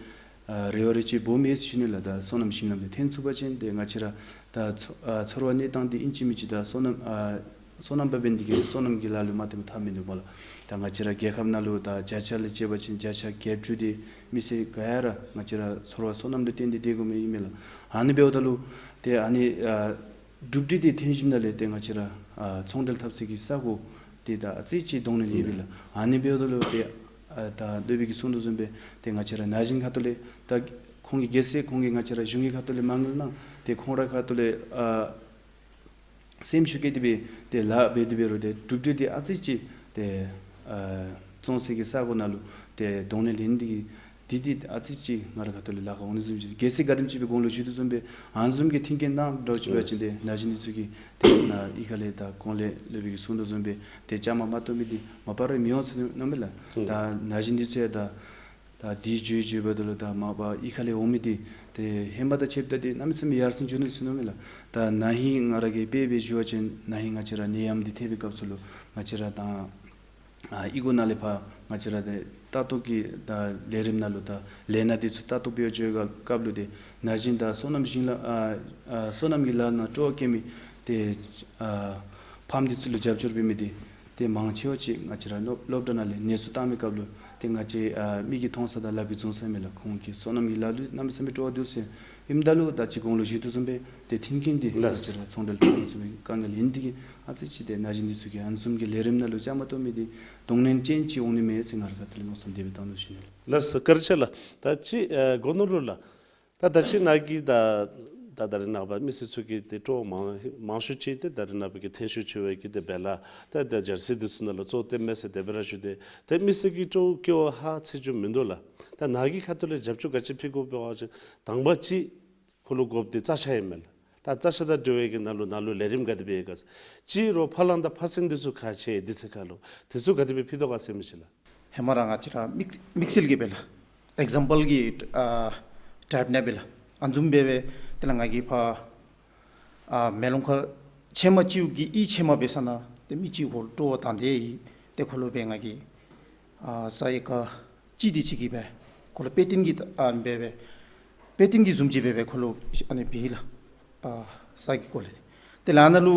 ཨ་རེ་བ་རེ་ཆེ་སྦོམ་ཡོད་ཟེར་ཞུ་ནི་ལགས། ད་སོ་ནམ་ཞིང་ལམ་འདི་ཐོན་ཚུགས་པ་ཅིན་ཏེ་ང་བཅས་ར་ད་ཚོ་ཨ་ཚོར་བ་གནས་སྟངས་འདི་ཨིན་ཅི་མིན་ཅི་ད་སོ་ནམ་ཨ་ སོ་ནམ་པ་འབད་ནི་དེ་གིས་སོ་ནམ་གྱི་ལཱ་ལུ་མ་བརྟེན་པར་ཐབས་མིན་འདུག་སྨོ་ལགས། ད་ང་བཅས་ར་རྒྱལ་ཁབ་ནང་ལུ་ད་བརྒྱ་ཆ་ལུ་བྱས་པ་ཅིན་བརྒྱ་ཆ་བརྒྱད་ཅུ་དེ་མི་སེར་ག་ར་ང་བཅས་ར་ཚོར་བ་སོ་ནམ་ལུ་བརྟེན་ཏེ་སྡོད་དགོ་མི་ཨིན་མས་ལགས། ཨ་ནི་འབདཝ་ད་ལུ་ཏེ་ཨ་ནི་ཨ་གྲུབ་འབྲས་དེ་ཐོན་ཞིནམ་ལས་ཏེ་ང་བཅས་ར་ཨ་ཚོང་འབྲེལ་འཐབ་སའི་གི་ས་གོ་དེ་ད་ཨ་ཙི་ཅིག་གདོང་ལེན་ཡོད་པས་ལགས། ཨ་ནི་འབདཝ་ད་ལུ་ཏེ་ཨ་ད་སློབ་དཔོན་གྱིས་གསུངས་དོ་བཟུམ་སྦེ་ཏེ་ང་བཅས་ར་ན་གཞོན་ཁ་ཐུག་ལས་ད་ཁོང་གིས་གལ་སྲིད་ཁོང་གིས་ང་བཅས་ར་གཞུང་གི་ཁ་ཐུག་ལས་མ་དངུལ་གནང་སྟེ་ཁོང་ར་ཁ་ཐུག་ལས་ཨ་སེམས་ཤུགས་བསྐྱེད་དེ་སྦེ་ཏེ་ལཱ་འབད་དེ་འབད་རུང་ཏེ་གྲུབ་འབྲས་དེ་ཨ་ཙི་ཅིག་ཏེ་ཨ་ཚོང་ཟད་ཀྱི་ས་གོ་ནང་ལུ་ཏེ་གདོང་ལེན་ལེན་ཏེ་གི་དེ་དེ་ཨ་ཙི་ཅིག་ང་ར་ཁ་ཐུག་ལས་ལཱ་ཁག་འོང་ནི་བཟུམ་ཅིག། གལ་སྲིད་ག་དེམ་ཅིག་སྦེ་གོང་ལུ་ཞུ་དོ་བཟུམ་སྦེ་ཨ་ནི་བཟུམ་གྱི་མཐུན་རྐྱེན་གནང་འདྲཝ་ཅིག་འབད་བ་ཅིན་ཏེ་ན་གཞོན་འདི་ཚུ་གིས་ཏེ་ནཱ་གཡུས་ཁ་ལས་ད་གོང་ལས་སློབ་དཔོན་གྱིས་གསུངས་དོ་བཟུམ་སྦེ་ཏེ་བཅའ་མར་མ་གཏོགས་མི་འདི་མ་པ་ར་མི་འོང་ཟེར་མནོཝ་མས་ལགས། ད་ན་གཞོན་འདི་ཚུ་ཡང་ད་ད་དེ་བརྗོད་བརྗོད་པ་ད་ལུ་ད་མ་པ་གཡུས་ཁ་ལས་འོང་མི་འདི་ཏེ་ཧེ་མ་དང་ཕྱདཔ་ད་ཏེ་གནམ་མེད་ས་མེད་ཡར་སེང་འགྱོ་ནུག་ཟེར་མནོཝ་མས་ལགས། ད་ན་ཧིང་ང་ར་གིས་དཔེ་སྦེ་ཞུ་བ་ཅིན་ན་ཧིང་ང་བཅས་ར་ནད་ཡམས་འདི་ཐེབས་པའི་སྐབས་སུ་ལུ་ང་བཅས་ར་ད་ཨ་གཡུས་སྒོ་ནང་ལས་ཕར་ང་བཅས་ར་ཏེ་ལྟ་རྟོག་གི་ད་ལས་རིམ་ནང་ལུ་ད་ལས་སྣ་འདི་ཚུ་ལྟ་རྟོག་འབད་བར་འགྱོ་བའི་སྐབས་ལུ་ཏེ་ན་གཞོན་དང་སོ་ནམ་ཞིང་ལཱ་ཨ་ཨ་སོ་ནམ་གྱི་ལཱ་ནང་སྤྲོ་བ་བསྐྱེད་མི་ཏེ་ཨ་ཕམ་འདི་ཚུ་ལུ་རྒྱབ་སྐྱོར་འབད་མི་འདི་ཏེ་མང་ཆེ་བ་ཅིག་ང་བཅས་ར་སློབ་སློབ་གྲྭ་ནང་ལས་ནད་གསོ་བཏང་བའི་སྐབས་ལུ་ཏེ་ང་བཅས་ཨ་མིག་གིས་མཐོང་ས་དང་ལག་གིས་བཟུང་ས་མས་ལགས། ཁོང་གིས་སོ་ནམ་གྱི་ལཱ་ལུ་གནམ་མེད་ས་མེད་སྤྲོ་བ་འདུག་ཟེར། ཨིནམ་ད་ལུ་ད་ཅི་གོང་ལུ་ཞུ་དོ་བཟུམ་སྦེ་ཏེ་མཐུན་རྐྱེན་འདི་ལགས། ང་བཅས་ར་ཚོང་འབྲེལ་འཐབ་ས་ཚུ་གི་དཀའ་ངལ་ཨིན་ཏེ་གི་ཨ་ཙི་ཅིག་ཏེ་ན་གཞོན་འདི་ཚུ་གིས་ཨ་ནི་བཟུམ་གྱི་ལས་རིམ་ནང་ལུ་བཅའ་མར་གཏོགས་མི་འདི་གདོང་ལེན་ཅན་ཅིག་འོང་ནི་མས་ཟེར་ང་རའི་ཁ་ཐུག་ལས་མནོ་བསམ་དེ་སྦེ་བཏང་དོ་ཞུ་ནི་ལགས། ལགས་སོ། བཀའ་དྲིན་ཆེ་ལགས། ད་ཅི་ཨ་སྒོ་ནོར་ལུ་ལགས། ད་ད་ཅི་ནཱ་གིས་ད་ད་ད་རེས་ནངས་པ་མི་སེར་ཚུ་གིས་ཏེ་སྤྲོ་བ་མང་མང་ཤོས་ཅིག་ཏེ་ད་རེས་ནངས་པ་གི་ཐོན་ཤུགས་ཆེ་བའི་གི་ཏེ་བེ་ལ་ད་ད་ཇར་སི་འདི་ཚུ་ནང་ལུ་གཙོ་བཏོན་མས་ཟེར་དེ་སྦེ་ར་ཞུ་སྟེ། ཏེ་མི་སེར་གྱི་སྤྲོ་བ་སྐྱེ་བ་ཧ་ཚེགས་ཅིག་མིན་འདུག་ལགས། ད་ནཱ་གི་ཁ་ཐུག་ལས་རྒྱབ་སྐྱོར་ག་ཅི་ཕུལ་དགོཔ་འབད་བ་ཅིན་དང་པ་ཅིག་ཁོ་ལུ་དགོཔ་འདི་རྩྭ་ཤ་ཨིན་མས་ལགས། ད་རྩྭ་ཤ་དང་འབྲེལ་བའི་གི་ནང་ལུ་ནཱ་ལུ་ལས་རིམ་ག་དེ་སྦེ་ཡོད་ག་ཟེར། ཅིག་རོགས་ཕ་གླང་དང་ཕ་སེང་འདི་ཚུ་ག་ཅི་འདི་ཚུ་ག་ལུ་དེ་ཚུ་ག་དེ་སྦེ་ཕུལ་དོ་ག་ཟེར་མི་ཅིག་ལགས། ཧེ་མ་ར་ང་བཅས་ར་དམིགས་དམིགས་བསལ་གྱི་སྦེ་ལགས། ཨེག་ཛམ་པཱལ་གྱི་ཨ་ཊའིཔ་ནང་སྦེ་ལགས། ཨ་ནི་བཟུམ་སྦེ་སྦེ་དེ་ལས་ང་གིས་ཕར་ཨ་མེ་ལོང་མཁར་ཕྱེ་མ་ཅིག་གི་གཡུས་ཕྱེ་མ་འབད་ས་ནང་ཏེ་མི་ཅིག་ཁོ་ལུ་སྤྲོ་བ་དང་འདོད་ཡོད། ཏེ་ཁོ་ལུ་སྦེ་ང་གིས་ཨ་ས་ཨེ་ཀར་གཅིག་དེ་ཅིག་གི་སྦེ་ཁོ་ལུ་དཔེ་སྟོན་གྱི་ཨ་ནི་སྦེ་སྦེ་དཔེ་སྟོན་གྱི་བཟུམ་ཅིག་སྦེ་སྦེ་ཁོ་ལུ་ཨ་ནི་བྱིན་ཡི་ལགས། ཨ་ས་གི་སྐོར་ལས། དེ་ལས་ཨ་ནཱ་ལུ་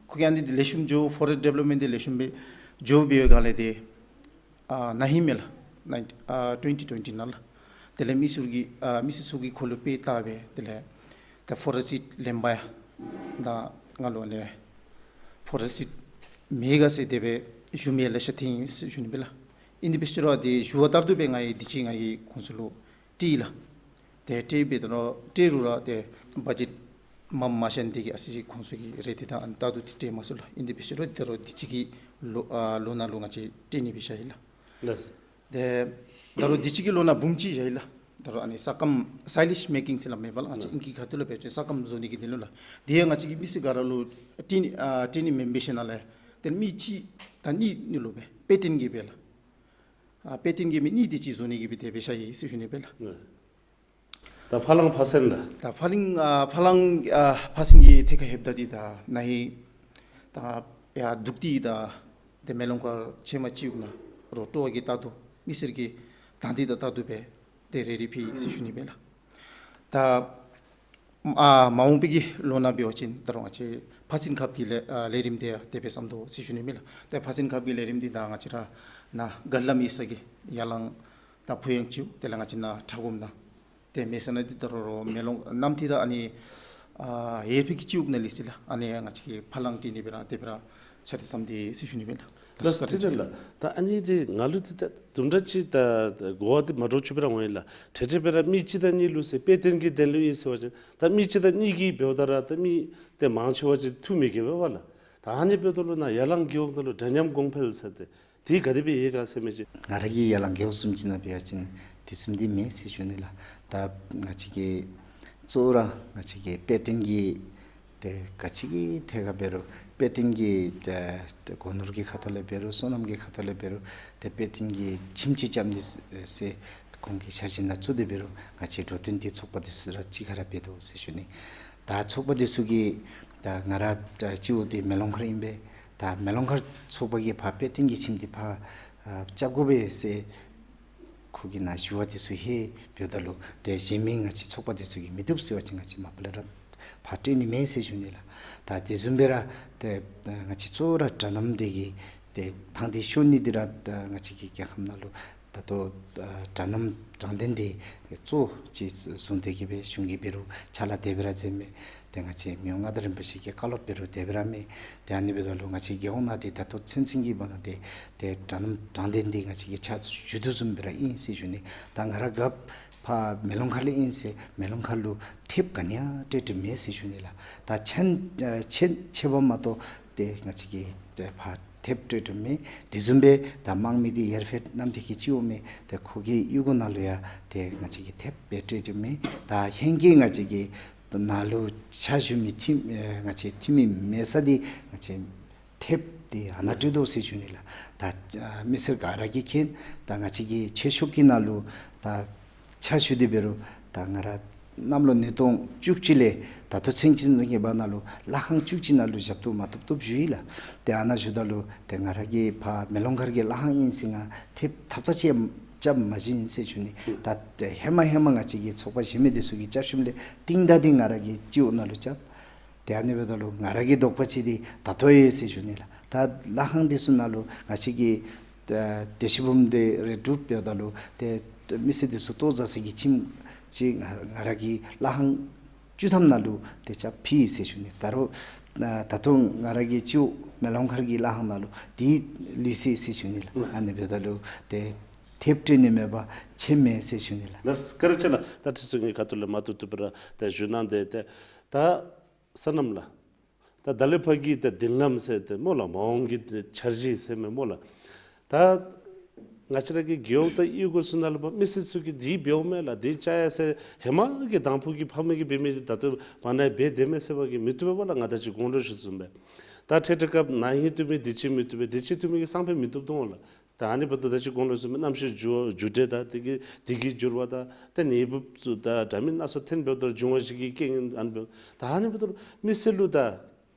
ཁོ་གིས་ཨ་ནི་འདི་ལེགས་ཤོམ་འགྱོ་ཕོ་རེསཊ་ཌི་བེ་ལོབ་མེནཊ་འདི་ལེགས་ཤོམ་སྦེ་འགྱོ་བའི་སྒང་ལས་ཏེ་ཨ་ན་ཧིང་མས་ལགས། ནའིན་ཨ་ཊུ་ཝེན་ཊི་ཊུ་ཝེན་ཊི་ནང་ལགས། དེ་ལས་མི་སེར་གྱི་ཨ་མི་སེར་ཚུ་གིས་ཁོ་ལུ་དཔེ་བལྟ་སྦེ་དེ་ལས་ད་ཕོ་རེསཊ་ལེན་པར་ཡང་ད་ང་ལུ་ཨ་ནི་ཕོ་རེསཊ་མེད་ག་ཟེར་དེ་སྦེ་ཞུ་མི་ལེ་ཤ་ཐོན་ཡི་ཟེར་ཞུ་ནི་སྦེ་ལགས། ཨིན་དེ་འབད་ཞུ་རུང་ཏེ་ཞུ་བ་ལྟར་དུ་སྦེ་ང་གིས་དུས་ཅི་ང་གིས་ཁོང་ཚུ་ལུ་སྤྲོད་ཡི་ལགས། ཏེ་སྤྲོད་འབད་དོ་རུང་སྤྲོད་རུང་ར་ཏེ་བ་ཇེཊ་མངམ་མ་ཤར་ནི་དེ་གིས་ཨ་ཙི་ཅིག་ཁོང་ཚུ་གིས་རེ་འདུན་དང་ཨ་ནི་ལྟར་དུ་ཏེ་སྤྲོད་མ་ཚུགས་ལགས། ཨིན་དེ་འབད་ཞུ་རུང་ད་རུང་དུས་ཅི་གི་ལོ་ཨ་ལོ་ནང་ལུ་ང་བཅས་སྤྲོད་ནི་སྦེ་བཞག་ཡི་ལགས། ལགས། ཏེ་ད་རུང་དུས་ཅི་གི་ལོ་ནང་འབུམ་གཅིག་བཞག་ཡི་ལགས། ད་རུང་ཨ་ནི་ས་སྐམ་སའི་ལེཇ་མེ་ཀིང་ཟེར་སླབ་མས་པ་ལགས། ང་བཅས་ཨིང་སྐད་ཁ་ཐུག་ལས་འབད་བ་ཅིན་ས་སྐམ་བཟོ་ནི་གི་དོན་ལུ་ལགས། དེ་ཡང་ང་བཅས་ཀྱིས་མི་སེར་ག་ར་ལུ་སྤྲོད་ནི་ཨ་སྤྲོད་ནི་མེན་པས་ཟེར་ནཱ་ལས་དེ་ལས་མི་གཅིག་དང་གཉིས་གཉིས་ལུ་སྦེ་དཔེ་སྟོན་གྱི་སྦེ་ལགས། ཨ་དཔེ་སྟོན་གྱི་མི་གཉིས་དེ་ཅིག་བཟོ་ནི་གི་སྦེ་དེ་སྦེ་བཞག་ཡི་ཟེར་ཞུ་ནི་སྦེ་ལགས། ད་ཕ་གླང་ཕ་སེང་ལགས། ད་ཕ་གླང་ཨ་ཕ་གླང་ཨ་ཕ་སེང་གི་ཐད་ཁར་ལྷོདཔ་ད་འདི་ད་ན་ཧིང་ད་ཡར་འདུག་སྟེ་ད་ཏེ་མེ་ལོང་མཁར་ཕྱེ་མ་ཅིག་ནང་རོགས་སྤྲོ་བ་གི་ལྟར་དུ་མི་སེར་གྱི་དང་འདོད་དང་ལྟར་དུ་སྦེ་ཏེ་རེ་རེ་ཕུལ་ཡི་ཟེར་ཞུ་ནི་སྦེ་ལགས། ད་ཨ་མ་འོངས་པའི་གི་ལོ་ནང་འབད་བ་ཅིན་ད་རུང་ང་བཅས་ཕ་སེང་ཁབ་ཀྱི་ལས་ཨ་ལས་རིམ་དེ་ཡང་དེ་སྦེ་བསམ་དོ་ཟེར་ཞུ་ནི་སྦེ་ལགས། ཏེ་ཕ་སེང་ཁབ་ཀྱི་ལས་རིམ་འདི་ད་ང་བཅས་ར་ནཱ་དགའ་ལམ་ཡིག་ཚང་གི་ཡར་ལང་དང་ཕུ་ཡང་ཅིག་དེ་ལས་ང་བཅས་ནཱ་ཁྲ་སྒོམ་ནང་ཏེ་མེད་ས་ནང་འདི་ད་རུང་རོགས་མེ་ལོང་གནམ་ཐིག་དང་ཨ་ནི་ཨ་ཡེར་ཕུ་གི་ཅིག་ནང་ལས་ཟེར་ལགས། ཨ་ནི་ང་བཅས་ཀྱིས་ཕ་གླང་སྤྲོད་ནི་སྦེ་ར་དེ་སྦེ་ར་ཆ་རོགས་བསམ་སྟེ་ཟེར་ཞུ་ནི་སྦེ་ལགས། ལགས་སོ། ཏེ་ད་ལགས་ད་ཨ་ནི་འདི་ང་ལུ་འདི་ད་དུམ་གྲ་ཅིག་ད་གོ་བ་འདི་མ་འདྲཝ་ཅིག་སྦེ་ར་འོང་ཡི་ལགས། ཏེ་དེ་སྦེ་ར་མི་གཅིག་དང་གཉིས་ལུ་ཟེར་དཔེ་སྟོན་གྱི་དོན་ལུ་ཨིན་ཟེར་བ་ཅིན་ད་མི་གཅིག་དང་གཉིས་ཀྱིས་འབདཝ་ད་ར་ད་མི་ཏེ་མང་ཆེ་བ་ཅིག་འཐུ་མི་བཀོལ་བས་པ་ལགས། ད་ཨ་ནི་འབདཝ་ད་ལུ་ནཱ་ཡར་ལང་རྒེད་འོག་ནང་ལུ་འདྲ་མཉམ་གོང་འཕེལ་ཟེར་ཏེ་དེ་ག་དེ་སྦེ་ཡོད་ག་ཟེར་མི་ཅིག། ང་ར་གི་ཡར་ལང་རྒེད་འོག་བཟུམ་ཅིག་ནང་འབད་བ་ཅིན་དེ་བཟུམ་འདི་མེད་ཟེར་ཞུ་ནི་ལགས། ད་ང་བཅས་ཀྱི་གཙོ་བོ་ར་ང་བཅས་ཀྱི་དཔེ་སྟོན་གྱི་ཏེ་ག་ཅི་གི་ཐད་ཁར་འབད་རུང་དཔེ་སྟོན་གྱི་ཏེ་ཏེ་སྒོ་ནོར་གྱི་ཁ་ཐུག་ལས་འབད་རུང་སོ་ནམ་གྱི་ཁ་ཐུག་ལས་འབད་རུང་ཏེ་དཔེ་སྟོན་གྱི་ཁྱིམ་ཅིག་རྐྱབ་ནི་ཟེར་ཁོང་གི་འཆར་གཞི་ནང་བཙུགས་ཏེ་འབད་རུང་ང་བཅས་འགྲོ་དོན་འདི་ཚོགས་པ་འདི་ཚུ་ར་གཅིག་ཁར་ར་འབད་དོ་ཟེར་ཞུ་ནི། ད་ཚོགས་པ་འདི་ཚུ་གིས་ད་ང་ར་ད་སྤྱི་འོག་འདི་མེ་ལོང་མཁར་ཨིན་པས། ད་མེ་ལོང་མཁར་ཚོགས་པ་གིས་ཕར་དཔེ་སྟོན་གྱི་ཁྱིམ་འདི་ཕར་ཨ་རྐྱབ་དགོ་པས་ཟེར་ཁོ་གིས་ནཱ་ཞུ་བ་འདི་ཚུ་ཧེ་འབདཝ་ད་ལུ་ཏེ་གཞན་མི་ང་བཅས་ཚོགས་པ་འདི་ཚུ་གིས་མི་བཏུབ་ཟེར་བ་ཅིན་ང་བཅས་མ་པ་ལས་ར་ ཕར་སྤྲོད་ནི་མེད་ཟེར་ཞུ་ནི་ལགས། ད་དེ་བཟུམ་སྦེ་ར་ཏེ་ང་བཅས་གཙོ་བོ་ར་དྲ་ལམ་འདི་གིས་ཏེ་ཐང་འདི་ཤོར་ནི་འདི་ར་ད་ང་བཅས་ཀྱི་རྒྱལ་ཁབ་ནང་ལུ་ད་ལྟོ་ཨ་དྲ་ལམ་དྲང་བདེན་འདི་གཙོ་ཅིག་བཟུང་སྟེ་གི་སྦེ་གཞུང་གིས་འབད་རུང་ཕྱག་ལཱ་དེ་སྦེ་ར་མཛད་མས། ཏེ་ང་བཅས་མི་དབང་མངའ་བདག་རིན་པོ་ཆེ་གི་བཀའ་སློབ་འབད་རུང་དེ་སྦེ་ར་མས། ཏེ་ཨ་ནི་འབདཝ་ད་ལུ་ང་བཅས་རྒྱལ་ཡོངས་ནང་འདི་ད་ལྟོ་ཚུན་ཚོད་ཀྱི་བར་ན་འདི་ཏེ་དྲ་ལམ་དྲང་བདེན་འདི་ང་བཅས་ཀྱིས་ཕྱག་ཞུ་དོ་བཟུམ་སྦེ་ར་ཨིན་ཟེར་ཞུ་ནི། ད་ང་ར་རྒཔོ་ཕར་མེ་ལོང་མཁར་ལས་ཨིན་ཟེར་མེ་ལོང་མཁར་ལུ་ཐེབས་ག་ནི་ཡང་སྤྲོད་སྤྲོདཔ་མེད་ཟེར་ཞུ་ནི་ལགས། ད་ཆེན་ཨ་ཆེན་ཆེ་བ་མ་གཏོགས་ཏེ་ང་བཅས་ཀྱིས་ཏེ་ཕར་ཐེབས་སྤྲོད་སྤྲོདཔ་མེད། དེ་བཟུམ་སྦེ་ད་དམངས་མི་འདི་ཡར་ཕེབས་གནམ་བདེ་སྐྱིད་ཅིག་འོང་མས། ཏེ་ཁོ་གི་གཡུས་སྒོ་ནང་ལུ་ཡང་ཏེ་ང་བཅས་ཀྱིས་ཐེབས་སྦེ་སྤྲོད་སྤྲོདཔ་མེད། ད་ཧེང་གི་ང་བཅས་ཀྱི་ནཱ་ལུ་ཕྱག་ཞུ་མི་འཐུས་ཨེ་ང་བཅས་འཐུས་མི་མེད་ས་འདི་ང་བཅས་ཐེབས་འདི་ཨ་ནཱ་སྤྲོད་དོ་ཟེར་ཞུ་ནི་ལགས། ད་ཨ་མི་སེར་ག་ར་གིས་མཁྱེན། ད་ང་བཅས་ཀྱི་ཆོས་ཕྱོགས་ཀྱི་ནང་ལུ་ད་ཕྱག་ཞུ་སྟེ་འབད་རུང་ད་ང་ར་གནམ་ལོ་ཉིས་སྟོང་བཅུ་གཅིག་ལས་ད་ལྟོ་ཚུན་ཚོད་ཀྱི་བར་ན་ལུ་ལྷ་ཁང་བཅུ་གཅིག་ནང་ལུ་ཞབས་ཏོག་མ་བཏུབ་བཏུབ་ཞུ་ཡི་ལགས། ཏེ་ཨ་ནཱ་ཞུཝ་ད་ལུ་ཏེ་ང་ར་གི་ཕར་མེ་ལོང་མཁར་གྱི་ལྷ་ཁང་ཨིན་ཟེར་ང་ཐེབས་ཐབས་ཚང་ཅིག་རྐྱབ་མ་བྱིན་ཟེར་ཞུ་ནི། ད་ཏེ་ཧེ་མ་ཧེ་མ་ང་བཅས་ཀྱི་ཚོགས་པ་གཞན་མི་འདི་ཚུ་གི་རྐྱབ་ཞིནམ་ལས་རྟིང་བདའ་འདི་ང་ར་གི་སྤྱི་འོག་ནང་ལུ་རྐྱབ། ཏེ་ཨ་ནི་འབདཝ་ད་ལུ་ང་ར་གི་དོགས་པ་ཅིག་འདི་ད་ལྟོ་ཡོད་ཟེར་ཞུ་ནི་ལགས། ད་ལྷ་ཁང་འདི་ཚུ་ནང་ལུ་ང་བཅས་ཀྱི་ད་བདེ་ཆེན་སྦོམ་འདི་རེ་སྒྲུབ་འབདཝ་ད་ལུ་ཏེ་མི་སེར་འདི་ཚུ་ལྟོ་བཟའ་ས་གི་ཁྱིམ་ཅིག་ང་ང་ར་གི་ལྷ་ཁང་བཅུ་ཐམ་ནང་ལུ་ཏེ་རྐྱབ་ཕུལ་ཡི་ཟེར་ཞུ་ནི། ད་རུང་ད་ལྟོ་ང་ར་གི་སྤྱི་འོག་མེ་ལོང་མཁར་གྱི་ལྷ་ཁང་ནང་ལུ་འདི་ལུས་སོ་ཡི་ཟེར་ཞུ་ནི་ལགས། ཨ་ནི་འབདཝ་ད་ལུ་ཏེ་ཐེབས་སྤྲོད་ནི་མེད་པར་ཕྱེ་མེད་ཟེར་ཞུ་ནི་ལགས། ལགས་བཀའ་དྲིན་ཆེ་ལགས། ད་ཁྲི་ཟུར་གྱི་ཁ་ཐུག་ལས་མ་བཏུབ་བཏུབ་སྦེ་ར་ཏེ་ཞུ་གནང་སྟེ་ཏེ་ད་སོ་ནམ་ལགས། ད་ད་ལས་ཕར་གྱི་ཏེ་མདུན་ལམ་ཟེར་ཏེ་སྨོ་ལགས། མ་འོངས་ཀྱི་ཏེ་འཆར་གཞི་ཟེར་མི་སྨོ་ལགས། ད་ང་བཅས་ར་གི་རྒེད་འོག་དང་གཡུས་སྒོ་ཚུ་ནང་ལུ་ཕར་མི་སེར་ཚུ་གིས་འདི་འབདཝ་མས་ལགས། འདི་བཅའ་ཡ་ཟེར་ཧེ་མ་གི་དང་ཕུ་གི་ཕམ་གིས་འབད་མི་འདི་ད་ལྟོ་བར་ན་འབད་དེས་མས་ཟེར་བ་གིས་མི་བཏུབ་པས་ལགས། ང་ད་ཅི་གོང་ལུ་ཞུ་བཟུམ་སྦེ་ད་ཁྲིད་ཁྲིད་སྐབས་ན་ཧིང་བཏུབ་མི་དུས་ཅི་མི་བཏུབ་པས། དུས་ཅི་བཏུབ་མི་གིས་སང་ཕོད་མི་བཏུབ་དོ་ལགས། ད་ཨ་ནི་འབདཝ་ད་ད་ཅི་གོང་ལུ་ཞུ་མི་གནམ་གཤིས་འགྱུར་འགྱུར་འགྲོས་དང་དེ་གི་དེ་གི་འགྱུར་བ་དང་ཏེ་ནད་འབུཔ་ཚུ་དང་འདྲ་མིན་སྣ་ཚོགས་ཐོན་འབདཝ་ད་འབྱུང་བ་ཞིག་གི་རྐྱེན་ཨིན། ཨ་ནི་འབདཝ་ད་ཨ་ནི་འབདཝ་ད་མི་སེར་ལུ་ད་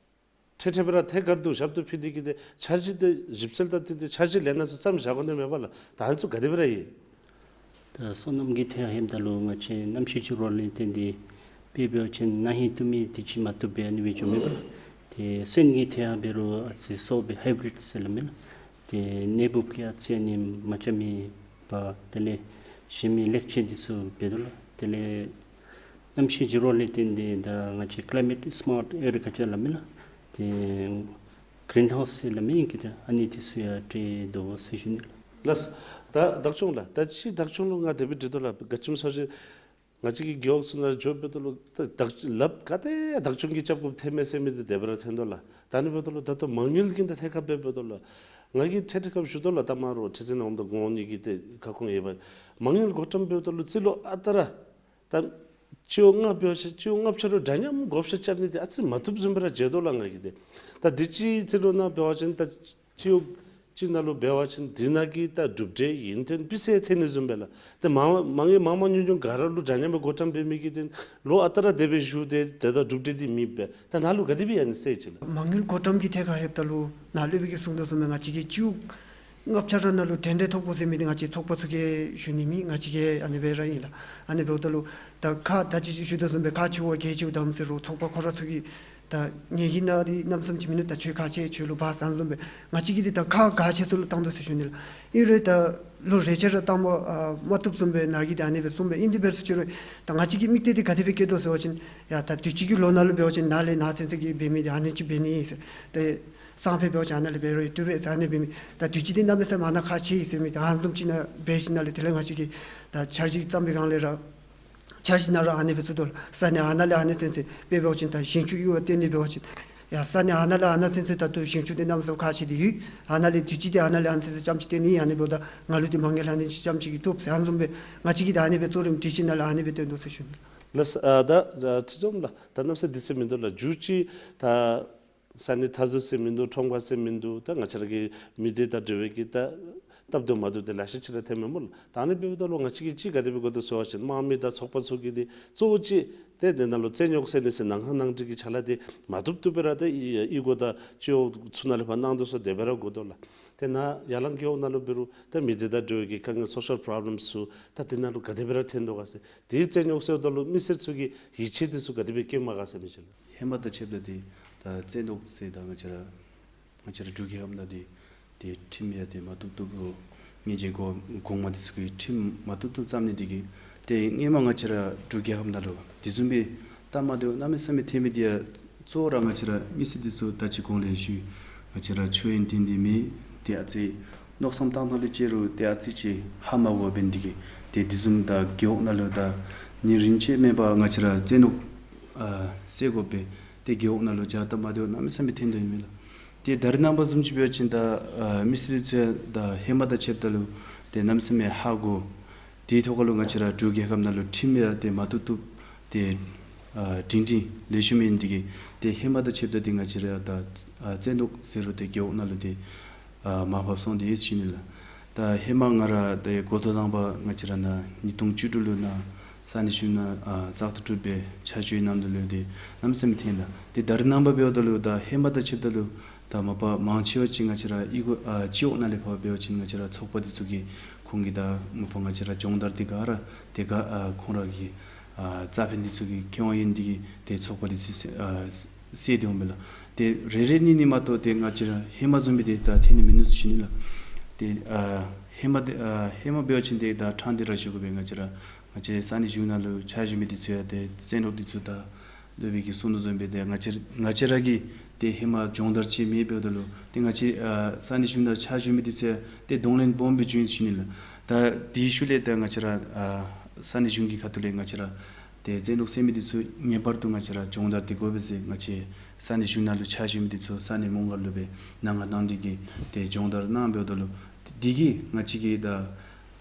ཁྲིད་ཁྲིད་སྦེ་ར་ཐད་ཀར་དུ་ཞབས་ཏོག་ཕུལ་ནི་གི་ཏེ་འཆར་གཞི་དེ་ཞིབ་འཚོལ་དང་བསྟུན་ཏེ་འཆར་གཞི་ལས་སྣ་ཚོགས་བརྩམས་བཞག་དགོ་ནི་མས་པ་ལགས། ད་ཨ་ནི་ཚུ་ག་དེ་སྦེ་ར་ཡོད། ད་སོ་ནམ་གྱི་ཐད་ཁར་ལྷོདཔ་ད་ལུ་ང་བཅས་གནམ་གཤིས་འགྱུར་བ་ལས་བརྟེན་ཏེ་དཔེ་འབད་བ་ཅིན་ན་ཧིང་བཏུབ་མི་དུས་ཅི་མ་བཏུབ་པས། ཨ་ནི་སྦེ་འགྱོཝ་མས་པ་ལགས། ཏེ་སོན་གྱི་ཐད་ཁར་འབད་རུང་ཨ་ཙི་སོ་སྦེ་ཧའི་བི་རིཌ་ཟེར་སླབ་མས་ལགས། ཏེ་ནད་འབུཔ་གིས་ཨ་ཙི་ཨ་ནི་མ་རྐྱབ་མི་འབད། དེ་ལས་གཞན་མི་ལེགས་བཅོས་འདི་ཚུ་འབད་དོ་ལགས། དེ་ལས་གནམ་གཤིས་འགྱུར་བ་ལས་བརྟེན་ཏེ་ད་ང་བཅས་ཀླའི་མེཊ་སི་མཱཊ་ཨེ་གི་རི་ཀལ་ཅར་སླབ་མས་ལགས། ཏེ་གིརིན་ཧའུསི་ཟེར་སླབ་མི་ཨིན་གྱི་ད་ཨ་ནི་འདི་ཚུ་ཡང་སྤྲོད་དོ་ཟེར་ཞུ་ནི་ལགས། ལགས། ད་བདག་སྐྱོང་ལགས། ད་ཅི་བདག་སྐྱོང་ལུ་ང་དེ་སྦེ་དྲི་དོ་ལགས། ག་ཅི་སྨོ་ཟེར་བ་ཅིན་ང་བཅས་ཀྱི་རྒེད་འོག་ཚུ་ནང་འགྱོ་འབདཝ་ད་ལུ་ད་བདག་ལགཔ་ག་དེ་ཡང་བདག་སྐྱོང་གི་རྐྱབ་དགོཔ་ཐོན་མས་ཟེར་མི་འདི་དེ་སྦེ་ར་ཐོན་དོ་ལགས། ད་ཨ་ནི་འབདཝ་ད་ལུ་ད་ལྟོ་མ་དངུལ་གྱི་ད་ཐད་ཁར་འབད་འབདཝ་ད་ལུ་ང་གིས་ཁྲིད་ཁྲིད་སྐབས་ཞུ་དོ་ལགས། ད་མ་རོགས་ཁྲི་འཛིན་འོགམ་དང་གོང་འོགམ་གཉིས་ཀྱི་ཏེ་ཁ་སྐོང་ཡོད་པ། མ་དངུལ་བགོ་བཀྲམ་འབདཝ་ད་ལུ་རྩིས་ལོ་ཨ་རྟག་ར་ད་སྤྱི་འོག་ལྔ་འབད་བ་ཅིན་སྤྱི་འོག་ལྔ་ཆ་ར་འདྲ་མཉམ་བགོ་བཤའ་རྐྱབ་ནི་འདི་ཨ་ཙི་མ་བཏུབ་བཟུམ་སྦེ་ར་མཇལ་དོ་ལགས་ང་གིས་ཏེ། ད་དུས་ཅི་རྩིས་ལོ་ནང་འབད་བ་ཅིན་ད་སྤྱི་འོག་ཅིག་ནང་ལུ་འབད་བ་ཅིན་དེ་ནང་གི་ད་གྲུབ་འབྲས་ཡུན་བརྟན་སྤུས་ཚད་ཐོན་ནི་བཟུམ་སྦེ་ལགས། ཏེ་མང་མང་ངེ་མང་མང་ཉུང་ཉུང་ག་ར་ལུ་འདྲ་མཉམ་སྦེ་བགོ་བཀྲམ་འབད་མི་གིས་ཏེ་ལོ་ཨ་རྟག་ར་དེ་སྦེ་བཞུགས་ཏེ་དེ་དང་གྲུབ་འབྲས་འདི་མེདཔ་སྦེ། ད་ནཱ་ལུ་ག་དེ་སྦེ་ཨ་ནི་ཟེར་ཅི་ལགས། མ་དངུལ་བགོ་བཀྲམ་གྱི་ཐད་ཁར་ལྷོདཔ་ད་ལུ་ནཱ་སློབ་དཔོན་གྱིས་གསུངས་དོ་བཟུམ་སྦེ་ང་བཅས་ཀྱི་སྤྱི་འོག་ལྔ་ཆ་ར་ནང་ལུ་འདྲན་འདྲ་ཐོབ་དགོ་ཟེར་མི་འདི་ང་བཅས་ཚོགས་པ་ཚུ་གིས་ཞུ་ནི་མེད། ང་བཅས་ཀྱིས་ཨ་ནི་སྦེ་ར་ཨིན་ལགས། ཨ་ནི་འབདཝ་ད་ལུ་ད་ཁག་ད་ཅི་ཞུ་དོ་བཟུམ་སྦེ་ཁག་ཆེཝ་གལ་ཆེཝ་དམ་ཟེར་རུང་ཚོགས་པ་ཁོ་ར་ཚུ་གིས་ད་ངེ་གི་ནང་འདི་གནམ་མེད་ས་མེད་མིན་འདུག། ད་ཁྱོད་ཁག་ཆེ་ཁྱོད་ལུ་འབག་ཟེར་ཨ་ནི་བཟུམ་སྦེ་ང་བཅས་ཀྱིས་འདི་ད་ཁག་གལ་ཆེ་ཚུ་ལུ་བཏང་དོ་ཟེར་ཞུ་ནི་ལགས། ཨིན་རུང་ད་ལོ་རེ་ཆ་ར་བཏངམ་ཨ་མ་བཏུབ་བཟུམ་སྦེ་ནཱ་གིས་ད་ཨ་ནི་སྦེ་གསུངས་པས། ཨིན་དེ་འབད་རུང་ཅི་རུང་ད་ང་བཅས་ཀྱི་དམིགས་གཏད་འདི་ག་དེ་སྦེ་བསྐྱེད་དོ་ཟེར་བ་ཅིན་ཡ་ད་དུས་ཅི་གི་ལོ་ནང་ལུ་འབད་བ་ཅིན་ནཱ་ལས་ནཱ་ཚུན་ཚོད་ཀྱི་འབད་མི་འདི་ཨ་ནི་ཅིག་འབད་ནི་ཨིན་ཟེར། ཏེ་སང་ཕོད་འབད་བ་ཅིན་ཨ་ནཱ་ལས་འབད་རུང་བཏུབ་པས་ཟེར་ཨ་ནི་འབད་མི་ད་དུས་ཅི་འདི་གནམ་མེད་ས་མེད་ནཱ་ཁག་ཆེ་ཡི་ཟེར་མི་ད་ཨ་ནི་བཟུམ་ཅིག་ནང་འབད་ཞིནམ་ལས་དེ་ལས་ང་བཅས་ཀྱིས་ད་འཆར་གཞི་བརྩམས་པའི་སྒང་ལས་ར་འཆར་གཞི་ནང་ར་ཨ་ནི་སྦེ་བཙུགས་དོ་ལགས། ས་གནས་ཨ་ནཱ་ལས་ཨ་ནི་ཚུན་ཚོད་དཔེ་འབད་བ་ཅིན་ད་ཞིང་ཆུ་གཡུར་བ་བཏོན་ནི་འབད་བ་ཅིན་ཡ་ས་གནས་ཨ་ནཱ་ལས་ཨ་ནཱ་ཚུན་ཚོད་ད་ལྟོ་ཞིང་ཆུ་འདི་གནམ་མེད་ས་མེད་ཁག་ཆེ་སྟེ་ཡོད། ཨ་ནཱ་ལས་དུས་ཅི་འདི་ཨ་ནཱ་ལས་ཨ་ནི་ཚུན་ཚོད་རྐྱངམ་ཅིག་བཏོན་ནི་ཨ་ནི་འབདཝ་ད་ང་ལུ་འདི་མ་དངུལ་ཨ་ནི་ཅིག་རྐྱངམ་ཅིག་གིས་བཏུབ་ཟེར་ཨ་ནི་བཟུམ་སྦེ་ང་བཅས་ཀྱིས་ད་ཨ་ནི་སྦེ་གཙོ་རིམ་སྒྲིག་ཞིནམ་ལས་ཨ་ནི་སྦེ་བཏོན་དོ་ཟེར་ཞུ་ནི། ལགས། ཨ་ད་ཨ་ཁྲི་འཛོམས་ལགས། ད་གནམ་ས་འདི་ཚུ་མིན་འདུག་ལགས། མཇུག་ཅིག་ད་ས་གནས་མཐའ་ཟུར་ཟེར་མིན་འདུག། ཁྲོམ་ཁ་ཟེར་མིན་འདུག། ད་ང་བཅས་ར་གི་མི་སྡེ་དང་འབྲེལ་བའི་གི་ད་སྟབས་བདེཝ་མ་བདེཝ་དེ་ལེ་ཤ་ཅིག་ར་ཐོནམ་མས་སྨོ་ལགས། ད་ཨ་ནི་འབདཝ་ད་ལུ་ང་བཅས་ཀྱིས་ཅིག་ག་དེ་སྦེ་དགོ་དོ་ཟེར་བ་ཅིན་དམངས་མི་དང་ཚོགས་པ་ཚུ་གིས་འདི་གཙོ་བོ་ཅིག་ ཏེ་དེ་ནང་ལུ་རྩོད་རྙོགས་སེལ་ནི་ཟེར་ནང་ཁང་ནང་འགྲིག་གི་ཕྱག་ལཱ་འདི་མ་བཏུབ་བཏུབ་སྦེ་ར་ཏེ་གཡུས་སྒོ་དང་སྤྱི་འོག་ཚུ་ནང་ལུ་ཕར་གནང་དོ་ཟེར་དེ་སྦེ་ར་གོ་དོ་ལགས། ཏེ་ནཱ་ཡ་ལང་རྒེད་འོག་ནང་ལུ་འབད་རུང་ཏེ་མི་སྡེ་དང་འབྲེལ་བའི་གི་དཀའ་ངལ་social problems ཚུ་ད་དེ་ནང་ལུ་ག་དེ་སྦེ་ར་ཐོན་དོ་ག་ཟེར། དེའི་རྩོད་རྙོགས་སེལཝ་ད་ལུ་མི་སེར་ཚུ་གི་ཡིད་ཆེས་དེ་ཚུ་ག་དེ་སྦེ་སྐྱེཝ་མས་ག་ཟེར་མི་ཅིག་ལགས། ཧེ་མ་དང་ཕྱདཔ་ད་ཏེ་ད་རྩོད་རྙོགས་ཟེར་ད་ང་བཅས་ར་ང་བཅས་ར་འབྲུག་རྒྱལ་ཁབ་ནང་འདི་ཏེ་ཁྲིམས་ཡང་ཏེ་མ་བཏུབ་བཏུབ་རོགས་ངེས་ཅན་གོ་གོང་མ་འདི་ཚུ་གི་ཁྲིམས་མ་བཏུབ་བཏུབ་བརྩམ་ནི་འདི་གིས་ཏེ་སྔོན་མ་ང་བཅས་ར་འབྲུག་རྒྱལ་ཁབ་ནང་ལུ་དེ་བཟུམ་སྦེ་སྟབས་མ་བདེཝ་གནམ་མེད་ས་མེད་ཐོན་མི་འདི་ཡང་གཙོ་བོ་ར་ང་བཅས་ར་མི་སེར་འདི་ཚུ་ད་ཅི་གོང་ལས་ཞུ་ང་བཅས་ར་ཆོས་ཡོན་ཏན་འདི་མེད། ཏེ་ཨ་ཙི་མནོ་བསམ་བཏང་ཐངས་ལས་བཅད་རུང་ཏེ་ཨ་ཙི་ཅིག་ཧ་མ་གོ་བའི་འདི་གིས་ཏེ་དེ་བཟུམ་ད་རྒེད་འོག་ནང་ལུ་ད་ཉིན་རིམ་ཅིག་མེན་པར་ང་བཅས་ར་རྩོད་རྙོགས་ཨ་སེལ་དགོ་པས། ཏེ་རྒེད་འོག་ནང་ལུ་ཡང་སྟབས་མ་བདེཝ་གནམ་མེད་ས་མེད་ཐོན་དོ་ཨིན་མས་ལགས། ཏེ་ད་རེས་ནངས་པ་བཟུམ་ཅིག་འབད་བ་ཅིན་ད་ཨ་མི་སེར་ཚུ་ཡང་ད་ཧེ་མ་དང་ཕྱདཔ་ད་ལུ་ཏེ་གནམ་མེད་ས་མེད་ཧ་གོ། དེའི་ཐོག་ཁར་ལུ་ང་བཅས་ར་འབྲུག་རྒྱལ་ཁབ་ནང་ལུ་ཁྲིམས་ཡང་ཏེ་མ་བཏུབ་བཏུབ་ཏེ་ཨ་སྒྲིང་སྒྲིང་ལེགས་ཤོམ་ཨིན་འདི་གིས་ཏེ་ཧེ་མ་དང་ཕྱདཔ་ད་ཏེ་ང་བཅས་ར་ད་ཨ་རྩོད་རྙོགས་ཟེར་རུང་ཏེ་རྒེད་འོག་ནང་ལུ་ཏེ་ཨ་མར་བབས་སོང་སྟེ་ཡོད་ཟེར་ཞུ་ནི་ལགས། ད་ཧེ་མ་ང་ར་ཏེ་འགོ་ཐོག་དང་པ་ང་བཅས་ར་ནཱ་ཉིས་སྟོང་བཅུ་དྲུག་ལུ་ནཱ་ས་གནས་གཞུང་ནང་ཨ་བཙག་འཐུ་གྲུབ་སྦེ་ཕྱག་ཞུ་བའི་ནམ་དུས་ལུ་ཏེ་གནམ་མེད་ས་མེད་ཐོན་ལགས། ཏེ་ད་རེས་ནངས་པ་འབདཝ་ད་ལུ་ད་ཧེ་མ་དང་ཕྱདཔ་ད་ལུ་ད་མ་པ་མང་ཆེ་བ་ཅིག་ང་བཅས་ར་གཡུས་སྒོ་ཨ་སྤྱི་འོག་ནང་ལས་ཕར་འབད་བ་ཅིན་ང་བཅས་ར་ཚོགས་པ་འདི་ཚུ་གིས་ཁོང་གིས་ད་མ་པ་ང་བཅས་ར་སྦྱོང་བརྡར་འདི་ག་ར་ཏེ་ག་ཨ་ཁོང་ར་གི་ཨ་རྩ་ཕན་འདི་ཚུ་གི་ཁེ་དབང་ཡོད་ནི་འདི་གིས་ཏེ་ཚོགས་པ་འདི་ཚུ་ཨ་སེལ་ཏེ་འོང་མས་ལགས། ཏེ་རེ་རེ་གཉིས་གཉིས་མ་གཏོགས་ཏེ་ང་བཅས་ར་ཧེ་མ་བཟུམ་སྦེ་ཏེ་ད་ཐོན་ནི་མིན་ནུག་ཟེར་ཞུ་ནི་ལགས། ཏེ་ཨ་ཧེ་མ་འདི་ཨ་ཧེ་མ་འབད་བ་ཅིན་ཏེ་ད་ཕྲང་སྟེ་ར་ཞུ་དགོ་པས། ང་བཅས་ར་ང་བཅས་ས་གནས་གཞུང་ནང་ལུ་ཕྱག་ཞུ་མི་འདི་ཚུ་ཡང་ཏེ་རྩོད་རྙོགས་འདི་ཚུ་ད་སློབ་དཔོན་གྱིས་གསུངས་དོ་བཟུམ་སྦེ་ཏེ་ང་བཅས་ང་བཅས་ར་གིས་ཏེ་ཧེ་མ་སྦྱོང་བརྡར་ཅིག་མེད་འབདཝ་ད་ལུ་ཏེ་ང་བཅས་ཨ་ས་གནས་གཞུང་ནང་ཕྱག་ཞུ་མི་འདི་ཚུ་ཡང་ཏེ་གདོང་ལེན་སྦོམ་སྦེ་བྱུང་ཡི་ཟེར་ཞུ་ནི་ལགས། ད་དེའི་ཤུལ་ལས་ད་ང་བཅས་ར་ཨ་ས་གནས་གཞུང་གི་ཁ་ཐུག་ལས་ང་བཅས་ར་ཏེ་རྩོད་རྙོགས་སེལ་མི་འདི་ཚུ་ངེས་པར་དུ་ང་བཅས་ར་སྦྱོང་བརྡར་འདི་དགོ་པས་ཟེར་ང་བཅས་ས་གནས་གཞུང་ནང་ལུ་ཕྱག་ཞུ་མི་འདི་ཚུ་ས་གནས་མོང་སྒར་ལུ་སྦེ་ནང་ང་ནང་འགྲིག་གི་ཏེ་སྦྱོང་བརྡར་གནང་འབདཝ་ད་ལུ་འདི་གིས་ང་བཅས་ཀྱི་ད་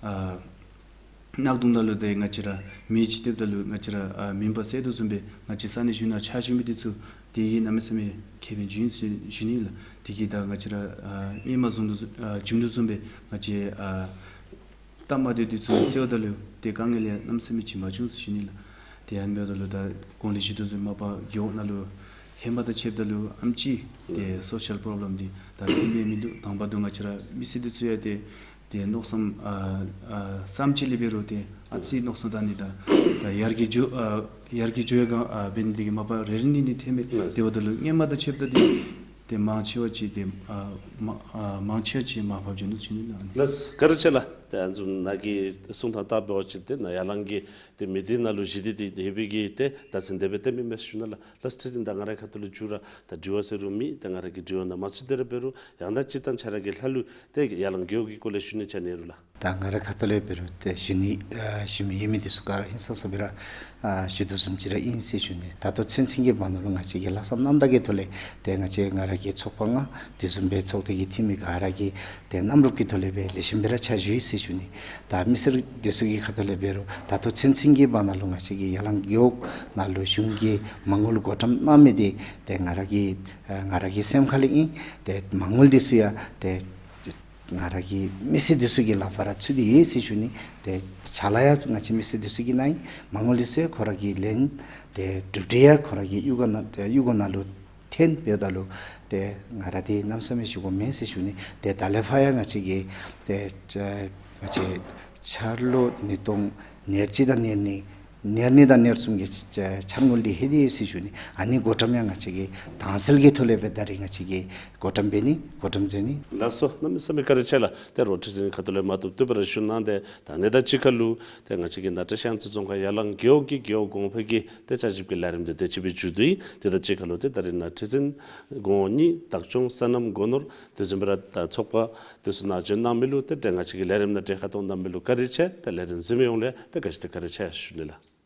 ཨ་གནག་དུང་ནང་ལུ་ཏེ་ང་བཅས་ར་མེ་ཅིག་བཏབ་ད་ལུ་ང་བཅས་ར་ཨ་མུན་པ་སེལ་དོ་བཟུམ་སྦེ་ང་བཅས་ས་གནས་གཞུང་ནང་ཕྱག་ཞུ་མི་འདི་ཚུ་འདི་གིས་གནམ་མེད་ས་མེད་ཁེ་ཕན་བྱུང་ཡི་ཟེར་ཞུ་ནི་ལགས། འདི་གིས་ད་ང་བཅས་ར་ཨ་སྔོན་མ་བཟུང་དོ་བཟུམ་ཨ་བྱུང་དོ་བཟུམ་སྦེ་ང་བཅས་ཨ་སྟབས་མ་བདེཝ་འདི་ཚུ་སེལཝ་ད་ལུ་ཏེ་དཀའ་ངལ་ཡང་གནམ་མེད་ས་མེད་ཅིག་མ་བྱུང་ཟེར་ཞུ་ནི་ལགས། ཏེ་ཨ་ནི་འབདཝ་ད་ལུ་ད་གོང་ལས་ཞུ་དོ་བཟུམ་མ་པ་རྒེད་འོག་ནང་ལུ་ཧེ་མ་དང་ཕྱདཔ་ད་ལུ་ཨེམ་ཅིག་ཏེ་སོ་ཤལ་པོརོབ་ལེམ་འདི་ད་ཐོན་ནི་མིན་འདུག། དང་པ་འདི་ང་བཅས་ར་མི་སེར་འདི་ཚུ་ཡང་ཏེ་ཏེ་མནོ་བསམ་ཨ་ཨ་བསམ་ཅིག་ལས་འབད་རུང་ཏེ་ཨ་ཙི་མནོ་བསམ་བཏང་ནི་དང་ད་ཡར་རྒྱས་འགྱོ་ཨ་ཡར་རྒྱས་འགྱོ་ཡར་སྒང་ཨ་འབད་ནི་འདི་གིས་མ་པ་རེ་རེ་གཉིས་གཉིས་ཐོན་མས། ལགས། དེ་འབདཝ་ད་ལུ་སྔོན་མ་དང་ཕྱདཔ་ད་འདི་ཏེ་མང་ཆེ་བ་ཅིག་ཏེ་ཨ་མ་ཨ་མང་ཆེ་བ་ཅིག་མར་བབས་འགྱོ་ནུག་ཟེར་ཞུ་ནི་ལགས། ལགས་སོ། བཀའ་དྲིན་ཆེ་ལགས། ཏེ་ཨ་ནི་བཟུམ་ནཱ་གི་གསུང་ཐངས་ལྟར་འབད་བ་ཅིན་ཏེ་ནཱ་ཡ་ལང་གི་ཏེ་མི་སྡེ་ནང་ལུ་གཞི་སྡེ་འདི་ཡོད་པའི་གི་ཏེ་ད་ཚུན་དེ་སྦེ་ཏེ་མི་མེད་ཟེར་ཞུ་ནི་ལགས། ལགས་སོ། ཁྲི་འཛིན་ད་ང་རའི་ཁ་ཐུག་ལུ་མཇུག་ར་ད་དྲི་བ་ཟེར་རུང་མེད། ད་ང་ར་གི་དྲི་བ་ནང་མ་ཚུད་དེ་ར་འབད་རུང་ཡང་ད་སྤྱིར་བཏང་ཁྱོད་ར་གི་ལྷག་ལུས་ཏེ་ཡ་ལང་རྒེད་འོག་གི་སྐོར་ལས་ཞུ་ནི་ཅིག་ཨ་ནི་ཡོད་རུང་ལགས། ད་ང་རའི་ཁ་ཐུག་ལས་འབད་རུང་ཏེ་ཞུ་ནི་ཨ་ཞུ་མི་ཡོད་མི་འདི་ཚུ་ག་ར་ཧིང་སངས་ས་སྦེ་ར་ཨ་ཞུ་དོ་བཟུམ་ཅིག་ར་ཨིན་ཟེར་ཞུ་ནི། ད་ལྟོ་ཚུན་ཚོད་ཀྱི་བར་ན་ལུ་ང་བཅས་ཀྱི་ལྷག་བསམ་རྣམ་དག་གི་ཐོག་ལས་ཏེ་ང་བཅས་ང་ར་གི་ཚོགས་པ་ལྔ་དེ་བཟུམ་སྦེ་ཚོགས་སྡེ་གི་འཐུས་མི་ག་ར་གིས་ཏེ་གནམ་རུབ་ཀྱི་ཐོག་ལས་སྦེ་ལེགས་ཤོམ་སྦེ་ར་ཕྱག་ཞུ་ཡི་ཟེར་ཞུ་ནི། ད་མི་སེར་འདི་ཚུ་གི་ཁ་ཐུག་ལས་འབད་རུང་ད་ལྟོ་ཚུན་ཚོད་ཀྱི་བར་ན་ལུ་ང་བཅས་ཀྱི་ཡ་ལང་རྒེད་འོག་ནང་ལུ་གཞུང་གིས་མ་དངུལ་བགོ་བཀྲམ་གནང་མི་འདི་ཏེ་ང་ར་གི་ཨ་ང་ར་གི་སེམས་ཁ་ལས་ཨིན། ཏེ་མ་དངུལ་འདི་ཚུ་ཡང་ཏེ་ང་ར་གི་མི་སེར་འདི་ཚུ་གི་ལག་པར་ཚུད་དེ་ཡོད་ཟེར་ཞུ་ནི། ཏེ་ཕྱག་ལཱ་ཡང་ང་བཅས་མི་སེར་འདི་ཚུ་གིས་གནང་ཡི། མ་དངུལ་འདི་ཚུ་ཡང་ཁོ་ར་གིས་ལེན། ཏེ་གྲུབ་འབྲས་ཡང་ཁོ་ར་གི་གཡུས་སྒོ་ནང་གཡུས་སྒོ་ནང་ལུ་ཐོན་འབདཝ་ད་ལུ་ཏེ་ང་ར་འདི་གནམ་མེད་ས་མེད་ཞུ་དགོཔ་མེད་ཟེར་ཞུ་ནི། ཏེ་ད་ལས་ཕར་ཡང་ང་བཅས་ཀྱི་ཏེ་ང་བཅས་འཆར་ལོ་ཉིས་སྟོང་ཉེར་གཅིག་དང་ཉེར་གཉིས་ཉེར་གཉིས་དང་ཉེར་གསུམ་གྱི་འཆར་དངུལ་འདི་ལྷོད་དེ་ཡོད་ཟེར་ཞུ་ནི། ཨ་ནི་བགོ་བཀྲམ་ཡང་ང་བཅས་ཀྱིས་དྭངས་གསལ་གྱི་ཐོག་ལས་སྦེ་ད་རིས་ང་བཅས་ཀྱིས་བགོ་བཀྲམ་འབད་ནི་བགོ་བཀྲམ་མཛད་ནི། ལགས་སོ། གནམ་མེད་ས་མེད་བཀའ་དྲིན་ཆེ་ལགས། ཏེ་རོགས་ཁྲི་འཛིན་ཁ་ཐུག་ལས་མ་བཏུབ་བཏུབ་སྦེ་ར་ཞུ་གནང་སྟེ་ད་ཨ་ནི་དང་གཅིག་ཁར་ལུ་ཏེ་ང་བཅས་ཀྱི་ནཱ་བཀྲིས་གཡང་རྩེ་རྫོང་ཁག་ཡ་ལང་རྒེད་འོག་གི་རྒེད་འོག་གོང་འཕེལ་གྱི་ཏེ་བསྐྱར་ཞིབ་ཀྱི་ལས་རིམ་འདི་དེ་ཅིག་སྦེ་མཇུག་བསྡུ་ཡི། ཏེ་ད་གཅིག་ཁར་ལུ་ཏེ་ད་རིས་ནཱ་ཁྲི་འཛིན་གོང་འོག་གཉིས་བདག་སྐྱོང་སོ་ནམ་སྒོ་ནོར་དེ་བཟུམ་སྦེ་ར་ད་ཚོགས་པ་དེ་ཚུ་ནཱ་བྱོན་གནང་མི་ལུ་ཏེ་ཏེ་ང་བཅས་ཀྱི་ལས་རིམ་ནང་གྲལ་ཁར་གཏོགས་གནང་མི་ལུ་བཀའ་དྲིན་ཆེ། ཏེ་ལས་རིམ་གཟིགས་མི་ཡོངས་ལུ་ཡང་ཏེ་ག་ཅི་ཏེ་བཀའ་དྲིན་ཆེ་ཞུ་ནི་ལགས།